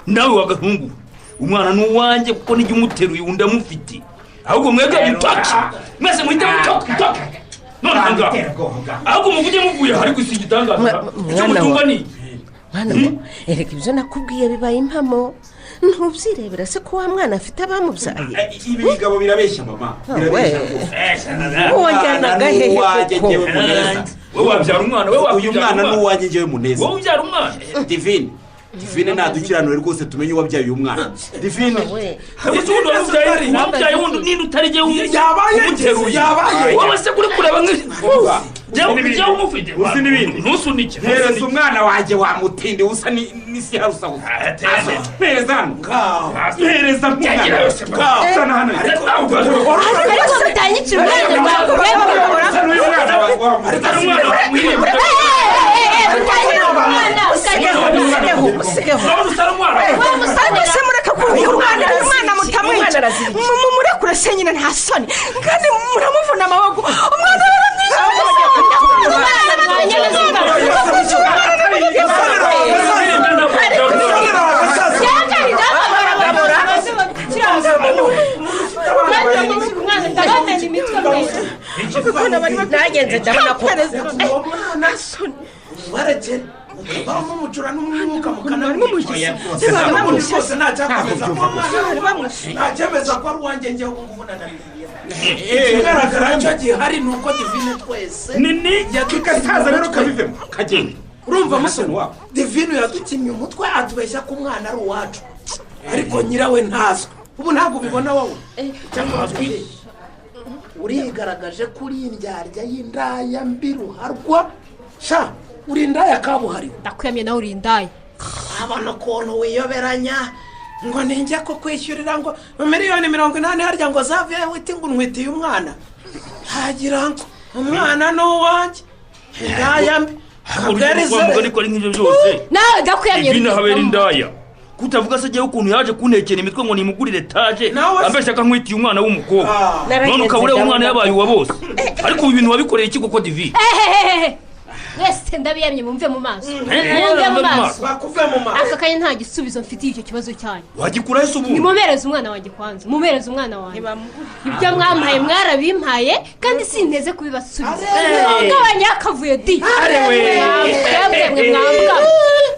Nawe wagahungu. Umwana ni uwanjye kuko nijye umuteruye undi amufite. Ahubwo mwebwe mutaki. Mwese muhite mutaki. None ngaho. Ahubwo muvuge muvuye hari gusa igitangaza. Icyo mutumva ni mwana wa, erega ibyo nakubwiye bibaye impamo. Ntubyirebera se ko wa mwana afite abamubyaye. Ibi bigabo birabeshya mama. Birabeshya rwose. Wajyanaga hehe koko? Wowe wabyara umwana, wowe uyu mwana ni uwanjye njyewe Muneza. Wowe ubyara umwana. Divine. Divine nadukiranure rwose tumenye uwabyaye uyu mwana. Divine. Wabyaye wundi ninde utari jye yabaye yabaye. Wowe se kuri kureba nk'ijye umufite. Uzi n'ibindi. Ntusunike. Ntereza umwana wanjye wa mutindi usa n'isi ya rusahuza. Ntereza hano. Ntereza mwana. Sana hano. Ariko mutanyicira umwana wawe. Ariko umwana se mureka kuruhira umwana, umwana mutamwica. Murekure se nyine nta soni kandi muramuvuna amaboko. Umwana baramwica. Nagenze ndabona ko warekera ukavamo umucura n'umwuka mukanamwica. Rwose ntacyemeza ko ari uwanjye njyewe ubu ngubu nananiye. Ikigaragara cyo gihari ni uko Divine twese yadukasaza rero kabivemo kagenda. Urumva musoni wawe Divine yadukinnye umutwe atubeshya ko umwana ari uwacu ariko nyirawe ntazwi. Ubu ntabwo ubibona wowe cyangwa azwi. Urigaragaje kuri indyarya y'indaya mbi ruharwa sha. Uri indaya kabuhariwe. Ndakwemye nawe uri indaya. Abana ukuntu wiyoberanya ngo ninjye ko kwishyurira ngo 80,000,000 harya ngo zavuye witi ngo ntwitiye umwana. Hagira ngo umwana ni uwanjye. Indaya mbi. Ariko ari nk'ibyo byose. Nawe ndakwemye. Ibintu habera indaya. Kutavuga se jyewe ukuntu yaje kuntekera imitwe ngo nimugurire taje ambeshya akankwitiye umwana w'umukobwa. None ukaba umwana yabaye uwa bose. Ariko ubu ibintu wabikoreye iki koko Divi? Mwese ndabiyamye mumve mu maso. Mumve mu maso. Bakuve mu maso. Aka kanya nta gisubizo mfitiye icyo kibazo cyanyu. Wagikura ese ubu? Nimumereze umwana wanjye kwanza. Mumereze umwana wanjye. Ibyo mwampaye mwarabimpaye kandi sinteze kubibasubiza. Ngabanya akavuyo di.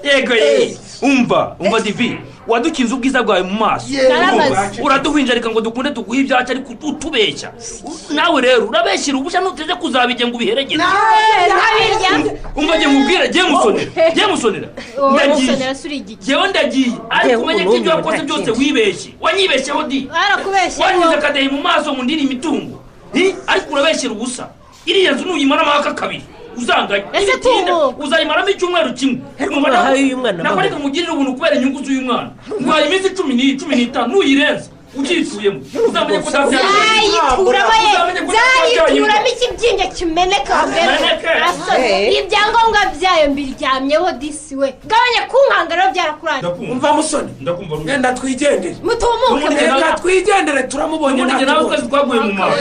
Yego ye. Umva, umva Divi. Wadukinze ubwiza bwawe mu maso. Uraduhinjarika ngo dukunde tuguhe ibyacu ariko utubeshya. Nawe rero urabeshyira ubusha nuteze kuzabigenga ngo ubiheregeze. Umva jye mubwira jye musonera. Jye musonera. Ndagiye. Jyewe ndagiye. Ariko umenye ko ibyo wakoze byose wibeshye. Wanyibeshyeho di. Arakubeshye. Wanyize akadehe mu maso ngo ndire imitungo. Ariko urabeshyira ubusa. Iriya nzu nuyimaramo aka kabiri. Uzanganye. Uzayimaramo icyumweru kimwe. Nakwereka mugirire ubuntu kubera inyungu z'uyu mwana. Nguhaye iminsi 10, 15 nuyirenza ukituyemo. Uzamenye ko nzayituramo ikibyimba kimeneka mbere. Ibyangombwa byayo mbiryamyeho disi we. Gabanya kunkanga rero byarakurangiye. Umva musoni. Genda twigendere. Mutumuke. Reka twigendere turamubonye natwe. Nawe twaguye mu maso.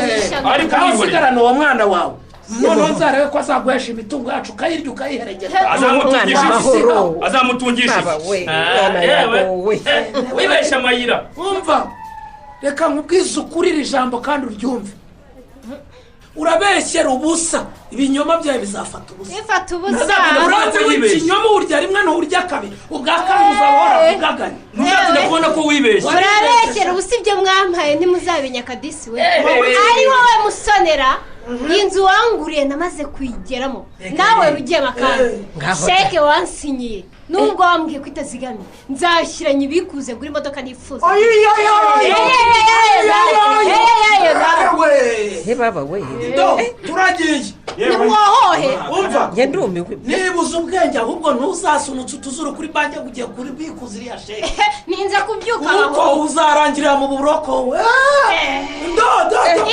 Ariko usigarana uwo mwana wawe. Noneho nzarebe ko azaguhesha imitungo yacu ukayirya ukayiheregeza. Azamutungisha. Wibeshya amayira. Umva reka nkubwize ukuri iri jambo kandi uryumve. Urabeshyera ubusa ibinyoma byawe bizafata ubusa. Bifata ubusa. Uranze w'ikinyoma urya rimwe nturya kabiri. Ubwa kabiri uzahora ugaganye. Ntuzatinda kubona ko wibeshye. Urabeshyera ubusa ibyo mwampaye ntimuzabimenya kadisi we. Ari wowe musonera. Inzu wanguriye namaze kuyigeramo. Nawe Rugema kandi sheke wansinyiye nubwo wambwiye ko itazigamye nzashyiranye ibikuze gura imodoka nifuza. Turagiye. Nimwohohe. Umva ndumiwe. Niba uzi ubwenge ahubwo ntuzasunutse utuzuru kuri banki ugiye kuri bikuza iriya sheke. Ninza kubyuka kuko uzarangirira mu buroko we.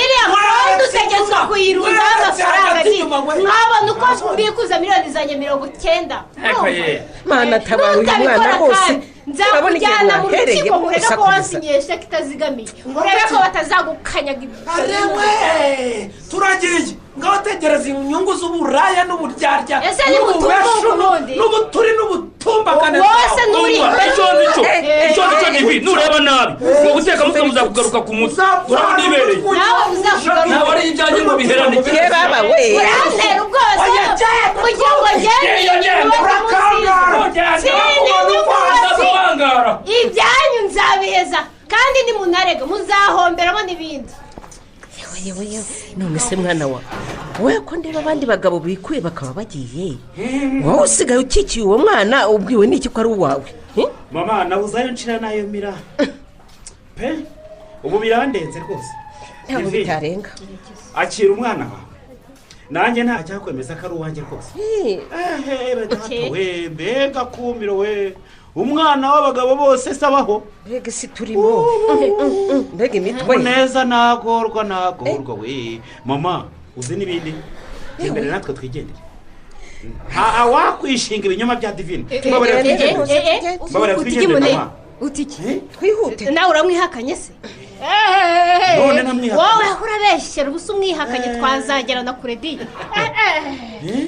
Iriya konti utegetswe kuyirundaho amafaranga. Nkabona uko mbikuza miliyoni zanjye 90. Mana tabara uyu mwana rwose. Nzakujyana mu rukiko nkurebe ko wansinyiye sheke itazigamiye, urebe ko batazagukanyaga ibyo. Arewe turagiye, ngaho tegereza inyungu z'uburaya n'uburyarya Ese ni mutumbuka ubundi? N'ubuturi n'ubutumbagane. Wose nturi Icyo Divi, nureba nabi ngo guteka mutwe muzakugaruka ku mutwe, urabona ibereye. Nawe uzakugaruka. Ntabwo ari ibyanjye ngo biherane. Ye baba we. Urantera ubwoba kugira ngo ngende. Ibyanyu nzabiheza kandi nimunarega muzahomberamo n'ibindi. Yewe yewe, none se mwana wa wowe ko ndeba abandi bagabo bikuye bakaba bagiye, wowe usigaye ukikiye uwo mwana ubwiwe n'iki ko ari uwawe? Mama nabuze ayo nshira nayo mira pe, ubu birandenze rwose. Ntabwo bitarenga. Akira umwana wawe, nanjye nta cyakwemeza ko ari uwanjye rwose. We mbega kumiro we, umwana w'abagabo bose sabaho. Mbega isi turimo, mbega imitwe. Neza nagorwa nagorwa we. Mama uzi n'ibindi, imbere natwe twigendere. Nta wakwishinga ibinyoma bya Divine. Mbabarira twigendere mama. Utiki twihute. Nawe uramwihakanye se? None namwihakanye. Wowe urabeshyera ubusa umwihakanye, twazagera na kure di.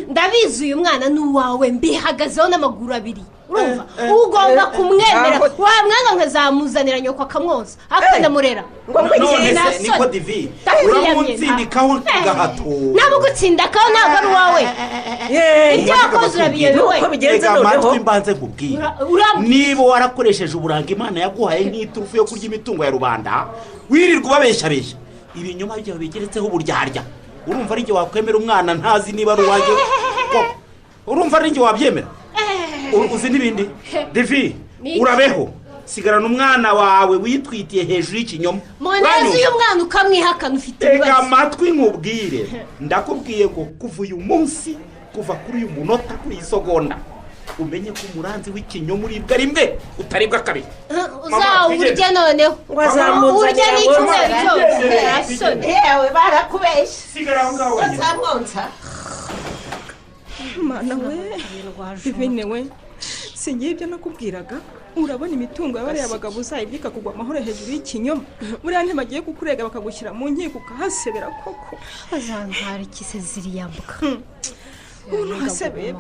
Ndabizi uyu mwana ni uwawe, mbihagazeho n'amaguru abiri. Urumva ugomba kumwemera, wamwanga nkazamuzanira nyoko akamwoza akanamurera. None se niko Divi, uramutsindikaho gahato. Namugutsindakaho ntabwo ari uwawe. Ibyo wakoze urabiyobewe. Uko bigenze noneho amatwi mbanze nkubwire, niba warakoresheje uburanga Imana yaguhaye nk'iturufu yo kurya imitungo ya rubanda, wirirwa ubabeshabeshya ibinyoma byawe bigeretseho uburyarya, urumva ari njye wakwemera umwana ntazi niba ari uwanjye koko? Urumva ari njye wabyemera? Uzi n'ibindi Divi, urabeho, sigarana umwana wawe witwitiye hejuru y'ikinyoma. Muneza uyu mwana ukamwihakana ufite ibibazo. Tega amatwi nkubwire, ndakubwiye ngo kuva uyu munsi, kuva kuri uyu munota, kuri iyi segonda, umenye ko umuranzi w'ikinyoma uribwa rimwe utaribwa kabiri. Uzawurya noneho, urya n'icyumweru cyose. Yewe barakubeshye. Sigara aho ngaho wenyine. Bazamwonsa. Mana we, Divine we, singiye ibyo nakubwiraga. Urabona imitungo y'abariya bagabo uzayibika kugwa amahoro hejuru y'ikinyoma. Buriya ntibagiye kukurega bakagushyira mu nkiko ukahasebera koko. Bazantwara iki se ziriya mbuga? Ubu hasebeye.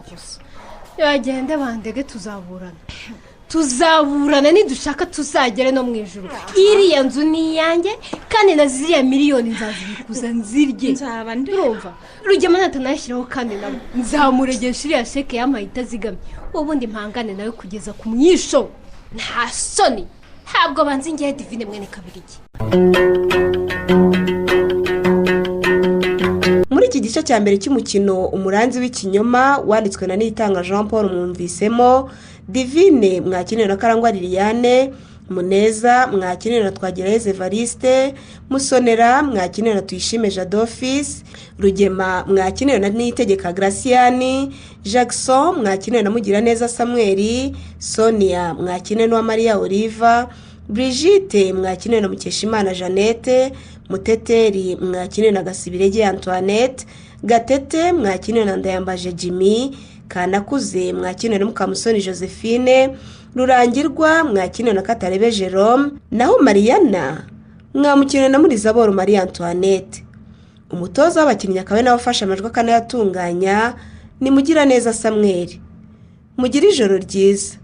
Yagende bandege, tuzaburana. Tuzaburana nidushaka tuzagere no mu ijuru. Iriya nzu ni iyanjye kandi na ziriya miliyoni nzazibikuza nzirye. Nzaba ndumva. Rugema natanashyiraho kandi nabo nzamuregesha iriya sheke yampaye itazigamye. Ubundi mpangane nawe kugeza ku mwisho. Nta soni. Ntabwo banzi ngiye Divine mwene Kabirigi. Muri iki gice cya mbere cy'umukino Umuranzi w'ikinyoma wanditswe na Niyitanga Jean Paul, mwumvisemo Divine mwakiniwe na Karangwa Liliane, Muneza mwakiniwe na Twagirayezu Evariste, Musonera mwakiniwe na Tuyishime Jadofis, Rugema mwakiniwe na Niyitegeka Graciani, Jackson mwakiniwe na Mugiraneza Samuel, Sonia mwakiniwe na Maria Oliva, Brigitte mwakiniwe na Mukeshimana Jeannette, Muteteri mwakiniwe na Gasibirege Antoinette, Gatete mwakiniwe na Ndayambaje Jimmy, Kanakuze mwakiniwe na Mukamusoni Josephine, Rurangirwa mwakiniwe na Katarebe Jerome, naho Mariana mwamukiniwe na Murizaboro Marie Antoinette. Umutoza w'abakinnyi akaba nawe afasha amajwi akanayatunganya ni Mugiraneza Samuel. Mugire ijoro ryiza.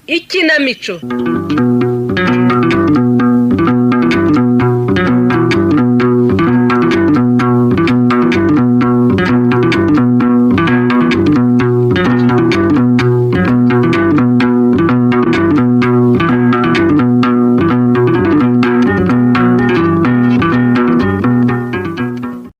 Ikinamico.